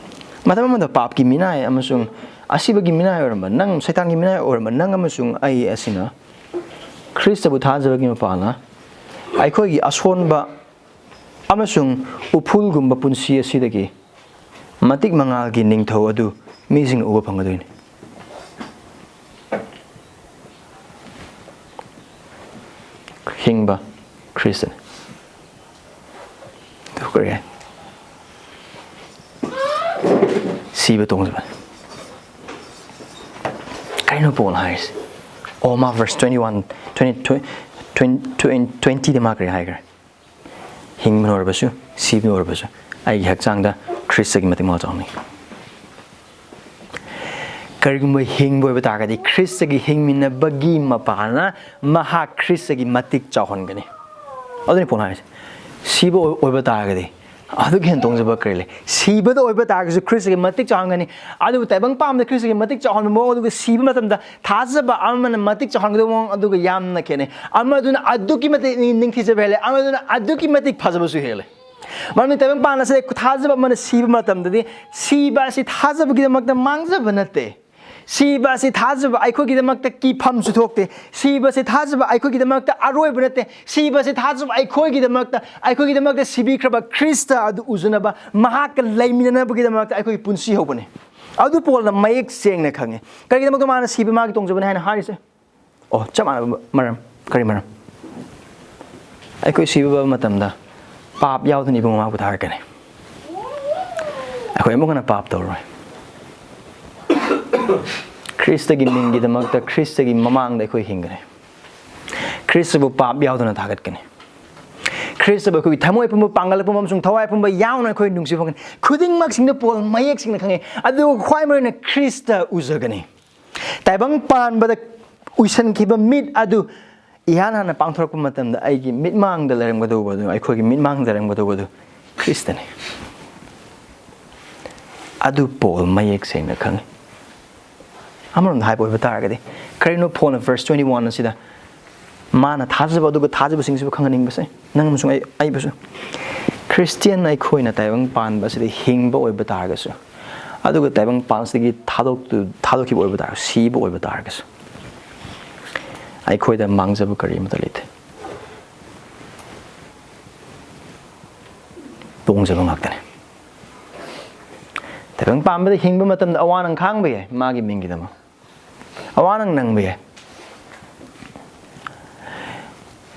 ꯃꯇꯝ ꯑꯃꯗ ꯄꯥꯞꯀꯤ ꯃꯤꯅꯥꯏ ꯑꯃꯁꯨꯡ ꯑꯁꯤꯕꯒꯤ ꯃꯤꯅꯥꯏ ꯑꯣꯏꯔꯝꯕ ꯅꯪ, ꯁꯩꯇꯥꯟꯒꯤ ꯃꯤꯅꯥꯏ ꯑꯣꯏꯔꯝꯕ ꯅꯪ ꯑꯃꯁꯨꯡ ꯑꯩ ꯑꯁꯤꯅ ꯈ꯭ꯔꯤꯁꯇꯕꯨ ꯊꯥꯖꯕꯒꯤ ꯃꯄꯥꯟꯅ ꯑꯩꯈꯣꯏꯒꯤ ꯑꯁꯣꯟꯕ ꯑꯃꯁꯨꯡ ꯎꯐꯨꯜꯒꯨꯝꯕ ꯄꯨꯟꯁꯤ ꯑꯁꯤꯗꯒꯤ ꯃꯇꯤꯛ ꯃꯉꯥꯜꯒꯤ ꯅꯤꯡꯊꯧ ꯑꯗꯨ ꯃꯤꯁꯤꯡꯅ ꯎꯕ ꯐꯪꯒꯗꯣꯏꯅꯤ꯫ ꯍꯤꯡꯕ ꯈ꯭ꯔꯤꯁꯇꯅꯤ꯫ ꯑꯗꯨ ꯀꯔꯤ ꯍꯥꯏ? ꯁꯤꯕ ꯇꯣꯡꯖꯕꯅꯤ꯫ ꯀꯩꯅꯣ ꯄꯣꯜꯅ ꯍꯥꯏꯔꯤꯁꯦ? ꯑꯣ, ꯃꯥ verse twenty one, twenty, twenty, twenty, twenty ꯗ ꯃꯥ ꯀꯔꯤ ꯍꯥꯏꯈ꯭ꯔꯦ? "ꯍꯤꯡꯕꯅ ꯑꯣꯏꯔꯕꯁꯨ, ꯁꯤꯕꯅ ꯑꯣꯏꯔꯕꯁꯨ, ꯑꯩꯒꯤ ꯍꯛꯆꯥꯡꯗ ꯈ꯭ꯔꯤꯁꯇꯒꯤ ꯃꯇꯤꯛ ꯃꯉꯥꯜ ꯆꯥꯎꯅꯤ꯫" ꯀꯔꯤꯒꯨꯝꯕ ꯍꯤꯡꯕ ꯑꯣꯏꯕ ꯇꯥꯔꯒꯗꯤ, ꯈ꯭ꯔꯤꯁꯇꯒꯤ ꯍꯤꯡꯃꯤꯟꯅꯕꯒꯤ ꯃꯄꯥꯅ ꯃꯍꯥꯛ ꯈ꯭ꯔꯤꯁꯇꯒꯤ ꯃꯇꯤꯛ ꯆꯥꯎꯍꯟꯒꯅꯤ꯫ ꯑꯗꯨꯅꯤ ꯄꯣꯜꯅ ꯍꯥꯏꯔꯤꯁꯦ꯫ ꯁꯤꯕ ꯑꯣꯏ-, ꯑꯣꯏꯕ ꯇꯥꯔꯒꯗꯤ, ꯑꯗꯨꯒꯤ ꯍꯦꯟꯅ ꯇꯣꯡꯖꯕ ꯀꯔꯤ ꯂꯩ? ꯁꯤꯕꯗ ꯑꯣꯏꯕ ꯇꯥꯔꯒꯁꯨ ꯈ꯭ꯔꯤꯁꯇꯒꯤ ꯃꯇꯤꯛ ꯆꯥꯎꯍꯟꯒꯅꯤ꯫ ꯑꯗꯨꯕꯨ ꯇꯥꯏꯕꯪ ꯄꯥꯟꯕꯗ ꯈ꯭ꯔꯤꯁꯇꯒꯤ ꯃꯇꯤꯛ ꯆꯥꯎꯍꯟꯕ ꯃꯑꯣꯡ ꯑꯗꯨꯒ ꯁꯤꯕ ꯃꯇꯝꯗ ꯊꯥꯖꯕ ꯑꯃꯅ ꯃꯇꯤꯛ ꯆꯥꯎꯍꯟꯒꯗꯕ ꯃꯑꯣꯡ ꯑꯗꯨꯒ ꯌꯥꯝꯅ ꯈꯦꯠꯅꯩ꯫ ꯑꯃꯗꯨꯅ ꯑꯗꯨꯛꯀꯤ ꯃꯇꯤꯛ ꯅꯤꯡꯊꯤꯖꯕ ꯍꯦꯜꯂꯦ, ꯑꯃꯗꯨꯅ ꯑꯗꯨꯛꯀꯤ ꯃꯇꯤꯛ ꯐꯖꯕꯁꯨ ꯍꯦꯜꯂꯦ꯫ ꯃꯔꯝꯗꯤ ꯇꯥꯏꯕꯪ ꯄꯥꯟ ꯑꯁꯤꯗ ꯊꯥꯖꯕ ꯑꯃꯅ ꯁꯤꯕ ꯃꯇꯝꯗꯗꯤ, ꯁꯤꯕ ꯑꯁꯤ ꯊꯥꯖꯕꯒꯤꯗꯃꯛꯇ ꯃꯥꯡꯖꯕ ꯅꯠꯇꯦ꯫ ꯁꯤꯕ ꯑꯁꯤ ꯊꯥꯖꯕ ꯑꯩꯈꯣꯏꯒꯤꯗꯃꯛꯇ ꯀꯤꯐꯝꯁꯨ ꯊꯣꯛꯇꯦ꯫ ꯁꯤꯕ ꯑꯁꯤ ꯊꯥꯖꯕ ꯑꯩꯈꯣꯏꯒꯤꯗꯃꯛꯇ ꯑꯔꯣꯏꯕ ꯅꯠꯇꯦ꯫ ꯁꯤꯕ ꯑꯁꯤ ꯊꯥꯖꯕ ꯑꯩꯈꯣꯏꯒꯤꯗꯃꯛꯇ, ꯑꯩꯈꯣꯏꯒꯤꯗꯃꯛꯇ ꯁꯤꯕꯤꯈ꯭ꯔꯕ ꯈ꯭ꯔꯤꯁꯇ ꯑꯗꯨ ꯎꯖꯅꯕ, ꯃꯍꯥꯛꯀ ꯂꯩꯃꯤꯟꯅꯅꯕꯒꯤꯗꯃꯛꯇ ꯑꯩꯈꯣꯏꯒꯤ ꯄꯨꯟꯁꯤ ꯍꯧꯕꯅꯤ꯫ ꯑꯗꯨ ꯄꯣꯜꯅ ꯃꯌꯦꯛ ꯁꯦꯡꯅ ꯈꯪꯉꯤ꯫ ꯀꯔꯤꯒꯤꯗꯃꯛꯇ ꯃꯥꯅ ꯁꯤꯕ ꯃꯥꯒꯤ ꯇꯣꯡꯖꯕꯅꯤ ꯍꯥꯏꯅ ꯍꯥꯏꯔꯤꯁꯦ? ꯑꯣ, ꯆꯞ ꯃꯥꯟꯅꯕ ꯃꯔꯝ꯫ ꯀꯔꯤ ꯃꯔꯝ? ꯑꯩꯈꯣꯏ ꯁꯤꯕ ꯃꯇꯝꯗ ꯄꯥꯞ ꯌꯥꯎꯗꯅ ꯏꯕꯨꯡ ꯃꯃꯥ ꯄꯣꯊꯥꯔꯛꯀꯅꯤ꯫ ꯑꯩꯈꯣꯏ ꯑꯃꯨꯛ ꯍꯟꯅ ꯄꯥꯞ ꯇꯧꯔꯣꯏ꯫ ꯈ꯭ꯔꯤꯁꯇꯒꯤ ꯃꯤꯡꯒꯤꯗꯃꯛꯇ, ꯈ꯭ꯔꯤꯁꯇꯒꯤ ꯃꯃꯥꯡꯗ ꯑꯩꯈꯣꯏ ꯍꯤꯡꯒꯅꯤ꯫ ꯈ꯭ꯔꯤꯁꯇꯕꯨ ꯄꯥꯞ ꯌꯥꯎꯗꯅ ꯊꯥꯒꯠꯀꯅꯤ꯫ ꯈ꯭ꯔꯤꯁꯇꯕꯨ ꯑꯩꯈꯣꯏꯒꯤ ꯊꯃꯣꯏ ꯄꯨꯝꯕ, ꯄꯥꯡꯒꯜ ꯄꯨꯝꯕ ꯑꯃꯁꯨꯡ ꯊꯋꯥꯏ ꯄꯨꯝꯕ ꯌꯥꯎꯅ ꯑꯩꯈꯣꯏ ꯅꯨꯡꯁꯤꯕ ꯐꯪꯒꯅꯤ꯫ ꯈꯨꯗꯤꯡꯃꯛꯁꯤꯡꯗ ꯄꯣꯜ ꯃꯌꯦꯛ ꯁꯦꯡꯅ ꯈꯪꯉꯤ, ꯑꯗꯨꯒ ꯈ꯭ꯋꯥꯏ ꯃꯔꯨꯑꯣꯏꯅ ꯈ꯭ꯔꯤꯁꯇ ꯎꯖꯒꯅꯤ꯫ ꯇꯥꯏꯕꯪ ꯄꯥꯟꯕꯗ ꯎꯏꯁꯟꯈꯤꯕ ꯃꯤꯠ ꯑꯗꯨ ꯏꯍꯥꯟ ꯍꯥꯟꯅ ꯄꯥꯡꯊꯣꯔꯛꯄ ꯃꯇꯝꯗ ꯑꯩꯒꯤ ꯃꯤꯠꯃꯥꯡꯗ ꯂꯩꯔꯝꯒꯗꯧꯕ ꯑꯗꯨ, ꯑꯩꯈꯣꯏꯒꯤ ꯃꯤꯠꯃꯥꯡꯗ ꯂꯩꯔꯝꯒꯗꯧꯕ ꯑꯗꯨ ꯈ꯭ꯔꯤꯁꯇꯅꯤ꯫ ꯑꯗꯨ ꯄꯣꯜ ꯃꯌꯦꯛ ꯁꯦꯡꯅ ꯈꯪꯉꯤ꯫ ꯑꯃꯔꯣꯝꯗ ꯍꯥꯏꯕ ꯑꯣꯏꯕ ꯇꯥꯔꯒꯗꯤ, ꯀꯔꯤꯅꯣ ꯄꯣꯜꯅ verse twenty one ꯑꯁꯤꯗ ꯃꯥꯅ ꯊꯥꯖꯕ ꯑꯗꯨꯒ ꯊꯥꯖꯕꯁꯤꯡꯁꯤꯕꯨ ꯈꯪꯍꯟꯅꯤꯡꯕꯁꯦ? ꯅꯪ ꯑꯃꯁꯨꯡ ꯑꯩ, ꯑꯩꯕꯨꯁꯨ꯫ ꯈ꯭ꯔꯤꯁꯇꯤꯌꯥꯟ ꯑꯩꯈꯣꯏꯅ ꯇꯥꯏꯕꯪ ꯄꯥꯟꯕ ꯑꯁꯤꯗ ꯍꯤꯡꯕ ꯑꯣꯏꯕ ꯇꯥꯔꯒꯁꯨ, ꯑꯗꯨꯒ ꯇꯥꯏꯕꯪ ꯄꯥꯟꯕꯁꯤꯗꯒꯤ ꯊꯥꯗꯣꯛꯇꯨ-, ꯊꯥꯗꯣꯛꯈꯤꯕ ꯑꯣꯏꯕ ꯇꯥꯔꯒꯁꯨ, ꯁꯤꯕ ꯑꯣꯏꯕ ꯇꯥꯔꯒꯁꯨ, ꯑꯩꯈꯣꯏꯗ ꯃꯥꯡꯖꯕ ꯀꯔꯤ ꯑꯃꯠꯇ ꯂꯩꯇꯦ꯫ ꯇꯣꯡꯖꯕ ꯉꯥꯛꯇꯅꯤ꯫ ꯇꯥꯏꯕꯪ ꯄꯥꯟꯕꯗ ꯍꯤꯡꯕ ꯃꯇꯝꯗ ꯑꯋꯥ ꯅꯪ ꯈꯥꯡꯕ ꯌꯥꯏ, ꯃꯥꯒꯤ ꯃꯤꯡꯒꯤꯗꯃꯛ꯫ ꯑꯋꯥ ꯅꯪ ꯅꯪꯕ ꯌꯥꯏ꯫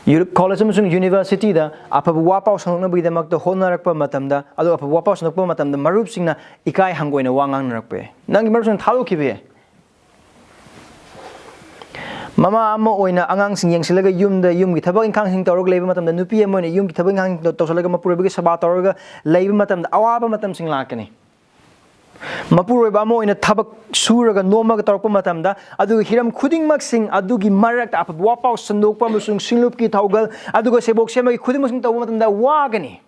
ꯌꯨ-, ꯀꯣꯂꯦꯖ ꯑꯃꯁꯨꯡ ꯌꯨꯅꯤꯚꯔꯁꯤꯇꯤꯗ ꯑꯐꯕ ꯋꯥ ꯄꯥꯎ ꯁꯟꯗꯣꯛꯅꯕꯒꯤꯗꯃꯛꯇ ꯍꯣꯠꯅꯔꯛꯄ ꯃꯇꯝꯗ, ꯑꯗꯨꯒ ꯑꯐꯕ ꯋꯥ ꯄꯥꯎ ꯁꯟꯗꯣꯛꯄ ꯃꯇꯝꯗ ꯃꯔꯨꯞꯁꯤꯡꯅ ꯏꯀꯥꯏ ꯍꯪꯒꯣꯏꯅ ꯋꯥ ꯉꯥꯡꯅꯔꯛꯄ ꯌꯥꯏ꯫ ꯅꯪꯒꯤ ꯃꯔꯨꯞꯁꯤꯡ ꯊꯥꯗꯣꯛꯈꯤꯕ ꯌꯥꯏ꯫ ꯃꯃꯥ ꯑꯃ ꯑꯣꯏꯅ ꯑꯉꯥꯡꯁꯤꯡ ꯌꯦꯡꯁꯤꯜꯂꯒ ꯌꯨꯝꯗ, ꯌꯨꯝꯒꯤ ꯊꯕꯛ ꯏꯪꯈꯥꯡꯁꯤꯡ ꯇꯧꯔꯒ ꯂꯩꯕ ꯃꯇꯝꯗ, ꯅꯨꯄꯤ ꯑꯃ ꯑꯣꯏꯅ ꯌꯨꯝꯒꯤ ꯊꯕꯛ ꯏꯪꯈꯥꯡ ꯇꯧꯁꯤꯜꯂꯒ ꯃꯄꯨꯔꯣꯏꯕꯒꯤ ꯁꯦꯕꯥ ꯇꯧꯔꯒ ꯂꯩꯕ ꯃꯇꯝꯗ ꯑꯋꯥꯕ ꯃꯇꯝꯁꯤꯡ ꯂꯥꯛꯀꯅꯤ꯫ ꯃꯄꯨꯔꯣꯏꯕ ꯑꯃ ꯑꯣꯏꯅ ꯊꯕꯛ ꯁꯨꯔꯒ ꯅꯣꯝꯃꯒ ꯇꯧꯔꯛꯄ ꯃꯇꯝꯗ, ꯑꯗꯨꯒ ꯍꯤꯔꯝ ꯈꯨꯗꯤꯡꯃꯛꯁꯤꯡ ꯑꯗꯨꯒꯤ ꯃꯔꯛꯇ ꯑꯐꯕ ꯋꯥꯄꯥꯎ ꯁꯟꯗꯣꯛꯄ ꯑꯃꯁꯨꯡ ꯁꯤꯡꯂꯨꯞꯀꯤ ꯊꯧꯒꯜ, ꯑꯗꯨꯒ ꯁꯦꯕꯣꯛ ꯁꯦꯝꯕꯒꯤ ꯈꯨꯗꯤꯡꯃꯛꯁꯤꯡ ꯇꯧꯕ ꯃꯇꯝꯗ ꯋꯥꯒꯅꯤ꯫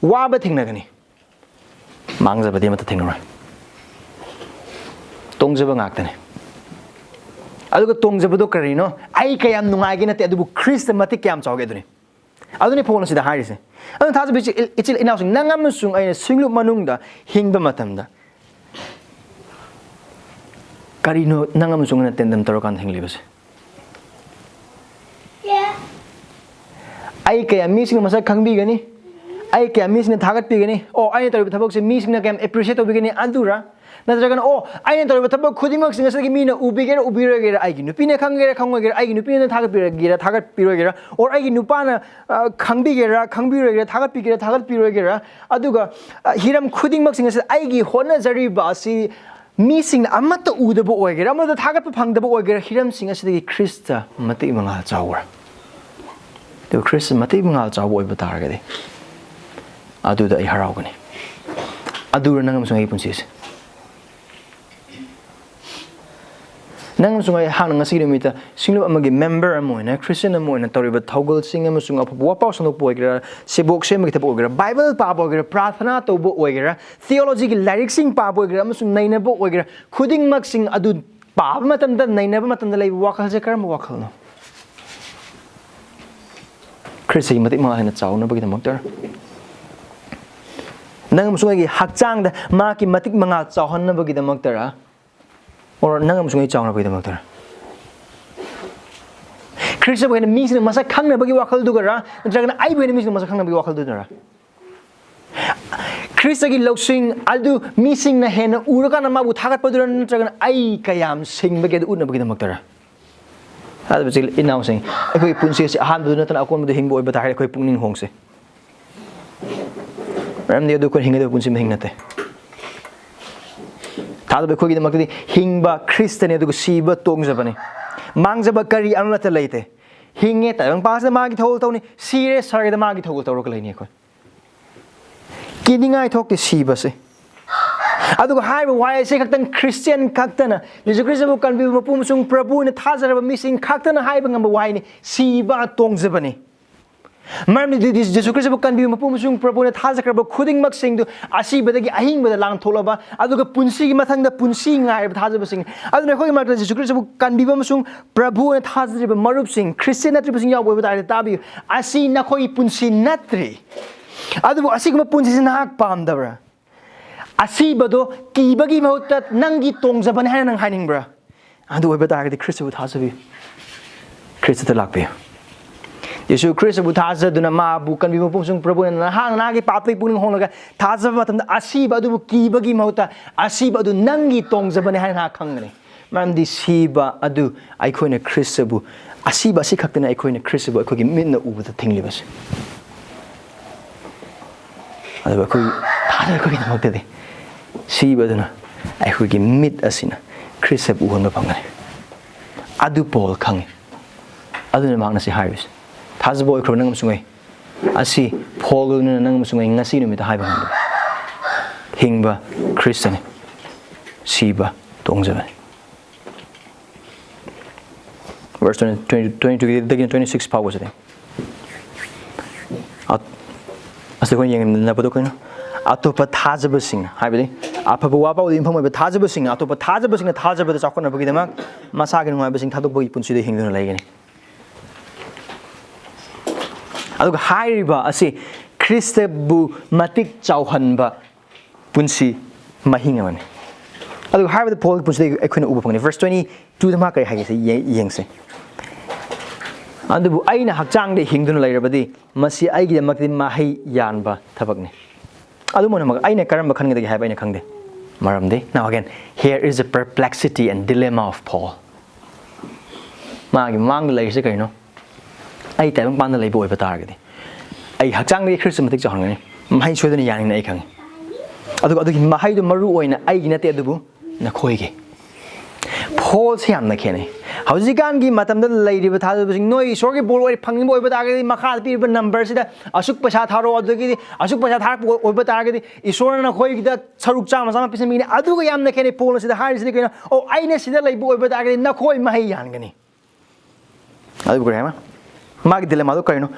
ꯋꯥꯕ ꯊꯦꯡꯅꯒꯅꯤ꯫ ꯃꯥꯡꯖꯕꯗꯤ ꯑꯃꯠꯇ ꯊꯦꯡꯅꯔꯣꯏ꯫ ꯇꯣꯡꯖꯕ ꯉꯥꯛꯇꯅꯤ꯫ ꯑꯗꯨꯒ ꯇꯣꯡꯖꯕꯗꯣ ꯀꯔꯤꯅꯣ? ꯑꯩ ꯀꯌꯥꯝ ꯅꯨꯡꯉꯥꯏꯒꯦ ꯅꯠꯇꯦ, ꯑꯗꯨꯕꯨ ꯈ꯭ꯔꯤꯁꯇ ꯃꯇꯤꯛ ꯀꯌꯥꯝ ꯆꯥꯎꯒꯦ ꯑꯗꯨꯅꯤ꯫ ꯑꯗꯨꯅꯤ ꯄꯣꯜꯅ ꯁꯤꯗ ꯍꯥꯏꯔꯤꯁꯦ꯫ ꯑꯗꯨꯅ ꯊꯥꯖꯕ ꯏꯆꯤꯜ, ꯏꯆꯤꯜ ꯏꯅꯥꯎꯁꯤꯡ, ꯅꯪ ꯑꯃꯁꯨꯡ ꯑꯩꯅ ꯁꯤꯡꯂꯨꯞ ꯃꯅꯨꯡꯗ ꯍꯤꯡꯕ ꯃꯇꯝꯗ, ꯀꯔꯤꯅꯣ ꯅꯪ ꯑꯃꯁꯨꯡ ꯑꯩꯅ ꯇꯦꯟꯗꯝ ꯇꯧꯔꯀꯥꯟꯗ ꯍꯤꯡꯂꯤꯕꯁꯦ? ꯑꯩ ꯀꯌꯥ ꯃꯤꯁꯤꯡꯅ ꯃꯁꯛ ꯈꯪꯕꯤꯒꯅꯤ? ꯑꯩ ꯀꯌꯥ ꯃꯤꯁꯤꯡꯅ ꯊꯥꯒꯠꯄꯤꯒꯅꯤ? ꯑꯣ, ꯑꯩꯅ ꯇꯧꯔꯤꯕ ꯊꯕꯛꯁꯦ ꯃꯤꯁꯤꯡꯅ ꯀꯌꯥꯝ appreciate ꯇꯧꯕꯤꯒꯅꯤ? ꯑꯗꯨꯔ? ꯅꯠꯇ꯭ꯔꯒꯅ, ꯑꯣ, ꯑꯩꯅ ꯇꯧꯔꯤꯕ ꯊꯕꯛ ꯈꯨꯗꯤꯡꯃꯛꯁꯤꯡ ꯑꯁꯤꯗꯒꯤ ꯃꯤꯅ ꯎꯕꯤꯒꯦꯔꯥ ꯎꯕꯤꯔꯣꯏꯒꯦꯔꯥ, ꯑꯩꯒꯤ ꯅꯨꯄꯤꯅ ꯈꯪꯒꯦꯔꯥ ꯈꯪꯉꯣꯏꯒꯦꯔꯥ, ꯑꯩꯒꯤ ꯅꯨꯄꯤꯅ ꯊꯥꯒꯠꯄꯤꯔꯒꯦꯔꯥ ꯊꯥꯒꯠꯄꯤꯔꯣꯏꯒꯦꯔꯥ, or ꯑꯩꯒꯤ ꯅꯨꯄꯥꯅ, ꯑ, ꯈꯪꯕꯤꯒꯦꯔꯥ ꯈꯪꯕꯤꯔꯣꯏꯒꯦꯔꯥ, ꯊꯥꯒꯠꯄꯤꯒꯦꯔꯥ ꯊꯥꯒꯠꯄꯤꯔꯣꯏꯒꯦꯔꯥ, ꯑꯗꯨꯒ, ꯑ, ꯍꯤꯔꯝ ꯈꯨꯗꯤꯡꯃꯛꯁꯤꯡ ꯑꯁꯤꯗ ꯑꯩꯒꯤ ꯍꯣꯠꯅꯖꯔꯤꯕ ꯑꯁꯤ ꯃꯤꯁꯤꯡꯅ ꯑꯃꯠꯇ ꯎꯗꯕ ꯑꯣꯏꯒꯦꯔꯥ, ꯑꯃꯠꯇ ꯊꯥꯒꯠꯄ ꯐꯪꯗꯕ ꯑꯣꯏꯒꯦꯔꯥ, ꯍꯤꯔꯝꯁꯤꯡ ꯑꯁꯤꯗꯒꯤ ꯈ꯭ꯔꯤꯁꯇ ꯃꯇꯤꯛ ꯃꯉꯥꯜ ꯆꯥꯎꯕ꯭ꯔꯥ? ꯑꯗꯨꯒ ꯈ꯭ꯔꯤꯁꯇ ꯃꯇꯤꯛ ꯃꯉꯥꯜ ꯆꯥꯎꯕ ꯑꯣꯏꯕ ꯇꯥꯔꯒꯗꯤ, ꯑꯗꯨꯗ ꯑꯩ ꯍꯔꯥꯎꯒꯅꯤ꯫ ꯑꯗꯨꯔ ꯅꯪ ꯑꯃꯁꯨꯡ ꯑꯩꯒꯤ ꯄꯨꯟꯁꯤꯁꯦ? ꯅꯪ ꯑꯃꯁꯨꯡ ꯑꯩꯍꯥꯛꯅ ꯉꯁꯤꯒꯤ ꯅꯨꯃꯤꯠꯇ ꯁꯤꯡꯂꯨꯞ ꯑꯃꯒꯤ ꯃꯦꯝꯕꯔ ꯑꯃ ꯑꯣꯏꯅ, ꯈ꯭ꯔꯤꯁꯇꯤꯌꯟ ꯑꯃ ꯑꯣꯏꯅ ꯇꯧꯔꯤꯕ ꯊꯧꯒꯜꯁꯤꯡ ꯑꯃꯁꯨꯡ ꯑꯐꯕ ꯋꯥꯄꯥꯎ ꯁꯟꯗꯣꯛꯄ ꯑꯣꯏꯒꯦꯔꯥ, ꯁꯦꯕꯣꯛ ꯁꯦꯝꯕꯒꯤ ꯊꯕꯛ ꯑꯣꯏꯒꯦꯔꯥ, ꯕꯥꯏꯕꯜ ꯄꯥꯕ ꯑꯣꯏꯒꯦꯔꯥ, ꯄ꯭ꯔꯥꯔꯊꯅꯥ ꯇꯧꯕ ꯑꯣꯏꯒꯦꯔꯥ, ꯊꯤꯑꯣꯂꯣꯖꯤꯒꯤ ꯂꯥꯏꯔꯤꯛꯁꯤꯡ ꯄꯥꯕ ꯑꯣꯏꯒꯦꯔꯥ, ꯑꯃꯁꯨꯡ ꯅꯩꯅꯕ ꯑꯣꯏꯒꯦꯔꯥ, ꯈꯨꯗꯤꯡꯃꯛꯁꯤꯡ ꯑꯗꯨ ꯄꯥꯕ ꯃꯇꯝꯗ, ꯅꯩꯅꯕ ꯃꯇꯝꯗ ꯂꯩꯕ ꯋꯥꯈꯜꯁꯦ ꯀꯔꯝꯕ ꯋꯥꯈꯜꯅꯣ? ꯈ꯭ꯔꯤꯁꯇꯒꯤ ꯃꯇꯤꯛ ꯃꯉꯥꯜ ꯍꯦꯟꯅ ꯆꯥꯎꯅꯕꯒꯤꯗꯃꯛꯇꯔ? ꯅꯪ ꯑꯃꯁꯨꯡ ꯑꯩꯒꯤ ꯍꯛꯆꯥꯡꯗ ꯃꯍꯥꯛꯀꯤ ꯃꯇꯤꯛ ꯃꯉꯥꯜ ꯆꯥꯎꯍꯟꯅꯕꯒꯤꯗꯃꯛꯇꯔ? Or ꯅꯪ ꯑꯃꯁꯨꯡ ꯑꯩ ꯆꯥꯎꯅꯕꯒꯤꯗꯃꯛꯇꯔ? ꯈ꯭ꯔꯤꯁꯇꯕꯨ ꯍꯦꯟꯅ ꯃꯤꯁꯤꯡꯅ ꯃꯁꯛ ꯈꯪꯅꯕꯒꯤ ꯋꯥꯈꯜꯗꯨꯒꯔ, ꯅꯠꯇ꯭ꯔꯒꯅ ꯑꯩꯕꯨ ꯍꯦꯟꯅ ꯃꯤꯁꯤꯡꯅ ꯃꯁꯛ ꯈꯪꯅꯕꯒꯤ ꯋꯥꯈꯜꯗꯨꯅꯔ? ꯈ꯭ꯔꯤꯁꯇꯒꯤ ꯂꯧꯁꯤꯡ ꯑꯗꯨ ꯃꯤꯁꯤꯡꯅ ꯍꯦꯟꯅ ꯎꯔꯀꯥꯟꯗ ꯃꯥꯕꯨ ꯊꯥꯒꯠꯄꯗꯨꯔ, ꯅꯠꯇ꯭ꯔꯒꯅ ꯑꯩ ꯀꯌꯥꯝ ꯁꯤꯡꯕꯒꯦ ꯑꯗꯨ ꯎꯠꯅꯕꯒꯤꯗꯃꯛꯇꯔ? ꯑꯗꯨꯕꯨ ꯏꯆꯤꯜ ꯏꯅꯥꯎꯁꯤꯡ, ꯑꯩꯈꯣꯏꯒꯤ ꯄꯨꯟꯁꯤ ꯑꯁꯤ ꯑꯍꯥꯟꯕꯗꯨ ꯅꯠꯇꯅ ꯑꯀꯣꯟꯕꯗꯨ ꯍꯤꯡꯕ ꯑꯣꯏꯕ ꯇꯥꯔꯒꯗꯤ ꯑꯩꯈꯣꯏ ꯄꯨꯛꯅꯤꯡ ꯍꯣꯡꯁꯤ꯫ ꯃꯔꯝꯗꯤ ꯑꯗꯨ ꯑꯩꯈꯣꯏ ꯍꯤꯡꯒꯗꯕ ꯄꯨꯟꯁꯤ ꯃꯍꯤꯡ ꯅꯠꯇꯦ꯫ ꯊꯥꯗꯕ ꯑꯩꯈꯣꯏꯒꯤꯗꯃꯛꯇꯗꯤ ꯍꯤꯡꯕ ꯈ꯭ꯔꯤꯁꯇꯅꯤ, ꯑꯗꯨꯒ ꯁꯤꯕ ꯇꯣꯡꯖꯕꯅꯤ꯫ ꯃꯥꯡꯖꯕ ꯀꯔꯤ ꯑꯃꯠꯇ ꯂꯩꯇꯦ꯫ ꯍꯤꯡꯉꯦ, ꯇꯥꯏꯕꯪ ꯄꯥꯁꯤꯗ ꯃꯥꯒꯤ ꯊꯧꯒꯜ ꯇꯧꯅꯤ, ꯁꯤꯔꯦ, ꯁꯔꯒꯗ ꯃꯥꯒꯤ ꯊꯧꯒꯜ ꯇꯧꯔꯒ ꯂꯩꯅꯤ ꯑꯩꯈꯣꯏ꯫ ꯀꯤꯅꯤꯡꯉꯥꯏ ꯊꯣꯛꯇꯦ ꯁꯤꯕꯁꯦ꯫ ꯑꯗꯨꯒ ꯍꯥꯏꯔꯤꯕ ꯋꯥꯍꯩ ꯑꯁꯤ ꯈꯛꯇꯪ ꯈ꯭ꯔꯤꯁꯇꯤꯌꯟ ꯈꯛꯇꯅ, ꯌꯦꯁꯨ ꯈ꯭ꯔꯤꯁꯇꯕꯨ ꯀꯟꯕꯤꯕ ꯃꯄꯨ ꯑꯃꯁꯨꯡ ꯄ꯭ꯔꯚꯨ ꯑꯣꯏꯅ ꯊꯥꯖꯔꯕ ꯃꯤꯁꯤꯡ ꯈꯛꯇꯅ ꯍꯥꯏꯕ ꯉꯝꯕ ꯋꯥꯍꯩꯅꯤ, "ꯁꯤꯕ ꯇꯣꯡꯖꯕꯅꯤ"꯫ ꯃꯔꯝꯗꯤ ꯌꯦꯁꯨ ꯈ꯭ꯔꯤꯁꯇꯕꯨ ꯀꯟꯕꯤꯕ ꯃꯄꯨ ꯑꯃꯁꯨꯡ ꯄ꯭ꯔꯚꯨ ꯑꯣꯏꯅ ꯊꯥꯖꯈ꯭ꯔꯕ ꯈꯨꯗꯤꯡꯃꯛꯁꯤꯡꯗꯨ ꯑꯁꯤꯕꯗꯒꯤ ꯑꯍꯤꯡꯕꯗ ꯂꯥꯡꯊꯣꯛꯂꯕ, ꯑꯗꯨꯒ ꯄꯨꯟꯁꯤꯒꯤ ꯃꯊꯪꯗ ꯄꯨꯟꯁꯤ ꯉꯥꯏꯔꯕ ꯊꯥꯖꯕꯁꯤꯡ꯫ ꯑꯗꯨꯅ ꯑꯩꯈꯣꯏꯒꯤ ꯃꯔꯛꯇ ꯌꯦꯁꯨ ꯈ꯭ꯔꯤꯁꯇꯕꯨ ꯀꯟꯕꯤꯕ ꯑꯃꯁꯨꯡ ꯄ꯭ꯔꯚꯨ ꯑꯣꯏꯅ ꯊꯥꯖꯔꯤꯕ ꯃꯔꯨꯞꯁꯤꯡ, ꯈ꯭ꯔꯤꯁꯇꯤꯌꯟ ꯅꯠꯇ꯭ꯔꯤꯕꯁꯤꯡ ꯌꯥꯎꯕ ꯑꯣꯏꯕ ꯇꯥꯔꯒꯗꯤ ꯇꯥꯕꯤꯌꯨ꯫ ꯑꯁꯤ ꯅꯈꯣꯏꯒꯤ ꯄꯨꯟꯁꯤ ꯅꯠꯇ꯭ꯔꯤ꯫ ꯑꯗꯨꯕꯨ ꯑꯁꯤꯒꯨꯝꯕ ꯄꯨꯟꯁꯤꯁꯤ ꯅꯍꯥꯛ ꯄꯥꯝꯗꯕ꯭ꯔꯥ? ꯑꯁꯤꯕꯗꯣ ꯀꯤꯕꯒꯤ ꯃꯍꯨꯠꯇ ꯅꯪꯒꯤ ꯇꯣꯡꯖꯕꯅꯤ ꯍꯥꯏꯅ ꯅꯪ ꯍꯥꯏꯅꯤꯡꯕ꯭ꯔꯥ? ꯑꯗꯨ ꯑꯣꯏꯕ ꯇꯥꯔꯒꯗꯤ ꯈ꯭ꯔꯤꯁꯇꯕꯨ ꯊꯥꯖꯕꯤꯌꯨ꯫ ꯈ꯭ꯔꯤꯁꯇꯗ ꯂꯥꯛꯄꯤꯌꯨ꯫ ꯌꯦꯁꯨ ꯈ꯭ꯔꯤꯁꯇꯕꯨ ꯊꯥꯖꯗꯨꯅ ꯃꯥꯕꯨ ꯀꯟꯕꯤꯕ ꯃꯄꯨ ꯑꯃꯁꯨꯡ ꯄ꯭ꯔꯚꯨꯅ ꯅꯍꯥꯛ ꯅꯍꯥꯛꯀꯤ ꯄꯥꯞꯇꯒꯤ ꯄꯨꯛꯅꯤꯡ ꯍꯣꯡꯂꯒ ꯊꯥꯖꯕ ꯃꯇꯝꯗ ꯑꯁꯤꯕ ꯑꯗꯨꯕꯨ ꯀꯤꯕꯒꯤ ꯃꯍꯨꯠꯇ ꯑꯁꯤꯕ ꯑꯗꯨ ꯅꯪꯒꯤ ꯇꯣꯡꯖꯕꯅꯤ ꯍꯥꯏꯅ ꯅꯍꯥꯛ ꯈꯪꯒꯅꯤ꯫ ꯃꯔꯝꯗꯤ ꯁꯤꯕ ꯑꯗꯨ ꯑꯩꯈꯣꯏꯅ ꯈ꯭ꯔꯤꯁꯇꯕꯨ, ꯑꯁꯤꯕ ꯑꯁꯤ ꯈꯛꯇꯅ ꯑꯩꯈꯣꯏꯅ ꯈ꯭ꯔꯤꯁꯇꯕꯨ ꯑꯩꯈꯣꯏꯒꯤ ꯃꯤꯠꯅ ꯎꯕꯗ ꯊꯤꯡꯂꯤꯕꯁꯦ꯫ ꯑꯗꯨꯒ ꯑꯩꯈꯣꯏ ꯊꯥꯖꯕ ꯑꯩꯈꯣꯏꯒꯤꯗꯃꯛꯇꯗꯤ ꯁꯤꯕ ꯑꯗꯨꯅ ꯑꯩꯈꯣꯏꯒꯤ ꯃꯤꯠ ꯑꯁꯤꯅ ꯈ꯭ꯔꯤꯁꯇꯕꯨ ꯎꯍꯟꯕ ꯐꯪꯒꯅꯤ꯫ ꯑꯗꯨ ꯄꯣꯜ ꯈꯪꯉꯤ꯫ ꯑꯗꯨꯅ ꯃꯍꯥꯛꯅ ꯁꯤ ꯍꯥꯏꯔꯤꯁꯦ, "ꯊꯥꯖꯕ ꯑꯣꯏꯈ꯭ꯔꯕ ꯅꯪ ꯑꯃꯁꯨꯡ ꯑꯩ"꯫ ꯑꯁꯤ ꯄꯣꯜꯅ ꯅꯪ ꯑꯃꯁꯨꯡ ꯑꯩ ꯉꯁꯤ ꯅꯨꯃꯤꯠꯇ ꯍꯥꯏꯕ ꯉꯝꯕ꯫ ꯍꯤꯡꯕ ꯈ꯭ꯔꯤꯁꯇꯅꯤ, ꯁꯤꯕ ꯇꯣꯡꯖꯕꯅꯤ꯫ Verse twenty, twenty, twenty-two ꯗꯒꯤꯅ twenty-six ꯐꯥꯎꯕꯁꯤꯗꯤ꯫ ꯑꯠ-, ꯑꯁꯤꯗ ꯑꯩꯈꯣꯏꯅ ꯌꯦꯡꯅꯕꯗꯣ ꯀꯩꯅꯣ? ꯑꯇꯣꯞꯄ ꯊꯥꯖꯕꯁꯤꯡꯅ, ꯍꯥꯏꯕꯗꯤ ꯑꯐꯕ ꯋꯥꯄꯥꯎꯗ ꯌꯨꯝꯐꯝ ꯑꯣꯏꯕ ꯊꯥꯖꯕꯁꯤꯡꯅ, ꯑꯇꯣꯞꯄ ꯊꯥꯖꯕꯁꯤꯡꯅ ꯊꯥꯖꯕꯗ ꯆꯥꯎꯈꯠꯅꯕꯒꯤꯗꯃꯛ ꯃꯁꯥꯒꯤ ꯅꯨꯡꯉꯥꯏꯕꯁꯤꯡ ꯊꯥꯗꯣꯛꯄꯒꯤ ꯄꯨꯟꯁꯤꯗ ꯍꯤꯡꯗꯨꯅ ꯂꯩꯒꯅꯤ꯫ ꯑꯗꯨꯒ ꯍꯥꯏꯔꯤꯕ ꯑꯁꯤ ꯈ꯭ꯔꯤꯁꯇꯕꯨ ꯃꯇꯤꯛ ꯆꯥꯎꯍꯟꯕ ꯄꯨꯟꯁꯤ ꯃꯍꯤꯡ ꯑꯃꯅꯤ꯫ ꯑꯗꯨꯒ ꯍꯥꯏꯕꯗ ꯄꯣꯜꯒꯤ ꯄꯨꯟꯁꯤꯗ ꯑꯩꯈꯣꯏꯅ ꯎꯕ ꯐꯪꯒꯅꯤ꯫ Verse twenty-two ꯗ ꯃꯥ ꯀꯔꯤ ꯍꯥꯏꯒꯦ ꯁꯤ ꯌꯦ-, ꯌꯦꯡꯁꯦ꯫ "ꯑꯗꯨꯕꯨ ꯑꯩꯅ ꯍꯛꯆꯥꯡꯗ ꯍꯤꯡꯗꯨꯅ ꯂꯩꯔꯕꯗꯤ, ꯃꯁꯤ ꯑꯩꯒꯤꯗꯃꯛꯇꯗꯤ ꯃꯍꯩ ꯌꯥꯟꯕ ꯊꯕꯛꯅꯤ"꯫ ꯑꯗꯨꯝ ꯑꯣꯏꯅꯃꯛ, ꯑꯩꯅ ꯀꯔꯝꯕ ꯈꯟꯒꯗꯒꯦ ꯍꯥꯏꯕ ꯑꯩꯅ ꯈꯪꯗꯦ꯫ ꯃꯔꯝꯗꯤ, now again, here is a perplexity and dilemma of Paul. ꯃꯥꯒꯤ ꯃꯃꯥꯡꯗ ꯂꯩꯔꯤꯁꯦ ꯀꯩꯅꯣ? ꯑꯩ ꯇꯥꯏꯕꯪꯄꯥꯟꯗ ꯂꯩꯕ ꯑꯣꯏꯕ ꯇꯥꯔꯒꯗꯤ, ꯑꯩ ꯍꯛꯆꯥꯡꯗꯒꯤ ꯈ꯭ꯔꯤꯁꯇ ꯃꯇꯤꯛ ꯆꯥꯎꯍꯟꯒꯅꯤ꯫ ꯃꯍꯩ ꯁꯣꯏꯗꯅ ꯌꯥꯅꯤꯡꯅ ꯑꯩ ꯈꯪꯉꯤ꯫ ꯑꯗꯨꯒ ꯑꯗꯨꯒꯤ ꯃꯍꯩꯗꯣ ꯃꯔꯨ ꯑꯣꯏꯅ ꯑꯩꯒꯤ ꯅꯠꯇꯦ, ꯑꯗꯨꯕꯨ ꯅꯈꯣꯏꯒꯤ꯫ ꯄꯣꯜꯁꯦ ꯌꯥꯝꯅ ꯈꯦꯠꯅꯩ꯫ ꯍꯧꯖꯤꯛꯀꯥꯟꯒꯤ ꯃꯇꯝꯗ ꯂꯩꯔꯤꯕ ꯊꯥꯖꯕꯁꯤꯡ, ꯅꯣꯏ ꯏꯁꯣꯔꯒꯤ ꯕꯣꯜ ꯑꯣꯏ ꯐꯪꯅꯤꯡꯕ ꯑꯣꯏꯕ ꯇꯥꯔꯒꯗꯤ, ꯃꯈꯥꯗ ꯄꯤꯔꯤꯕ ꯅꯝꯕꯔꯁꯤꯗ ꯑꯁꯨꯛ ꯄꯩꯁꯥ ꯊꯥꯔꯛꯑꯣ, ꯑꯗꯨꯗꯒꯤꯗꯤ ꯑꯁꯨꯛ ꯄꯩꯁꯥ ꯊꯥꯔꯛꯄ ꯑꯣꯏꯕ ꯇꯥꯔꯒꯗꯤ ꯏꯁꯣꯔꯅ ꯅꯈꯣꯏꯒꯤꯗ ꯁꯔꯨꯛ ꯆꯥꯝꯃ ꯆꯥꯝꯃ ꯄꯤꯁꯟꯕꯤꯒꯅꯤ꯫ ꯑꯗꯨꯒ ꯌꯥꯝꯅ ꯈꯦꯠꯅꯩ꯫ ꯄꯣꯜꯅ ꯁꯤꯗ ꯍꯥꯏꯔꯤꯁꯤꯗꯤ ꯀꯩꯅꯣ? "ꯑꯣ, ꯑꯩꯅ ꯁꯤꯗ ꯂꯩꯕ ꯑꯣꯏꯕ ꯇꯥꯔꯒꯗꯤ ꯅꯈꯣꯏ ꯃꯍꯩ ꯌꯥꯟꯒꯅꯤ"꯫ ꯑꯗꯨꯕꯨ ꯀꯔꯤ ꯍꯥꯏꯕ? ꯃꯥꯒꯤ dilemma ꯗꯣ ꯀꯔꯤꯅꯣ?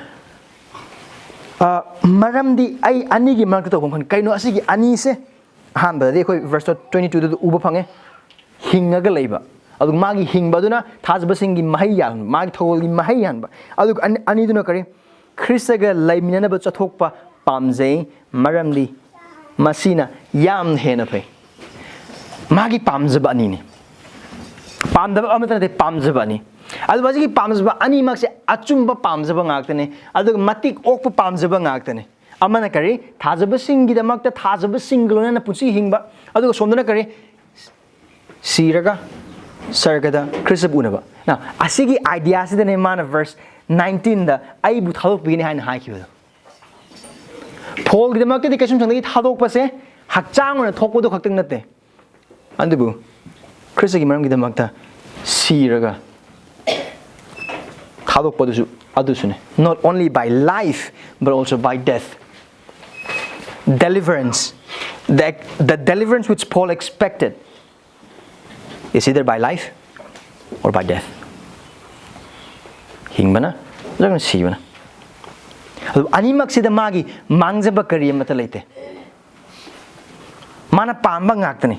ꯑ, ꯃꯔꯝꯗꯤ ꯑꯩ ꯑꯅꯤꯒꯤ ꯃꯔꯛꯇ ꯇꯧꯐꯝ ꯈꯪꯗꯦ꯫ ꯀꯩꯅꯣ ꯑꯁꯤꯒꯤ ꯑꯅꯤꯁꯦ? ꯑꯍꯥꯟꯕꯗꯗꯤ ꯑꯩꯈꯣꯏ verse twenty-two ꯗꯨꯗ ꯎꯕ ꯐꯪꯉꯦ, ꯍꯤꯡꯉꯒ ꯂꯩꯕ꯫ ꯑꯗꯨꯒ ꯃꯥꯒꯤ ꯍꯤꯡꯕ ꯑꯗꯨꯅ ꯊꯥꯖꯕꯁꯤꯡꯒꯤ ꯃꯍꯩ ꯌꯥꯟꯕ, ꯃꯥꯒꯤ ꯊꯧꯒꯜꯒꯤ ꯃꯍꯩ ꯌꯥꯟꯕ꯫ ꯑꯗꯨꯒ ꯑꯅꯤ-, ꯑꯅꯤꯗꯨꯅ ꯀꯔꯤ? ꯈ꯭ꯔꯤꯁꯇꯒ ꯂꯩꯃꯤꯟꯅꯅꯕ ꯆꯠꯊꯣꯛꯄ ꯄꯥꯝꯖꯩ, ꯃꯔꯝꯗꯤ ꯃꯁꯤꯅ ꯌꯥꯝꯅ ꯍꯦꯟꯅ ꯐꯩ꯫ ꯃꯥꯒꯤ ꯄꯥꯝꯖꯕ ꯑꯅꯤꯅꯤ꯫ ꯄꯥꯝꯗꯕ ꯑꯃꯠꯇ ꯅꯠꯇꯦ, ꯄꯥꯝꯖꯕ ꯑꯅꯤ꯫ ꯑꯗꯨꯒ ꯍꯧꯖꯤꯛꯀꯤ ꯄꯥꯝꯖꯕ ꯑꯅꯤꯃꯛꯁꯦ ꯑꯆꯨꯝꯕ ꯄꯥꯝꯖꯕ ꯉꯥꯛꯇꯅꯤ, ꯑꯗꯨꯒ ꯃꯇꯤꯛ ꯑꯣꯛꯄ ꯄꯥꯝꯖꯕ ꯉꯥꯛꯇꯅꯤ꯫ ꯑꯃꯅ ꯀꯔꯤ? ꯊꯥꯖꯕꯁꯤꯡꯒꯤꯗꯃꯛꯇ ꯊꯥꯖꯕꯁꯤꯡꯒ ꯂꯣꯏꯅꯅ ꯄꯨꯟꯁꯤ ꯍꯤꯡꯕ, ꯑꯗꯨꯒ ꯁꯣꯝꯗꯅ ꯀꯔꯤ? ꯁꯤꯔꯒ ꯁꯔꯒꯗ ꯈ꯭ꯔꯤꯁꯇꯕꯨ ꯎꯅꯕ꯫ Now, ꯑꯁꯤꯒꯤ idea ꯁꯤꯗꯅꯦ ꯃꯥꯅ verse nineteen ꯗ "ꯑꯩꯕꯨ ꯊꯥꯗꯣꯛꯄꯤꯒꯅꯤ" ꯍꯥꯏꯅ ꯍꯥꯏꯈꯤꯕꯗꯣ꯫ ꯄꯣꯜꯒꯤꯗꯃꯛꯇꯗꯤ ꯀꯩꯁꯨꯝꯁꯪꯗꯒꯤ ꯊꯥꯗꯣꯛꯄꯁꯦ ꯍꯛꯆꯥꯡ ꯑꯣꯏꯅ ꯊꯣꯛꯄꯗꯨ ꯈꯛꯇꯪ ꯅꯠꯇꯦ, ꯑꯗꯨꯕꯨ ꯈ꯭ꯔꯤꯁꯇꯒꯤ ꯃꯔꯝꯒꯤꯗꯃꯛꯇ ꯁꯤꯔꯒ ꯊꯥꯗꯣꯛꯄꯗꯨꯁꯨ, ꯑꯗꯨꯁꯨꯅꯦ, not only by life but also by death. Deliverance, the, the deliverance which Paul expected is either by life or by death. ꯍꯤꯡꯕꯅ ꯅꯠꯇ꯭ꯔꯒꯅ ꯁꯤꯕꯅ꯫ ꯑꯗꯨ ꯑꯅꯤꯃꯛꯁꯤꯗ ꯃꯥꯒꯤ ꯃꯥꯡꯖꯕ ꯀꯔꯤ ꯑꯃꯠꯇ ꯂꯩꯇꯦ꯫ ꯃꯥꯅ ꯄꯥꯝꯕ ꯉꯥꯛꯇꯅꯤ꯫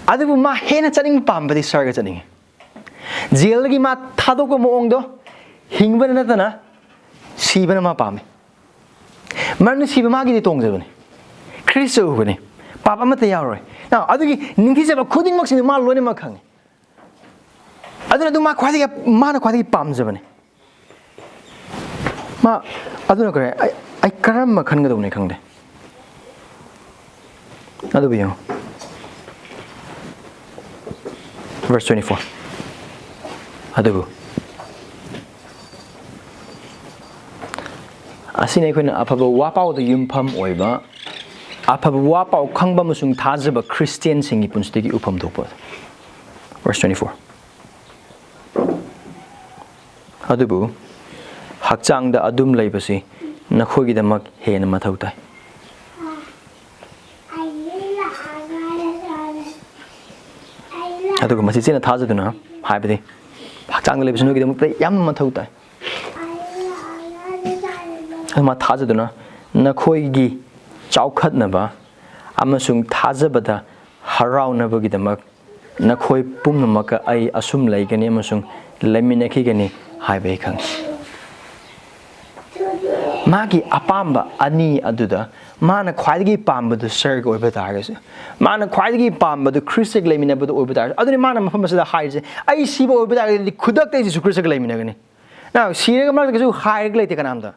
ꯑꯗꯨꯕꯨ ꯃꯥ ꯍꯦꯟꯅ ꯆꯠꯅꯤꯡ ꯄꯥꯝꯕꯗꯤ ꯁꯔꯒ ꯆꯠꯅꯤꯡꯉꯤ꯫ ꯖꯦꯜꯗꯒꯤ ꯃꯥ ꯊꯥꯗꯣꯛꯄ ꯃꯑꯣꯡꯗꯣ, ꯍꯤꯡꯕꯅ ꯅꯠꯇꯅ ꯁꯤꯕꯅ ꯃꯥ ꯄꯥꯝꯃꯤ꯫ ꯃꯔꯝꯗꯤ ꯁꯤꯕ ꯃꯥꯒꯤꯗꯤ ꯇꯣꯡꯖꯕꯅꯤ, ꯈ꯭ꯔꯤꯁꯇ ꯎꯕꯅꯤ, ꯄꯥꯞ ꯑꯃꯠꯇ ꯌꯥꯎꯔꯣꯏ꯫ Now, ꯑꯗꯨꯒꯤ ꯅꯤꯡꯊꯤꯖꯕ ꯈꯨꯗꯤꯡꯃꯛꯁꯤꯡꯗꯨ ꯃꯥ ꯂꯣꯏꯅꯃꯛ ꯈꯪꯉꯤ꯫ ꯑꯗꯨꯅ ꯑꯗꯨꯝ ꯃꯥ ꯈ꯭ꯋꯥꯏꯗꯒꯤ, ꯃꯥꯅ ꯈ꯭ꯋꯥꯏꯗꯒꯤ ꯄꯥꯝꯖꯕꯅꯤ꯫ ꯃꯥ, ꯑꯗꯨꯅ ꯀꯔꯤ, ꯑꯩ, ꯑꯩ ꯀꯔꯝꯕ ꯈꯟꯒꯗꯧꯕꯅꯤ ꯈꯪꯗꯦ꯫ ꯑꯗꯨꯕꯨ ꯌꯦꯡꯉꯨ, verse twenty-four꯫ ꯑꯗꯨꯕꯨ ꯑꯁꯤꯅ ꯑꯩꯈꯣꯏꯅ ꯑꯐꯕ ꯋꯥꯄꯥꯎꯗ ꯌꯨꯝꯐꯝ ꯑꯣꯏꯕ, ꯑꯐꯕ ꯋꯥꯄꯥꯎ ꯈꯪꯕ ꯑꯃꯁꯨꯡ ꯊꯥꯖꯕ ꯈ꯭ꯔꯤꯁꯇꯤꯌꯥꯟꯁꯤꯡꯒꯤ ꯄꯨꯟꯁꯤꯗꯒꯤ ꯎꯐꯝ ꯊꯣꯛꯄ꯫ Verse twenty-four꯫ ꯑꯗꯨꯕꯨ ꯍꯛꯆꯥꯡꯗ ꯑꯗꯨꯝ ꯂꯩꯕꯁꯤ ꯅꯈꯣꯏꯒꯤꯗꯃꯛ ꯍꯦꯟꯅ ꯃꯊꯧ ꯇꯥꯏ꯫ ꯑꯗꯨꯒ ꯃꯁꯤ ꯆꯦꯠꯅ ꯊꯥꯖꯗꯨꯅ, ꯍꯥꯏꯕꯗꯤ ꯍꯛꯆꯥꯡꯗ ꯂꯩꯕꯁꯤ ꯅꯣꯏꯒꯤꯗꯃꯛꯇ ꯌꯥꯝꯅ ꯃꯊꯧ ꯇꯥꯏ꯫ ꯑꯗꯨꯃ ꯊꯥꯖꯗꯨꯅ ꯅꯈꯣꯏꯒꯤ ꯆꯥꯎꯈꯠꯅꯕ ꯑꯃꯁꯨꯡ ꯊꯥꯖꯕꯗ ꯍꯔꯥꯎꯅꯕꯒꯤꯗꯃꯛ ꯅꯈꯣꯏ ꯄꯨꯝꯅꯃꯛꯀ ꯑꯩ ꯑꯁꯨꯝ ꯂꯩꯒꯅꯤ ꯑꯃꯁꯨꯡ ꯂꯩꯃꯤꯟꯅꯈꯤꯒꯅꯤ ꯍꯥꯏꯕ ꯑꯩ ꯈꯪꯏ꯫ ꯃꯥꯒꯤ ꯑꯄꯥꯝꯕ ꯑꯅꯤ ꯑꯗꯨꯗ ꯃꯥꯅ ꯈ꯭ꯋꯥꯏꯗꯒꯤ ꯄꯥꯝꯕꯗꯨ ꯁꯔꯒ ꯑꯣꯏꯕ ꯇꯥꯔꯒꯁꯨ, ꯃꯥꯅ ꯈ꯭ꯋꯥꯏꯗꯒꯤ ꯄꯥꯝꯕꯗꯨ ꯈ꯭ꯔꯤꯁꯇꯒ ꯂꯩꯃꯤꯟꯅꯕꯗꯨ ꯑꯣꯏꯕ ꯇꯥꯔꯒꯁꯨ, ꯑꯗꯨꯅꯤ ꯃꯥꯅ ꯃꯐꯝ ꯑꯁꯤꯗ ꯍꯥꯏꯔꯤꯁꯦ, "ꯑꯩ ꯁꯤꯕ ꯑꯣꯏꯕ ꯇꯥꯔꯒꯗꯤ ꯈꯨꯗꯛꯇ ꯑꯩ ꯖꯤꯁꯨ ꯈ꯭ꯔꯤꯁꯇꯒ ꯂꯩꯃꯤꯟꯅꯒꯅꯤ"꯫ Now, ꯁꯤꯔꯒ ꯃꯔꯛꯇ ꯀꯩꯁꯨ ꯍꯥꯏꯔꯒ ꯂꯩꯇꯦ ꯀꯅꯥꯝꯇ꯫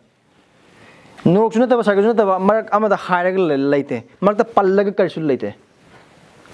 ꯅꯣꯔꯣꯛꯁꯨ ꯅꯠꯇꯕ, ꯁꯔꯒꯁꯨ ꯅꯠꯇꯕ, ꯃꯔꯛ ꯑꯃꯗ ꯍꯥꯏꯔꯒ ꯂꯩ-, ꯂꯩꯇꯦ꯫ ꯃꯔꯛꯇ ꯄꯜꯂꯒ ꯀꯔꯤꯁꯨ ꯂꯩꯇꯦ꯫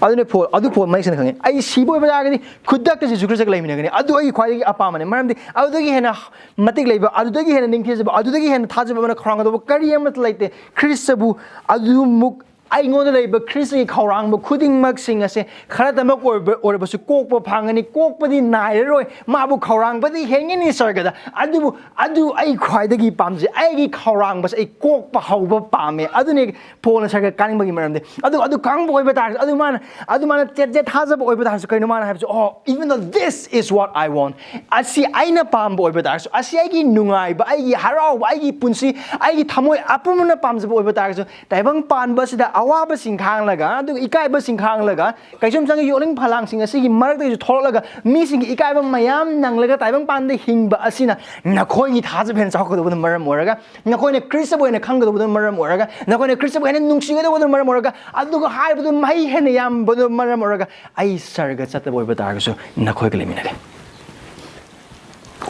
ꯑꯗꯨꯅ ꯄꯣꯜ, ꯑꯗꯨ ꯄꯣꯜ ꯃꯌꯦꯛ ꯁꯦꯡꯅ ꯈꯪꯉꯤ꯫ "ꯑꯩ ꯁꯤꯕ ꯑꯣꯏꯕ ꯇꯥꯔꯒꯗꯤ ꯈꯨꯗꯛꯇ ꯖꯤꯁꯨ ꯈ꯭ꯔꯤꯁꯇꯒ ꯂꯩꯃꯤꯟꯅꯒꯅꯤ꯫ ꯑꯗꯨ ꯑꯩꯒꯤ ꯈ꯭ꯋꯥꯏꯗꯒꯤ ꯑꯄꯥꯝꯕꯅꯤ꯫ ꯃꯔꯝꯗꯤ ꯑꯗꯨꯗꯒꯤ ꯍꯦꯟꯅ ꯃꯇꯤꯛ ꯂꯩꯕ, ꯑꯗꯨꯗꯒꯤ ꯍꯦꯟꯅ ꯅꯤꯡꯊꯤꯖꯕ, ꯑꯗꯨꯗꯒꯤ ꯍꯦꯟꯅ ꯊꯥꯖꯕ ꯑꯃꯅ ꯈꯧꯔꯥꯡꯒꯗꯧꯕ ꯀꯔꯤ ꯑꯃꯠꯇ ꯂꯩꯇꯦ꯫ ꯈ꯭ꯔꯤꯁꯇꯕꯨ ꯑꯗꯨꯃꯨꯛ ꯑꯩꯉꯣꯟꯗ ꯂꯩꯕ ꯈ꯭ꯔꯤꯁꯇꯒꯤ ꯈꯧꯔꯥꯡꯕ ꯈꯨꯗꯤꯡꯃꯛꯁꯤꯡ ꯑꯁꯦ ꯈꯔꯇꯃꯛ ꯑꯣꯏꯕ ꯑꯣꯏꯔꯕꯁꯨ ꯀꯣꯛꯄ ꯐꯪꯒꯅꯤ꯫ ꯀꯣꯛꯄꯗꯤ ꯅꯥꯏꯔꯔꯣꯏ, ꯃꯥꯕꯨ ꯈꯧꯔꯥꯡꯕꯗꯤ ꯍꯦꯟꯒꯅꯤ ꯁꯔꯒꯗ꯫ ꯑꯗꯨꯕꯨ ꯑꯗꯨ ꯑꯩ ꯈ꯭ꯋꯥꯏꯗꯒꯤ ꯄꯥꯝꯖꯩ, ꯑꯩꯒꯤ ꯈꯧꯔꯥꯡꯕꯁꯦ ꯑꯩ ꯀꯣꯛꯄ ꯍꯧꯕ ꯄꯥꯝꯃꯦ꯫ ꯑꯗꯨꯅꯤ ꯄꯣꯜꯅ ꯁꯔꯒ ꯀꯥꯅꯤꯡꯕꯒꯤ ꯃꯔꯝꯗꯤ꯫ ꯑꯗꯨ ꯑꯗꯨ ꯈꯪꯕ ꯑꯣꯏꯕ ꯇꯥꯔꯒꯁꯨ, ꯑꯗꯨ ꯃꯥꯅ ꯑꯗꯨ ꯃꯥꯅ ꯆꯦꯠ ꯆꯦꯠ ꯊꯥꯖꯕ ꯑꯣꯏꯕ ꯇꯥꯔꯒꯁꯨ, ꯀꯩꯅꯣ ꯃꯥꯅ ꯍꯥꯏꯕꯁꯦ? Oh, even though this is what I want, ꯑꯁꯤ ꯑꯩꯅ ꯄꯥꯝꯕ ꯑꯣꯏꯕ ꯇꯥꯔꯒꯁꯨ, ꯑꯁꯤ ꯑꯩꯒꯤ ꯅꯨꯡꯉꯥꯏꯕ, ꯑꯩꯒꯤ ꯍꯔꯥꯎꯕ, ꯑꯩꯒꯤ ꯄꯨꯟꯁꯤ, ꯑꯩꯒꯤ ꯊꯃꯣꯏ ꯑꯄꯨꯝꯕꯅ ꯄꯥꯝꯖꯕ ꯑꯣꯏꯕ ꯇꯥꯔꯒꯁꯨ, ꯇꯥꯏꯕꯪ ꯄꯥꯟꯕ ꯑꯁꯤꯗ ꯑꯋꯥꯕꯁꯤꯡ ꯈꯥꯡꯂꯒ, ꯑꯗꯨꯒ ꯏꯀꯥꯏꯕꯁꯤꯡ ꯈꯥꯡꯂꯒ, ꯀꯩꯁꯨꯝꯁꯪꯒꯤ ꯌꯣꯠꯂꯤꯡ ꯐꯂꯥꯡꯁꯤꯡ ꯑꯁꯤꯒꯤ ꯃꯔꯛꯇꯒꯤꯁꯨ ꯊꯣꯛꯂꯛꯂꯒ, ꯃꯤꯁꯤꯡꯒꯤ ꯏꯀꯥꯏꯕ ꯃꯌꯥꯝ ꯅꯪꯂꯒ ꯇꯥꯏꯕꯪ ꯄꯥꯟꯗ ꯍꯤꯡꯕ ꯑꯁꯤꯅ ꯅꯈꯣꯏꯒꯤ ꯊꯥꯖꯕ ꯍꯦꯟꯅ ꯆꯥꯎꯈꯠꯀꯗꯧꯕꯅ ꯃꯔꯝ ꯑꯣꯏꯔꯒ, ꯅꯈꯣꯏꯅ ꯈ꯭ꯔꯤꯁꯇꯕꯨ ꯍꯦꯟꯅ ꯈꯪꯒꯗꯧꯕꯗꯨꯅ ꯃꯔꯝ ꯑꯣꯏꯔꯒ, ꯅꯈꯣꯏꯅ ꯈ꯭ꯔꯤꯁꯇꯕꯨ ꯍꯦꯟꯅ ꯅꯨꯡꯁꯤꯒꯗꯧꯕꯗꯨꯅ ꯃꯔꯝ ꯑꯣꯏꯔꯒ, ꯑꯗꯨꯒ ꯍꯥꯏꯔꯤꯕꯗꯨ ꯃꯍꯩ ꯍꯦꯟꯅ ꯌꯥꯝꯕꯗꯨꯅ ꯃꯔꯝ ꯑꯣꯏꯔꯒ, ꯑꯩ ꯁꯔꯒ ꯆꯠꯇꯕ ꯑꯣꯏꯕ ꯇꯥꯔꯒꯁꯨ ꯅꯈꯣꯏꯒ ꯂꯩꯃꯤꯟꯅꯒꯦ꯫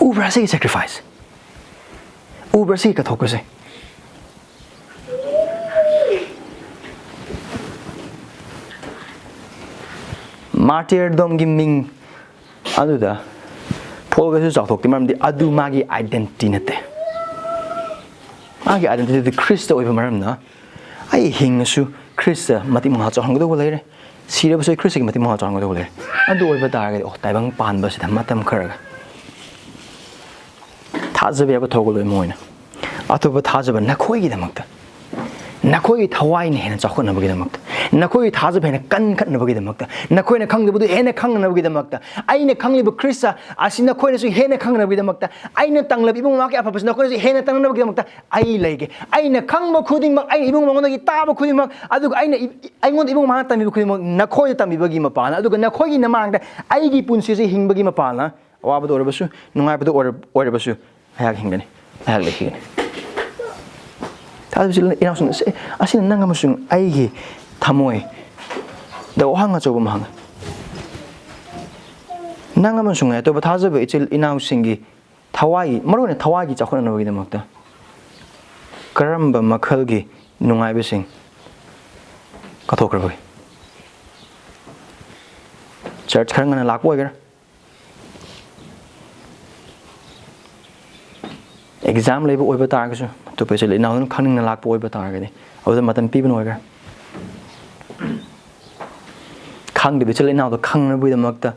ꯎꯕ꯭ꯔꯥ ꯁꯤꯒꯤ sacrifice? ꯎꯕ꯭ꯔꯥ ꯁꯤꯒꯤ ꯀꯠꯊꯣꯛꯄꯁꯦ? ꯃꯥꯔꯇꯤꯔꯗꯣꯝꯒꯤ ꯃꯤꯡ ꯑꯗꯨꯗ ꯄꯣꯜꯒꯁꯨ ꯆꯥꯎꯊꯣꯛꯇꯦ, ꯃꯔꯝꯗꯤ ꯑꯗꯨ ꯃꯥꯒꯤ identity ꯅꯠꯇꯦ꯫ ꯃꯥꯒꯤ identity ꯗꯤ ꯈ꯭ꯔꯤꯁꯇ ꯑꯣꯏꯕ ꯃꯔꯝꯅ, ꯑꯩ ꯍꯤꯡꯉꯁꯨ ꯈ꯭ꯔꯤꯁꯇ ꯃꯇꯤꯛ ꯃꯉꯥ ꯆꯥꯎꯍꯟꯒꯗꯧꯕ ꯂꯩꯔꯦ, ꯁꯤꯔꯕꯁꯨ ꯑꯩ ꯈ꯭ꯔꯤꯁꯇꯒꯤ ꯃꯇꯤꯛ ꯃꯉꯥ ꯆꯥꯎꯍꯟꯒꯗꯧꯕ ꯂꯩꯔꯦ꯫ ꯑꯗꯨ ꯑꯣꯏꯕ ꯇꯥꯔꯒꯗꯤ, ꯑꯣ, ꯇꯥꯏꯕꯪ ꯄꯥꯟꯕꯁꯤꯗ ꯃꯇꯝ ꯈꯔꯒ ꯊꯥꯖꯕ ꯌꯥꯕ ꯊꯧꯒꯜꯂꯣꯏ ꯑꯃ ꯑꯣꯏꯅ, ꯑꯇꯣꯞꯄ ꯊꯥꯖꯕ ꯅꯈꯣꯏꯒꯤꯗꯃꯛꯇ, ꯅꯈꯣꯏꯒꯤ ꯊꯋꯥꯏꯅ ꯍꯦꯟꯅ ꯆꯥꯎꯈꯠꯅꯕꯒꯤꯗꯃꯛꯇ, ꯅꯈꯣꯏꯒꯤ ꯊꯥꯖꯕ ꯍꯦꯟꯅ ꯀꯟꯈꯠꯅꯕꯒꯤꯗꯃꯛꯇ, ꯅꯈꯣꯏꯅ ꯈꯪꯗꯕꯗꯨ ꯍꯦꯟꯅ ꯈꯪꯅꯕꯒꯤꯗꯃꯛꯇ, ꯑꯩꯅ ꯈꯪꯂꯤꯕ ꯈ꯭ꯔꯤꯁꯇ ꯑꯁꯤ ꯅꯈꯣꯏꯅꯁꯨ ꯍꯦꯟꯅ ꯈꯪꯅꯕꯒꯤꯗꯃꯛꯇ, ꯑꯩꯅ ꯇꯝꯂꯕ ꯏꯕꯨꯡ ꯃꯃꯥꯒꯤ ꯑꯐꯕꯁꯤ ꯅꯈꯣꯏꯅꯁꯨ ꯍꯦꯟꯅ ꯇꯝꯅꯕꯒꯤꯗꯃꯛꯇ ꯑꯩ ꯂꯩꯒꯦ꯫ ꯑꯩꯅ ꯈꯪꯕ ꯈꯨꯗꯤꯡꯃꯛ, ꯑꯩꯅ ꯏꯕꯨꯡ ꯃꯉꯣꯟꯗꯒꯤ ꯇꯥꯕ ꯈꯨꯗꯤꯡꯃꯛ, ꯑꯗꯨꯒ ꯑꯩꯅ ꯏ-, ꯑꯩꯉꯣꯟꯗ ꯏꯕꯨꯡ ꯃꯃꯥꯅ ꯇꯝꯕꯤꯕ ꯈꯨꯗꯤꯡꯃꯛ ꯅꯈꯣꯏꯗ ꯇꯝꯕꯤꯕꯒꯤ ꯃꯄꯥꯟꯅ, ꯑꯗꯨꯒ ꯅꯈꯣꯏꯒꯤ ꯃꯃꯥꯡꯗ ꯑꯩꯒꯤ ꯄꯨꯟꯁꯤꯁꯦ ꯍꯤꯡꯕꯒꯤ ꯃꯄꯥꯟꯅ, ꯑꯋꯥꯕꯗ ꯑꯣꯏꯔꯕꯁꯨ, ꯅꯨꯡꯉꯥꯏꯕꯗ ꯑꯣꯏꯔ-, ꯑꯣꯏꯔꯕꯁꯨ, ꯑꯩꯍꯥꯛ ꯍꯤꯡꯒꯅꯤ, ꯑꯩꯍꯥꯛ ꯂꯩꯈꯤꯒꯅꯤ꯫ ꯊꯥꯖꯕꯁꯤ ꯏꯅꯥꯎꯁꯤꯡ, ꯑꯁꯤ, ꯑꯁꯤꯅ ꯅꯪ ꯑꯃꯁꯨꯡ ꯑꯩꯒꯤ ꯊꯃꯣꯏꯗ ꯋꯥꯍꯪ ꯑꯆꯧꯕ ꯑꯃ ꯍꯪꯉꯤ꯫ ꯅꯪ ꯑꯃꯁꯨꯡ ꯑꯇꯣꯞꯄ ꯊꯥꯖꯕ ꯏꯆꯤꯜ ꯏꯅꯥꯎꯁꯤꯡꯒꯤ ꯊꯋꯥꯏꯒꯤ, ꯃꯔꯨꯑꯣꯏꯅ ꯊꯋꯥꯏꯒꯤ ꯆꯥꯎꯈꯠꯅꯅꯕꯒꯤꯗꯃꯛꯇ ꯀꯔꯝꯕ ꯃꯈꯜꯒꯤ ꯅꯨꯡꯉꯥꯏꯕꯁꯤꯡ ꯀꯠꯊꯣꯛꯈ꯭ꯔꯕꯒꯦ? ꯆꯔꯆ ꯈꯔ ꯉꯟꯅ ꯂꯥꯛꯄ ꯑꯣꯏꯒꯦꯔꯥ, ꯑꯦꯛꯖꯥꯝ ꯂꯩꯕ ꯑꯣꯏꯕ ꯇꯥꯔꯒꯁꯨ, ꯑꯇꯣꯞꯄ ꯏꯆꯤꯜ ꯏꯅꯥꯎꯗꯨꯅ ꯈꯪꯅꯤꯡꯅ ꯂꯥꯛꯄ ꯑꯣꯏꯕ ꯇꯥꯔꯒꯗꯤ, ꯑꯗꯨꯗ ꯃꯇꯝ ꯄꯤꯕꯅ ꯑꯣꯏꯒꯦꯔꯥ, ꯈꯪꯗꯕ ꯏꯆꯤꯜ ꯏꯅꯥꯎꯗ ꯈꯪꯅꯕꯒꯤꯗꯃꯛꯇ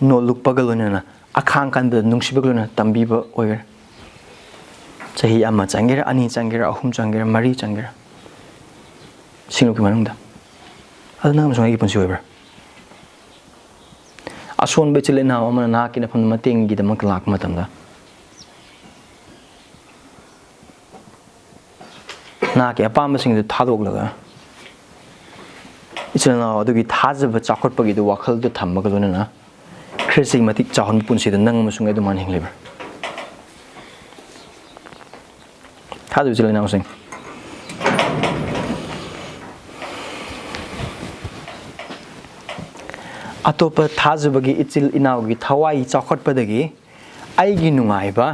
ꯅꯣꯜꯂꯨꯛꯄꯒ ꯂꯣꯏꯅꯅ, ꯑꯈꯥꯡ ꯀꯟꯕꯗ ꯅꯨꯡꯁꯤꯕꯒ ꯂꯣꯏꯅꯅ ꯇꯝꯕꯤꯕ ꯑꯣꯏꯒꯦꯔꯥ꯫ ꯆꯍꯤ ꯑꯃ ꯆꯪꯒꯦꯔꯥ, ꯑꯅꯤ ꯆꯪꯒꯦꯔꯥ, ꯑꯍꯨꯝ ꯆꯪꯒꯦꯔꯥ, ꯃꯔꯤ ꯆꯪꯒꯦꯔꯥ, ꯁꯤꯡꯂꯨꯞꯀꯤ ꯃꯅꯨꯡꯗ꯫ ꯑꯗꯨ ꯅꯪ ꯑꯃꯁꯨꯡ ꯑꯩꯒꯤ ꯄꯨꯟꯁꯤ ꯑꯣꯏꯕ꯭ꯔꯥ? ꯑꯁꯣꯟꯕ ꯏꯆꯤꯜ ꯏꯅꯥꯎ ꯑꯃꯅ ꯅꯍꯥꯛꯀꯤ ꯅꯐꯝꯗ ꯃꯇꯦꯡꯒꯤꯗꯃꯛꯇ ꯂꯥꯛꯄ ꯃꯇꯝꯗ, ꯅꯍꯥꯛꯀꯤ ꯑꯄꯥꯝꯕꯁꯤꯡꯗꯨ ꯊꯥꯗꯣꯛꯂꯒ, ꯏꯆꯤꯜ ꯏꯅꯥꯎ ꯑꯗꯨꯒꯤ ꯊꯥꯖꯕ ꯆꯥꯎꯈꯠꯄꯒꯤꯗꯨ ꯋꯥꯈꯜꯗꯨ ꯊꯝꯃꯒ ꯂꯣꯏꯅꯅ ꯈ꯭ꯔꯤꯁꯇꯒꯤ ꯃꯇꯤꯛ ꯆꯥꯎꯍꯟꯕ ꯄꯨꯟꯁꯤꯗ ꯅꯪ ꯑꯃꯁꯨꯡ ꯑꯩ ꯑꯗꯨꯃꯥꯏꯅ ꯍꯤꯡꯂꯤꯕ꯭ꯔꯥ? ꯊꯥꯖꯕ ꯏꯆꯤꯜ ꯏꯅꯥꯎꯁꯤꯡ, ꯑꯇꯣꯞꯄ ꯊꯥꯖꯕꯒꯤ ꯏꯆꯤꯜ ꯏꯅꯥꯎꯒꯤ ꯊꯋꯥꯏ ꯆꯥꯎꯈꯠꯄꯗꯒꯤ ꯑꯩꯒꯤ ꯅꯨꯡꯉꯥꯏꯕ,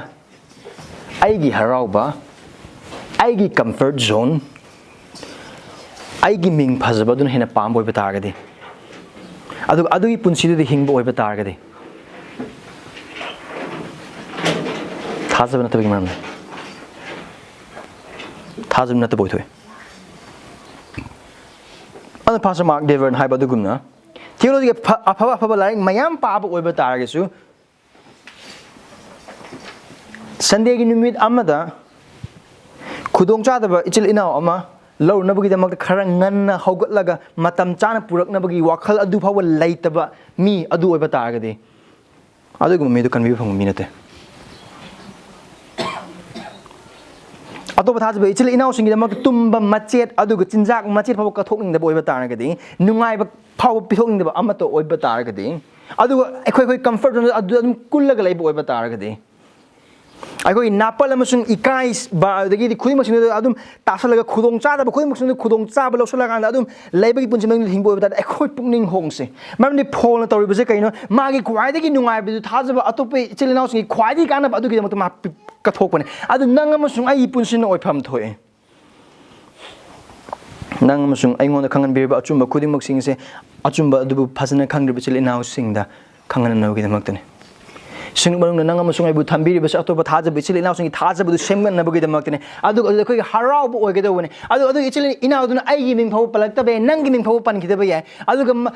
ꯑꯩꯒꯤ ꯍꯔꯥꯎꯕ, ꯑꯩꯒꯤ comfort zone, ꯑꯩꯒꯤ ꯃꯤꯡ ꯐꯖꯕ ꯑꯗꯨꯅ ꯍꯦꯟꯅ ꯄꯥꯝꯕ ꯑꯣꯏꯕ ꯇꯥꯔꯒꯗꯤ, ꯑꯗꯨꯒ ꯑꯗꯨꯒꯤ ꯄꯨꯟꯁꯤꯗꯨꯗ ꯍꯤꯡꯕ ꯑꯣꯏꯕ ꯇꯥꯔꯒꯗꯤ, ꯊꯥꯖꯕ ꯅꯠꯇꯕꯒꯤ ꯃꯔꯝꯅꯤ꯫ ꯊꯥꯖꯕ ꯅꯠꯇꯕ ꯑꯣꯏꯊꯣꯛꯏ꯫ ꯑꯗꯨꯅ Pastor Mark Dever ꯍꯥꯏꯕ ꯑꯗꯨꯒꯨꯝꯅ theology ꯑꯐ-, ꯑꯐꯕ ꯑꯐꯕ ꯂꯥꯏꯔꯤꯛ ꯃꯌꯥꯝ ꯄꯥꯕ ꯑꯣꯏꯕ ꯇꯥꯔꯒꯁꯨ, Sundayꯒꯤ ꯅꯨꯃꯤꯠ ꯑꯃꯗ ꯈꯨꯗꯣꯡꯆꯥꯗꯕ ꯏꯆꯤꯜ ꯏꯅꯥꯎ ꯑꯃ ꯂꯧꯔꯨꯅꯕꯒꯤꯗꯃꯛꯇ ꯈꯔ ꯉꯟꯅ ꯍꯧꯒꯠꯂꯒ ꯃꯇꯝ ꯆꯥꯅ ꯄꯨꯔꯛꯅꯕꯒꯤ ꯋꯥꯈꯜ ꯑꯗꯨ ꯐꯥꯎꯕ ꯂꯩꯇꯕ ꯃꯤ ꯑꯗꯨ ꯑꯣꯏꯕ ꯇꯥꯔꯒꯗꯤ, ꯑꯗꯨꯒꯨꯝꯕ ꯃꯤꯗꯨ ꯀꯟꯕꯤꯕ ꯐꯪꯕ ꯃꯤ ꯅꯠꯇꯦ꯫ ꯑꯇꯣꯞꯄ ꯊꯥꯖꯕ ꯏꯆꯤꯜ ꯏꯅꯥꯎꯁꯤꯡꯒꯤꯗꯃꯛꯇ ꯇꯨꯝꯕ ꯃꯆꯦꯠ ꯑꯗꯨꯒ ꯆꯤꯟꯖꯥꯛ ꯃꯆꯦꯠ ꯐꯥꯎꯕ ꯀꯠꯊꯣꯛꯅꯤꯡꯗꯕ ꯑꯣꯏꯕ ꯇꯥꯔꯒꯗꯤ, ꯅꯨꯡꯉꯥꯏꯕ ꯐꯥꯎꯕ ꯄꯤꯊꯣꯛꯅꯤꯡꯗꯕ ꯑꯃꯠꯇ ꯑꯣꯏꯕ ꯇꯥꯔꯒꯗꯤ, ꯑꯗꯨꯒ ꯑꯩꯈꯣꯏ, ꯑꯩꯈꯣꯏ comfort zone ꯑꯗꯨꯗ ꯑꯗꯨꯝ ꯀꯨꯜꯂꯒ ꯂꯩꯕ ꯑꯣꯏꯕ ꯇꯥꯔꯒꯗꯤ, ꯑꯩꯈꯣꯏꯒꯤ ꯅꯥꯄꯜ ꯑꯃꯁꯨꯡ ꯏꯀꯥꯏꯕ, ꯑꯗꯒꯤꯗꯤ ꯈꯨꯗꯤꯡꯃꯛꯁꯤꯡꯗꯨꯗ ꯑꯗꯨꯝ ꯇꯥꯁꯜꯂꯒ, ꯈꯨꯗꯣꯡꯆꯥꯗꯕ ꯈꯨꯗꯤꯡꯃꯛꯁꯤꯡꯗꯨ ꯈꯨꯗꯣꯡꯆꯥꯕ ꯂꯧꯁꯤꯜꯂꯀꯥꯟꯗ ꯑꯗꯨꯝ ꯂꯩꯕꯒꯤ ꯄꯨꯟꯁꯤ ꯃꯍꯤꯡꯗꯨꯗ ꯍꯤꯡꯕ ꯑꯣꯏꯕ ꯇꯥꯔꯗꯤ, ꯑꯩꯈꯣꯏ ꯄꯨꯛꯅꯤꯡ ꯍꯣꯡꯁꯦ꯫ ꯃꯔꯝꯗꯤ ꯐꯣꯜꯅ ꯇꯧꯔꯤꯕꯁꯦ ꯀꯩꯅꯣ? ꯃꯥꯒꯤ ꯈ꯭ꯋꯥꯏꯗꯒꯤ ꯅꯨꯡꯉꯥꯏꯕꯗꯨ ꯊꯥꯖꯕ ꯑꯇꯣꯞꯄ ꯏꯆꯤꯜ ꯏꯅꯥꯎꯁꯤꯡꯒꯤ ꯈ꯭ꯋꯥꯏꯗꯒꯤ ꯀꯥꯟꯅꯕ ꯑꯗꯨꯒꯤꯗꯃꯛꯇ ꯃꯥ ꯄꯤ-, ꯀꯠꯊꯣꯛꯄꯅꯦ꯫ ꯑꯗꯨ ꯅꯪ ꯑꯃꯁꯨꯡ ꯑꯩꯒꯤ ꯄꯨꯟꯁꯤꯅ ꯑꯣꯏꯐꯝ ꯊꯣꯛꯑꯦ꯫ ꯅꯪ ꯑꯃꯁꯨꯡ ꯑꯩꯉꯣꯟꯗ ꯈꯪꯍꯟꯕꯤꯔꯤꯕ ꯑꯆꯨꯝꯕ ꯈꯨꯗꯤꯡꯃꯛꯁꯤꯡꯁꯦ, ꯑꯆꯨꯝꯕ ꯑꯗꯨꯕꯨ ꯐꯖꯅ ꯈꯪꯗ꯭ꯔꯤꯕ ꯏꯆꯤꯜ ꯏꯅꯥꯎꯁꯤꯡꯗ ꯈꯪꯍꯟꯅꯕꯒꯤꯗꯃꯛꯇꯅꯤ꯫ ꯁꯤꯡꯂꯨꯞ ꯃꯅꯨꯡꯗ ꯅꯪ ꯑꯃꯁꯨꯡ ꯑꯩꯕꯨ ꯊꯝꯕꯤꯔꯤꯕꯁꯦ ꯑꯇꯣꯞꯄ ꯊꯥꯖꯕ ꯏꯆꯤꯜ ꯏꯅꯥꯎꯁꯤꯡꯒꯤ ꯊꯥꯖꯕꯗꯨ ꯁꯦꯝꯒꯠꯅꯕꯒꯤꯗꯃꯛꯇꯅꯤ꯫ ꯑꯗꯨꯒ ꯑꯗꯨꯗ ꯑꯩꯈꯣꯏꯒꯤ ꯍꯔꯥꯎꯕ ꯑꯣꯏꯒꯗꯧꯕꯅꯤ꯫ ꯑꯗꯨ, ꯑꯗꯨ ꯏꯆꯤꯜ ꯏꯅꯥꯎꯗꯨꯅ ꯑꯩꯒꯤ ꯃꯤꯡ ꯐꯥꯎꯕ ꯄꯜꯂꯛꯇꯕ ꯌꯥꯏ, ꯅꯪꯒꯤ ꯃꯤꯡ ꯐꯥꯎꯕ ꯄꯟꯈꯤꯗꯕ ꯌꯥꯏ꯫ ꯑꯗꯨꯒ ꯃ-,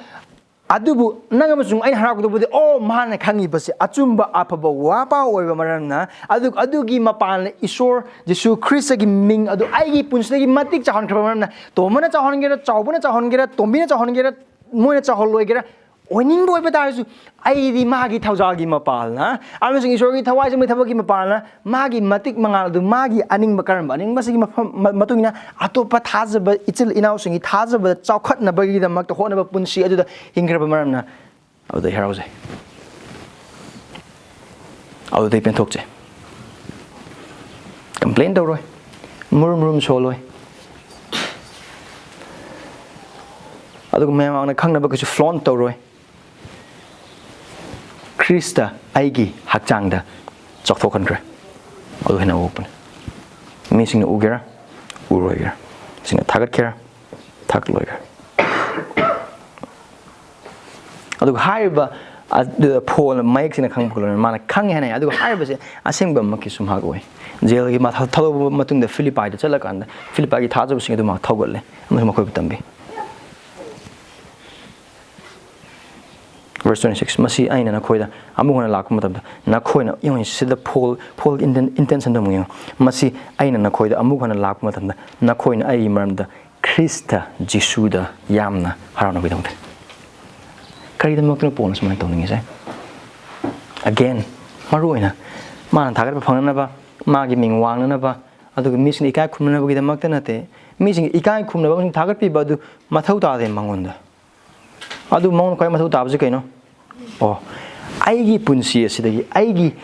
ꯑꯗꯨꯕꯨ ꯅꯪ ꯑꯃꯁꯨꯡ ꯑꯩꯅ ꯍꯔꯥꯎꯒꯗꯧꯕꯗꯤ, ꯑꯣ, ꯃꯥꯅ ꯈꯪꯉꯤꯕꯁꯦ ꯑꯆꯨꯝꯕ ꯑꯐꯕ ꯋꯥꯄꯥ ꯑꯣꯏꯕ ꯃꯔꯝꯅ, ꯑꯗꯨ, ꯑꯗꯨꯒꯤ ꯃꯄꯥꯟꯅ ꯏꯁꯣꯔ ꯖꯤꯁꯨ ꯈ꯭ꯔꯤꯁꯇꯒꯤ ꯃꯤꯡ ꯑꯗꯨ ꯑꯩꯒꯤ ꯄꯨꯟꯁꯤꯗꯒꯤ ꯃꯇꯤꯛ ꯆꯥꯎꯍꯟꯈ꯭ꯔꯕ ꯃꯔꯝꯅ, ꯇꯣꯝꯕꯅ ꯆꯥꯎꯍꯟꯒꯦꯔꯥ, ꯆꯥꯎꯕꯅ ꯆꯥꯎꯍꯟꯒꯦꯔꯥ, ꯇꯣꯝꯕꯤꯅ ꯆꯥꯎꯍꯟꯒꯦꯔꯥ, ꯃꯣꯏꯅ ꯆꯥꯎꯍꯜꯂꯣꯏꯒꯦꯔꯥ, ꯑꯣꯏꯅꯤꯡꯕ ꯑꯣꯏꯕ ꯇꯥꯔꯁꯨ, ꯑꯩꯗꯤ ꯃꯥꯒꯤ ꯊꯧꯖꯥꯜꯒꯤ ꯃꯄꯥꯜꯅ ꯑꯃꯁꯨꯡ ꯏꯁꯣꯔꯒꯤ ꯊꯋꯥꯏ ꯆꯪꯕꯒꯤ ꯊꯕꯛꯀꯤ ꯃꯄꯥꯜꯅ ꯃꯥꯒꯤ ꯃꯇꯤꯛ ꯃꯉꯥꯜ ꯑꯗꯨ, ꯃꯥꯒꯤ ꯑꯅꯤꯡꯕ, ꯀꯔꯝꯕ ꯑꯅꯤꯡꯕꯁꯤꯒꯤ ꯃꯐꯝ, ꯃ-, ꯃꯇꯨꯡ ꯏꯟꯅ ꯑꯇꯣꯞꯄ ꯊꯥꯖꯕ ꯏꯆꯤꯜ ꯏꯅꯥꯎꯁꯤꯡꯒꯤ ꯊꯥꯖꯕꯗ ꯆꯥꯎꯈꯠꯅꯕꯒꯤꯗꯃꯛꯇ ꯍꯣꯠꯅꯕ ꯄꯨꯟꯁꯤ ꯑꯗꯨꯗ ꯍꯤꯡꯈ꯭ꯔꯕ ꯃꯔꯝꯅ, ꯑꯗꯨꯗ ꯑꯩ ꯍꯔꯥꯎꯖꯩ, ꯑꯗꯨꯗ ꯑꯩ ꯄꯦꯟꯊꯣꯛꯆꯩ꯫ ꯀꯝꯄ꯭ꯂꯦꯟ ꯇꯧꯔꯣꯏ, ꯃꯨꯔꯨꯝ ꯃꯨꯔꯨꯝ ꯁꯣꯜꯂꯣꯏ꯫ ꯑꯗꯨꯒ ꯃꯌꯥꯝ ꯃꯥꯡꯗ ꯈꯪꯅꯕ ꯀꯩꯁꯨ ꯐ꯭ꯂꯣꯟ ꯇꯧꯔꯣꯏ꯫ ꯈ꯭ꯔꯤꯁꯇ ꯑꯩꯒꯤ ꯍꯛꯆꯥꯡꯗ ꯆꯥꯎꯊꯣꯛꯍꯟꯈ꯭ꯔꯦ꯫ ꯑꯗꯨ ꯍꯦꯟꯅ ꯑꯣꯛꯄꯅꯤ꯫ ꯃꯤꯁꯤꯡꯅ ꯎꯒꯦꯔꯥ, ꯎꯔꯣꯏꯒꯦꯔꯥ, ꯁꯤꯡꯅ ꯊꯥꯒꯠꯀꯦꯔꯥ, ꯊꯥꯒꯠꯂꯣꯏꯒꯦꯔꯥ꯫ ꯑꯗꯨꯒ ꯍꯥꯏꯔꯤꯕ, ꯑꯗꯨ ꯐꯣꯜ ꯃꯌꯦꯛꯁꯤꯅ ꯈꯪꯕ ꯈꯣꯠꯂꯣꯏ, ꯃꯥꯅ ꯈꯪꯉꯦ ꯍꯥꯏꯅ꯫ ꯑꯗꯨꯒ ꯍꯥꯏꯔꯤꯕꯁꯦ ꯑꯁꯦꯡꯕꯃꯛꯀꯤꯁꯨ ꯃꯍꯥꯛ ꯑꯣꯏ꯫ ꯖꯦꯜꯒꯤ ꯃꯥ ꯊꯥ-, ꯊꯥꯗꯣꯛꯂꯕ ꯃꯇꯨꯡꯗ ꯐꯤꯂꯤꯄꯥꯏꯗ ꯆꯠꯂꯀꯥꯟꯗ ꯐꯤꯂꯤꯄꯥꯏꯒꯤ ꯊꯥꯖꯕꯁꯤꯡ ꯑꯗꯨ ꯃꯥ ꯊꯧꯒꯠꯂꯦ ꯑꯃꯁꯨꯡ ꯃꯈꯣꯏꯕꯨ ꯇꯝꯕꯤ꯫ Verse twenty six, "ꯃꯁꯤ ꯑꯩꯅ ꯅꯈꯣꯏꯗ ꯑꯃꯨꯛ ꯍꯟꯅ ꯂꯥꯛꯄ ꯃꯇꯝꯗ ꯅꯈꯣꯏꯅ," ꯌꯦꯡꯉꯨ, ꯁꯤꯗ ꯐꯣꯜ, ꯐꯣꯜ ꯏꯟꯇꯦꯟ-, ꯏꯟꯇꯦꯟꯁꯟꯗꯣ ꯑꯃꯨꯛ ꯌꯦꯡꯉꯨ꯫ "ꯃꯁꯤ ꯑꯩꯅ ꯅꯈꯣꯏꯗ ꯑꯃꯨꯛ ꯍꯟꯅ ꯂꯥꯛꯄ ꯃꯇꯝꯗ ꯅꯈꯣꯏꯅ ꯑꯩꯒꯤ ꯃꯔꯝꯗ ꯈ꯭ꯔꯤꯁꯇ ꯖꯤꯁꯨꯗ ꯌꯥꯝꯅ ꯍꯔꯥꯎꯅꯕꯒꯤꯗꯃꯛꯇ꯫" ꯀꯔꯤꯒꯤꯗꯃꯛꯇꯅꯣ ꯄꯣꯜꯅ ꯁꯨꯃꯥꯏꯅ ꯇꯧꯅꯤꯡꯉꯤꯁꯦ? Again, ꯃꯔꯨ ꯑꯣꯏꯅ ꯃꯥꯅ ꯊꯥꯒꯠꯄ ꯐꯪꯅꯅꯕ, ꯃꯥꯒꯤ ꯃꯤꯡ ꯋꯥꯡꯅꯅꯕ, ꯑꯗꯨꯒ ꯃꯤꯁꯤꯡꯅ ꯏꯀꯥꯏ ꯈꯨꯝꯅꯅꯕꯒꯤꯗꯃꯛꯇ ꯅꯠꯇꯦ꯫ ꯃꯤꯁꯤꯡ ꯏꯀꯥꯏ ꯈꯨꯝꯅꯕ ꯑꯃꯁꯨꯡ ꯊꯥꯒꯠꯄꯤꯕ ꯑꯗꯨ ꯃꯊꯧ ꯇꯥꯗꯦ ꯃꯉꯣꯟꯗ꯫ ꯑꯗꯨ ꯃꯉꯣꯟꯗ ꯈ꯭ꯋꯥꯏ ꯃꯊꯧ ꯇꯥꯕꯁꯤ ꯀꯩꯅꯣ? ꯑꯣ, ꯑꯩꯒꯤ ꯄꯨꯟꯁꯤ ꯑꯁꯤꯗꯒꯤ, ꯑꯩꯒꯤ,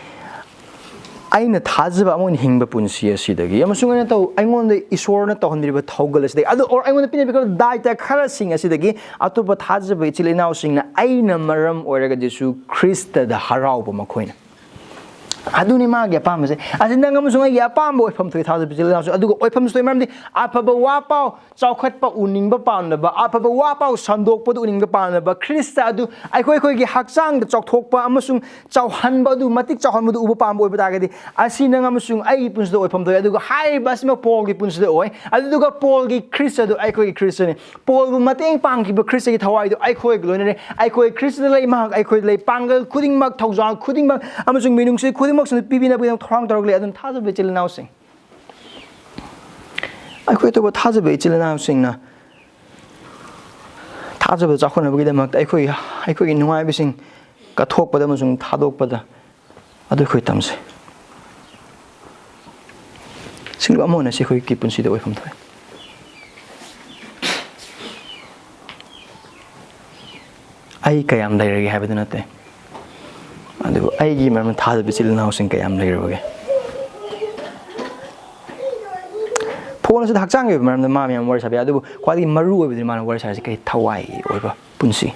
ꯑꯩꯅ ꯊꯥꯖꯕ ꯑꯃ ꯑꯣꯏꯅ ꯍꯤꯡꯕ ꯄꯨꯟꯁꯤ ꯑꯁꯤꯗꯒꯤ, ꯑꯃꯁꯨꯡ ꯑꯩꯅ ꯇꯧ-, ꯑꯩꯉꯣꯟꯗ ꯏꯁꯣꯔꯅ ꯇꯧꯍꯟꯕꯤꯔꯤꯕ ꯊꯧꯒꯜ ꯑꯁꯤꯗꯒꯤ, ꯑꯗꯨ, or ꯑꯩꯉꯣꯟꯗ ꯄꯤꯅꯕꯤꯔꯤꯕ ꯗꯥꯏꯇ ꯈꯔꯁꯤꯡ ꯑꯁꯤꯗꯒꯤ ꯑꯇꯣꯞꯄ ꯊꯥꯖꯕ ꯏꯆꯤꯜ ꯏꯅꯥꯎꯁꯤꯡꯅ ꯑꯩꯅ ꯃꯔꯝ ꯑꯣꯏꯔꯒ ꯖꯤꯁꯨ ꯈ꯭ꯔꯤꯁꯇꯗ ꯍꯔꯥꯎꯕ ꯃꯈꯣꯏꯅ꯫ ꯑꯗꯨꯅꯤ ꯃꯥꯒꯤ ꯑꯄꯥꯝꯕꯁꯦ꯫ ꯑꯁꯤ ꯅꯪ ꯑꯃꯁꯨꯡ ꯑꯩꯒꯤ ꯑꯄꯥꯝꯕ ꯑꯣꯏꯐꯝ ꯊꯣꯛꯏ, ꯊꯥꯖꯕ ꯏꯆꯤꯜ ꯏꯅꯥꯎꯁꯨ꯫ ꯑꯗꯨꯒ ꯑꯣꯏꯐꯝꯁꯨ ꯊꯣꯛꯏ ꯃꯔꯝꯗꯤ ꯑꯐꯕ ꯋꯥ ꯄꯥꯎ ꯆꯥꯎꯈꯠꯄ ꯎꯅꯤꯡꯕ ꯄꯥꯝꯅꯕ, ꯑꯐꯕ ꯋꯥ ꯄꯥꯎ ꯁꯟꯗꯣꯛꯄꯗ ꯎꯅꯤꯡꯕ ꯄꯥꯝꯅꯕ, ꯈ꯭ꯔꯤꯁꯇ ꯑꯗꯨ ꯑꯩꯈꯣꯏ ꯑꯩꯈꯣꯏꯒꯤ ꯍꯛꯆꯥꯡꯗ ꯆꯥꯎꯊꯣꯛꯄ ꯑꯃꯁꯨꯡ ꯆꯥꯎꯍꯟꯕ ꯑꯗꯨ, ꯃꯇꯤꯛ ꯆꯥꯎꯍꯟꯕꯗꯨ ꯎꯕ ꯄꯥꯝꯕ ꯑꯣꯏꯕ ꯇꯥꯔꯒꯗꯤ, ꯑꯁꯤ ꯅꯪ ꯑꯃꯁꯨꯡ ꯑꯩꯒꯤ ꯄꯨꯟꯁꯤꯗ ꯑꯣꯏꯐꯝ ꯊꯣꯛꯏ꯫ ꯑꯗꯨꯒ ꯍꯥꯏꯔꯤꯕ ꯑꯁꯤꯃꯛ ꯄꯣꯜꯒꯤ ꯄꯨꯟꯁꯤꯗ ꯑꯣꯏ꯫ ꯑꯗꯨꯗꯨꯒ ꯄꯣꯜꯒꯤ ꯈ꯭ꯔꯤꯁ ꯑꯗꯨ ꯑꯩꯈꯣꯏꯒꯤ ꯈ꯭ꯔꯤꯁꯅꯤ꯫ ꯄꯣꯜꯕꯨ ꯃꯇꯦꯡ ꯄꯥꯡꯈꯤꯕ ꯈ꯭ꯔꯤꯁꯇꯒꯤ ꯊꯋꯥꯏꯗꯨ ꯑꯩꯈꯣꯏꯒ ꯂꯣꯏꯅꯔꯦ꯫ ꯑꯩꯈꯣꯏ ꯈ꯭ꯔꯤꯁꯇꯗ ꯂꯩ, ꯃꯍꯥꯛ ꯑꯩꯈꯣꯏꯗ ꯂꯩ꯫ ꯄꯥꯡꯒꯜ ꯈꯨꯗꯤꯡꯃꯛ, ꯊꯧꯖꯥꯜ ꯈꯨꯗꯤꯡꯃꯛ ꯑꯃꯁꯨꯡ ꯃꯤꯅꯨꯡꯁꯤ ꯈꯨꯗꯤꯡꯃꯛꯁꯤꯅ ꯄꯤꯕꯤꯅꯕꯒꯤꯗꯃꯛ ꯊꯧꯔꯥꯡ ꯇꯧꯔꯛꯂꯦ꯫ ꯑꯗꯨꯅ ꯊꯥꯖꯕ ꯏꯆꯤꯜ ꯏꯅꯥꯎꯁꯤꯡ, ꯑꯩꯈꯣꯏ ꯑꯇꯣꯞꯄ ꯊꯥꯖꯕ ꯏꯆꯤꯜ ꯏꯅꯥꯎꯁꯤꯡꯅ ꯊꯥꯖꯕ ꯆꯥꯎꯈꯠꯅꯕꯒꯤꯗꯃꯛꯇ ꯑꯩꯈꯣꯏ, ꯑꯩꯈꯣꯏꯒꯤ ꯅꯨꯡꯉꯥꯏꯕꯁꯤꯡ ꯀꯠꯊꯣꯛꯄꯗ ꯑꯃꯁꯨꯡ ꯊꯥꯗꯣꯛꯄꯗ ꯑꯗꯨ ꯑꯩꯈꯣꯏ ꯇꯝꯁꯤ꯫ ꯁꯤꯡꯂꯨ ꯑꯃ ꯑꯣꯏꯅ ꯁꯤ ꯑꯩꯈꯣꯏꯒꯤ ꯄꯨꯟꯁꯤꯗ ꯑꯣꯏꯐꯝ ꯊꯣꯛꯏ꯫ ꯑꯩ ꯀꯌꯥꯝ ꯂꯩꯔꯒꯦ ꯍꯥꯏꯕꯗꯨ ꯅꯠꯇꯦ, ꯑꯗꯨꯕꯨ ꯑꯩꯒꯤ ꯃꯔꯝꯗ ꯊꯥꯖꯕ ꯏꯆꯤꯜ ꯏꯅꯥꯎꯁꯤꯡ ꯀꯌꯥꯝ ꯂꯩꯔꯕꯒꯦ? ꯐꯣꯟ ꯑꯁꯤꯗ ꯍꯛꯆꯥꯡꯒꯤ ꯑꯣꯏꯕ ꯃꯔꯝꯗ ꯃꯥ ꯃꯌꯥꯝ ꯋꯥꯔꯤ ꯁꯥꯕ ꯌꯥꯏ, ꯑꯗꯨꯕꯨ ꯈ꯭ꯋꯥꯏꯗꯒꯤ ꯃꯔꯨ ꯑꯣꯏꯕꯗꯤ ꯃꯥꯅ ꯋꯥꯔꯤ ꯁꯥꯔꯤꯁꯤ ꯀꯔꯤ? ꯊꯋꯥꯏꯒꯤ ꯑꯣꯏꯕ ꯄꯨꯟꯁꯤ꯫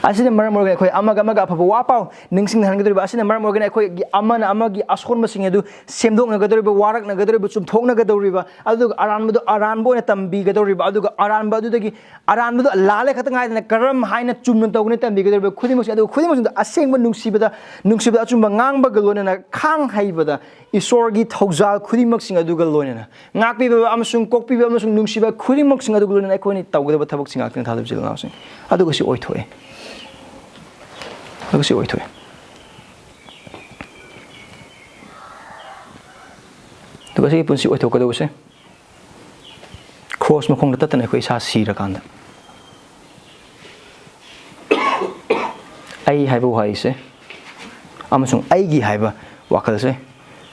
ꯑꯁꯤꯅ ꯃꯔꯝ ꯑꯣꯏꯔꯒ ꯑꯩꯈꯣꯏ ꯑꯃꯒ ꯑꯃꯒ ꯑꯐꯕ ꯋꯥ ꯄꯥꯎ ꯅꯤꯡꯁꯤꯡꯍꯟꯒꯗꯧꯔꯤꯕ, ꯑꯁꯤꯅ ꯃꯔꯝ ꯑꯣꯏꯔꯒꯅ ꯑꯩꯈꯣꯏꯒꯤ ꯑꯃꯅ ꯑꯃꯒꯤ ꯑꯁꯣꯟꯕꯁꯤꯡ ꯑꯗꯨ ꯁꯦꯝꯗꯣꯛꯅꯒꯗꯧꯔꯤꯕ, ꯋꯥꯔꯛꯅꯒꯗꯧꯔꯤꯕ, ꯆꯨꯝꯊꯣꯛꯅꯒꯗꯧꯔꯤꯕ, ꯑꯗꯨꯒ ꯑꯔꯥꯟꯕꯗꯨ ꯑꯔꯥꯟꯕ ꯑꯣꯏꯅ ꯇꯝꯕꯤꯒꯗꯧꯔꯤꯕ, ꯑꯗꯨꯒ ꯑꯔꯥꯟꯕ ꯑꯗꯨꯗꯒꯤ, ꯑꯔꯥꯟꯕꯗꯨ ꯂꯥꯜꯂꯦ ꯈꯛꯇ ꯉꯥꯏꯗꯅ ꯀꯔꯝ ꯍꯥꯏꯅ ꯆꯨꯝꯅ ꯇꯧꯒꯅꯤ ꯇꯝꯕꯤꯒꯗꯧꯔꯤꯕ ꯈꯨꯗꯤꯡꯃꯛꯁꯦ, ꯑꯗꯨꯒ ꯈꯨꯗꯤꯡꯃꯛꯁꯤꯡꯗꯣ ꯑꯁꯦꯡꯕ ꯅꯨꯡꯁꯤꯕꯗ, ꯅꯨꯡꯁꯤꯕꯗ ꯑꯆꯨꯝꯕ ꯉꯥꯡꯕꯒ ꯂꯣꯏꯅꯅ ꯈꯥꯡ ꯍꯩꯕꯗ ꯏꯁꯣꯔꯒꯤ ꯊꯧꯖꯥꯜ ꯈꯨꯗꯤꯡꯃꯛꯁꯤꯡ ꯑꯗꯨꯒ ꯂꯣꯏꯅꯅ ꯉꯥꯛꯄꯤꯕ ꯑꯃꯁꯨꯡ ꯀꯣꯛꯄꯤꯕ ꯑꯃꯁꯨꯡ ꯅꯨꯡꯁꯤꯕ ꯈꯨꯗꯤꯡꯃꯛꯁꯤꯡ ꯑꯗꯨꯒ ꯂꯣꯏꯅꯅ ꯑꯩꯈꯣꯏꯅ ꯇꯧꯒꯗꯕ ꯊꯕꯛꯁꯤꯡ ꯉꯥꯛꯇꯅꯤ, ꯊꯥꯖꯕ ꯏꯆꯤꯜ ꯏꯅꯥꯎꯁꯤꯡ꯫ ꯑꯗꯨꯒ ꯁꯤ ꯑꯣꯏꯊꯣꯛꯑꯦ꯫ ꯑꯗꯨꯒ ꯁꯤ ꯑꯣꯏꯊꯣꯛꯑꯦ꯫ ꯑꯗꯨꯒ ꯁꯤꯒꯤ ꯄꯨꯟꯁꯤ ꯑꯣꯏꯊꯣꯛꯀꯗꯧꯕꯁꯦ ꯈ꯭ꯔꯣꯁ ꯃꯈꯣꯡꯗ ꯇꯠꯇꯅ ꯑꯩꯈꯣꯏ ꯏꯁꯥ ꯁꯤꯔꯀꯥꯟꯗ꯫ ꯑꯩ ꯍꯥꯏꯕ ꯋꯥꯍꯩꯁꯦ ꯑꯃꯁꯨꯡ ꯑꯩꯒꯤ ꯍꯥꯏꯕ ꯋꯥꯈꯜꯁꯦ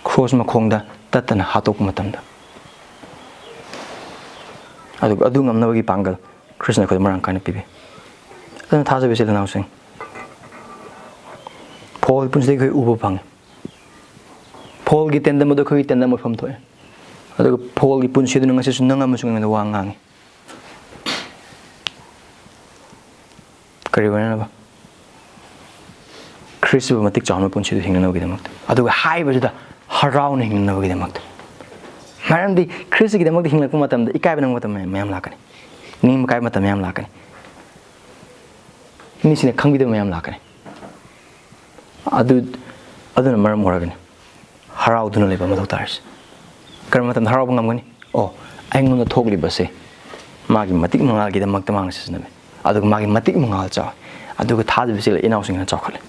ꯈ꯭ꯔꯣꯁ ꯃꯈꯣꯡꯗ ꯇꯠꯇꯅ ꯍꯥꯠꯇꯣꯛꯄ ꯃꯇꯝꯗ, ꯑꯗꯨꯒ ꯑꯗꯨ ꯉꯝꯅꯕꯒꯤ ꯄꯥꯡꯒꯜ ꯈ꯭ꯔꯤꯁꯅ ꯑꯩꯈꯣꯏꯗ ꯃꯔꯥꯡ ꯀꯥꯏꯅ ꯄꯤꯕꯤ꯫ ꯑꯗꯨꯅ ꯊꯥꯖꯕ ꯏꯆꯤꯜ ꯏꯅꯥꯎꯁꯤꯡ, ꯐꯣꯜ ꯄꯨꯟꯁꯤꯗꯒꯤ ꯑꯩꯈꯣꯏ ꯎꯕ ꯐꯪꯉꯤ꯫ ꯐꯣꯜꯒꯤ ꯇꯦꯟꯗꯝ ꯑꯗꯨ ꯑꯩꯈꯣꯏꯒꯤ ꯇꯦꯟꯗꯝ ꯑꯣꯏꯐꯝ ꯊꯣꯛꯑꯦ꯫ ꯑꯗꯨꯒ ꯐꯣꯜꯒꯤ ꯄꯨꯟꯁꯤ ꯑꯗꯨꯅ ꯉꯁꯤꯁꯨ ꯅꯪ ꯑꯃꯁꯨꯡ ꯑꯩꯉꯣꯟꯗ ꯋꯥ ꯉꯥꯡꯉꯤ꯫ ꯀꯔꯤ ꯑꯣꯏꯅꯅꯕ? ꯈ꯭ꯔꯤꯁꯇꯕꯨ ꯃꯇꯤꯛ ꯆꯥꯎꯍꯟꯕ ꯄꯨꯟꯁꯤꯗꯨ ꯍꯤꯡꯅꯅꯕꯒꯤꯗꯃꯛꯇ, ꯑꯗꯨꯒ ꯍꯥꯏꯔꯤꯕꯁꯤꯗ ꯍꯔꯥꯎꯅ ꯍꯤꯡꯅꯅꯕꯒꯤꯗꯃꯛꯇ꯫ ꯃꯔꯝꯗꯤ ꯈ꯭ꯔꯤꯁꯇꯒꯤꯗꯃꯛꯇ ꯍꯤꯡꯂꯛꯄ ꯃꯇꯝꯗ ꯏꯀꯥꯏꯕ ꯅꯪꯕ ꯃꯇꯝ ꯃꯌꯥꯝ ꯂꯥꯛꯀꯅꯤ, ꯅꯤꯡꯕ ꯀꯥꯏꯕ ꯃꯇꯝ ꯃꯌꯥꯝ ꯂꯥꯛꯀꯅꯤ, ꯃꯤꯁꯤꯡꯅ ꯈꯪꯕꯤꯗꯕ ꯃꯌꯥꯝ ꯂꯥꯛꯀꯅꯤ꯫ ꯑꯗꯨ, ꯑꯗꯨꯅ ꯃꯔꯝ ꯑꯣꯏꯔꯒꯅꯤ ꯍꯔꯥꯎꯗꯨꯅ ꯂꯩꯕ ꯃꯊꯧ ꯇꯥꯔꯤꯁꯦ꯫ ꯀꯔꯝꯕ ꯃꯇꯝꯗ ꯍꯔꯥꯎꯕ ꯉꯝꯒꯅꯤ? ꯑꯣ, ꯑꯩꯉꯣꯟꯗ ꯊꯣꯛꯂꯤꯕꯁꯦ ꯃꯥꯒꯤ ꯃꯇꯤꯛ ꯃꯉꯥꯜꯒꯤꯗꯃꯛꯇ ꯃꯥꯅ ꯁꯤꯖꯤꯟꯅꯕꯅꯤ, ꯑꯗꯨꯒ ꯃꯥꯒꯤ ꯃꯇꯤꯛ ꯃꯉꯥꯜ ꯆꯥꯎꯏ, ꯑꯗꯨꯒ ꯊꯥꯖꯕꯁꯤ ꯏꯅꯥꯎꯁꯤꯡꯅ ꯆꯥꯎꯈꯠꯂꯦ꯫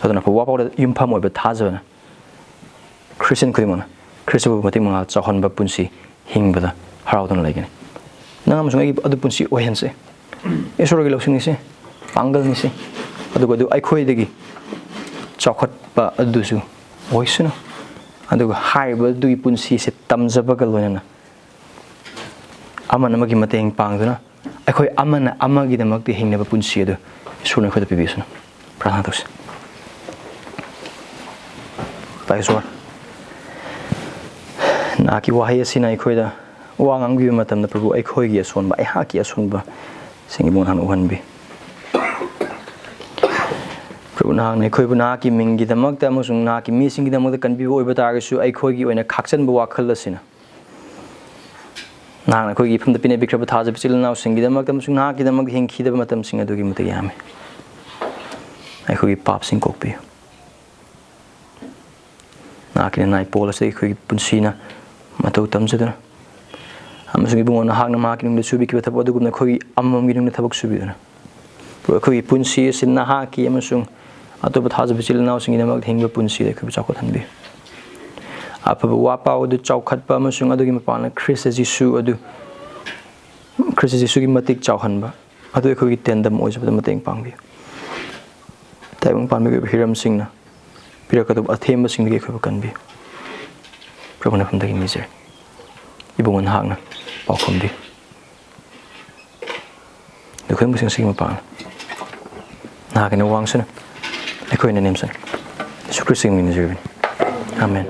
ꯑꯗꯨꯅ ꯑꯐꯕ ꯋꯥꯐꯥꯎꯗ ꯌꯨꯝꯐꯝ ꯑꯣꯏꯕ ꯊꯥꯖꯕꯅ ꯈ꯭ꯔꯤꯁꯇꯤꯌꯟ ꯈꯨꯗꯤꯡꯃꯛꯅ ꯈ꯭ꯔꯤꯁꯇꯕꯨ ꯃꯇꯤꯛ ꯃꯉꯥꯜ ꯆꯥꯎꯍꯟꯕ ꯄꯨꯟꯁꯤ ꯍꯤꯡꯕꯗ ꯍꯔꯥꯎꯗꯨꯅ ꯂꯩꯒꯅꯤ꯫ ꯅꯪ ꯑꯃꯁꯨꯡ ꯑꯩꯒꯤ ꯑꯗꯨ ꯄꯨꯟꯁꯤ ꯑꯣꯏꯍꯟꯁꯦ꯫ ꯏꯁꯣꯔꯒꯤ ꯂꯧꯁꯤꯡꯅꯤꯁꯦ, ꯄꯥꯡꯒꯜꯅꯤꯁꯦ, ꯑꯗꯨꯒ ꯑꯗꯨ ꯑꯩꯈꯣꯏꯗꯒꯤ ꯆꯥꯎꯈꯠꯄ ꯑꯗꯨꯁꯨ ꯑꯣꯏꯁꯅꯨ꯫ ꯑꯗꯨꯒ ꯍꯥꯏꯔꯤꯕ ꯑꯗꯨꯒꯤ ꯄꯨꯟꯁꯤꯁꯦ ꯇꯝꯖꯕꯒ ꯂꯣꯏꯅꯅ ꯑꯃꯅ ꯑꯃꯒꯤ ꯃꯇꯦꯡ ꯄꯥꯡꯗꯨꯅ ꯑꯩꯈꯣꯏ ꯑꯃꯅ ꯑꯃꯒꯤꯗꯃꯛꯇ ꯍꯤꯡꯅꯕ ꯄꯨꯟꯁꯤ ꯑꯗꯨ ꯏꯁꯣꯔꯅ ꯑꯩꯈꯣꯏꯗ ꯄꯤꯕꯤꯁꯅꯨ꯫ ꯄ꯭ꯔꯥꯔꯊꯅꯥ ꯇꯧꯁꯤ꯫ ꯇꯥꯏ ꯏꯁꯣꯔ, ꯅꯍꯥꯛꯀꯤ ꯋꯥꯍꯩ ꯑꯁꯤꯅ ꯑꯩꯈꯣꯏꯗ ꯋꯥ ꯉꯥꯡꯕꯤꯕ ꯃꯇꯝꯗ, ꯄ꯭ꯔꯚꯨ, ꯑꯩꯈꯣꯏꯒꯤ ꯑꯁꯣꯟꯕ, ꯑꯩꯍꯥꯛꯀꯤ ꯑꯁꯣꯟꯕꯁꯤꯡ ꯏꯕꯨꯡ ꯅꯍꯥꯛꯅ ꯎꯍꯟꯕꯤ꯫ ꯄ꯭ꯔꯚꯨ, ꯅꯍꯥꯛꯅ ꯑꯩꯈꯣꯏꯕꯨ ꯅꯍꯥꯛꯀꯤ ꯃꯤꯡꯒꯤꯗꯃꯛꯇ ꯑꯃꯁꯨꯡ ꯅꯍꯥꯛꯀꯤ ꯃꯤꯁꯤꯡꯒꯤꯗꯃꯛꯇ ꯀꯟꯕꯤꯕ ꯑꯣꯏꯕ ꯇꯥꯔꯒꯁꯨ, ꯑꯩꯈꯣꯏꯒꯤ ꯑꯣꯏꯅ ꯈꯥꯛꯆꯟꯕ ꯋꯥꯈꯜ ꯑꯁꯤꯅ ꯅꯍꯥꯛꯅ ꯑꯩꯈꯣꯏꯒꯤ ꯏꯐꯝꯗ ꯄꯤꯅꯕꯤꯈ꯭ꯔꯕ ꯊꯥꯖꯕ ꯏꯆꯤꯜ ꯏꯅꯥꯎꯁꯤꯡꯒꯤꯗꯃꯛꯇ ꯑꯃꯁꯨꯡ ꯅꯍꯥꯛꯀꯤꯗꯃꯛ ꯍꯤꯡꯈꯤꯗꯕ ꯃꯇꯝꯁꯤꯡ ꯑꯗꯨꯒꯤ ꯃꯇꯤꯛ ꯌꯥꯝꯃꯤ꯫ ꯑꯩꯈꯣꯏꯒꯤ ꯄꯥꯞꯁꯤꯡ ꯀꯣꯛꯄꯤꯌꯨ꯫ ꯅꯍꯥꯛꯀꯤ ꯅꯅꯥꯏ ꯄꯣꯜ ꯑꯁꯤ ꯑꯩꯈꯣꯏꯒꯤ ꯄꯨꯟꯁꯤꯅ ꯃꯇꯧ ꯇꯝꯖꯗꯨꯅ, ꯑꯃꯁꯨꯡ ꯏꯕꯨꯡꯉꯣ, ꯅꯍꯥꯛꯅ ꯃꯍꯥꯛꯀꯤ ꯅꯨꯡꯗ ꯁꯨꯕꯤꯈꯤꯕ ꯊꯕꯛ ꯑꯗꯨꯒꯨꯝꯅ ꯑꯩꯈꯣꯏꯒꯤ ꯑꯃꯃꯝꯒꯤ ꯅꯨꯡꯗ ꯊꯕꯛ ꯁꯨꯕꯤꯗꯨꯅ, ꯑꯩꯈꯣꯏꯒꯤ ꯄꯨꯟꯁꯤ ꯑꯁꯤ ꯅꯍꯥꯛꯀꯤ ꯑꯃꯁꯨꯡ ꯑꯇꯣꯞꯄ ꯊꯥꯖꯕ ꯏꯆꯤꯜ ꯏꯅꯥꯎꯁꯤꯡꯒꯤꯗꯃꯛ ꯍꯤꯡꯕ ꯄꯨꯟꯁꯤꯗ ꯑꯩꯈꯣꯏꯕꯨ ꯆꯥꯎꯈꯠꯍꯟꯕꯤꯌꯨ꯫ ꯑꯐꯕ ꯋꯥ ꯄꯥꯎ ꯑꯗꯨ ꯆꯥꯎꯈꯠꯄ ꯑꯃꯁꯨꯡ ꯑꯗꯨꯒꯤ ꯃꯄꯥꯟꯅ ꯈ꯭ꯔꯤꯁꯇ ꯖꯤꯁꯨ ꯑꯗꯨ, ꯈ꯭ꯔꯤꯁꯇ ꯖꯤꯁꯨꯒꯤ ꯃꯇꯤꯛ ꯆꯥꯎꯍꯟꯕ ꯑꯗꯨ ꯑꯩꯈꯣꯏꯒꯤ ꯇꯦꯟꯗꯝ ꯑꯣꯏꯖꯕꯗ ꯃꯇꯦꯡ ꯄꯥꯡꯕꯤꯌꯨ꯫ ꯇꯥꯏꯕꯪ ꯄꯥꯟꯕꯒꯤ ꯑꯣꯏꯕ ꯍꯤꯔꯝꯁꯤꯡꯅ ꯄꯤꯔꯛꯀꯗꯕ ꯑꯊꯦꯝꯕꯁꯤꯡꯗꯒꯤ ꯑꯩꯈꯣꯏꯕꯨ ꯀꯟꯕꯤꯌꯨ꯫ ꯄ꯭ꯔꯚꯨ ꯅꯐꯝꯗꯒꯤ ꯅꯤꯖꯔꯤ꯫ ꯏꯕꯨꯡꯉꯣ ꯅꯍꯥꯛꯅ ꯄꯥꯎꯈꯨꯝꯕꯤꯌꯨ꯫ ꯑꯩꯈꯣꯏ ꯃꯁꯤꯡ ꯑꯁꯤꯒꯤ ꯃꯄꯥꯡꯅ ꯅꯍꯥꯛꯀꯤꯅ ꯋꯥꯡꯁꯅꯨ, ꯑꯩꯈꯣꯏꯅ ꯅꯦꯝꯁꯅꯨ꯫ ꯌꯦꯁꯨ ꯈ꯭ꯔꯤꯁꯇꯒꯤ ꯃꯤꯡ ꯅꯤꯖꯔꯤꯕꯅꯤ꯫ ꯑꯥꯃꯦꯟ꯫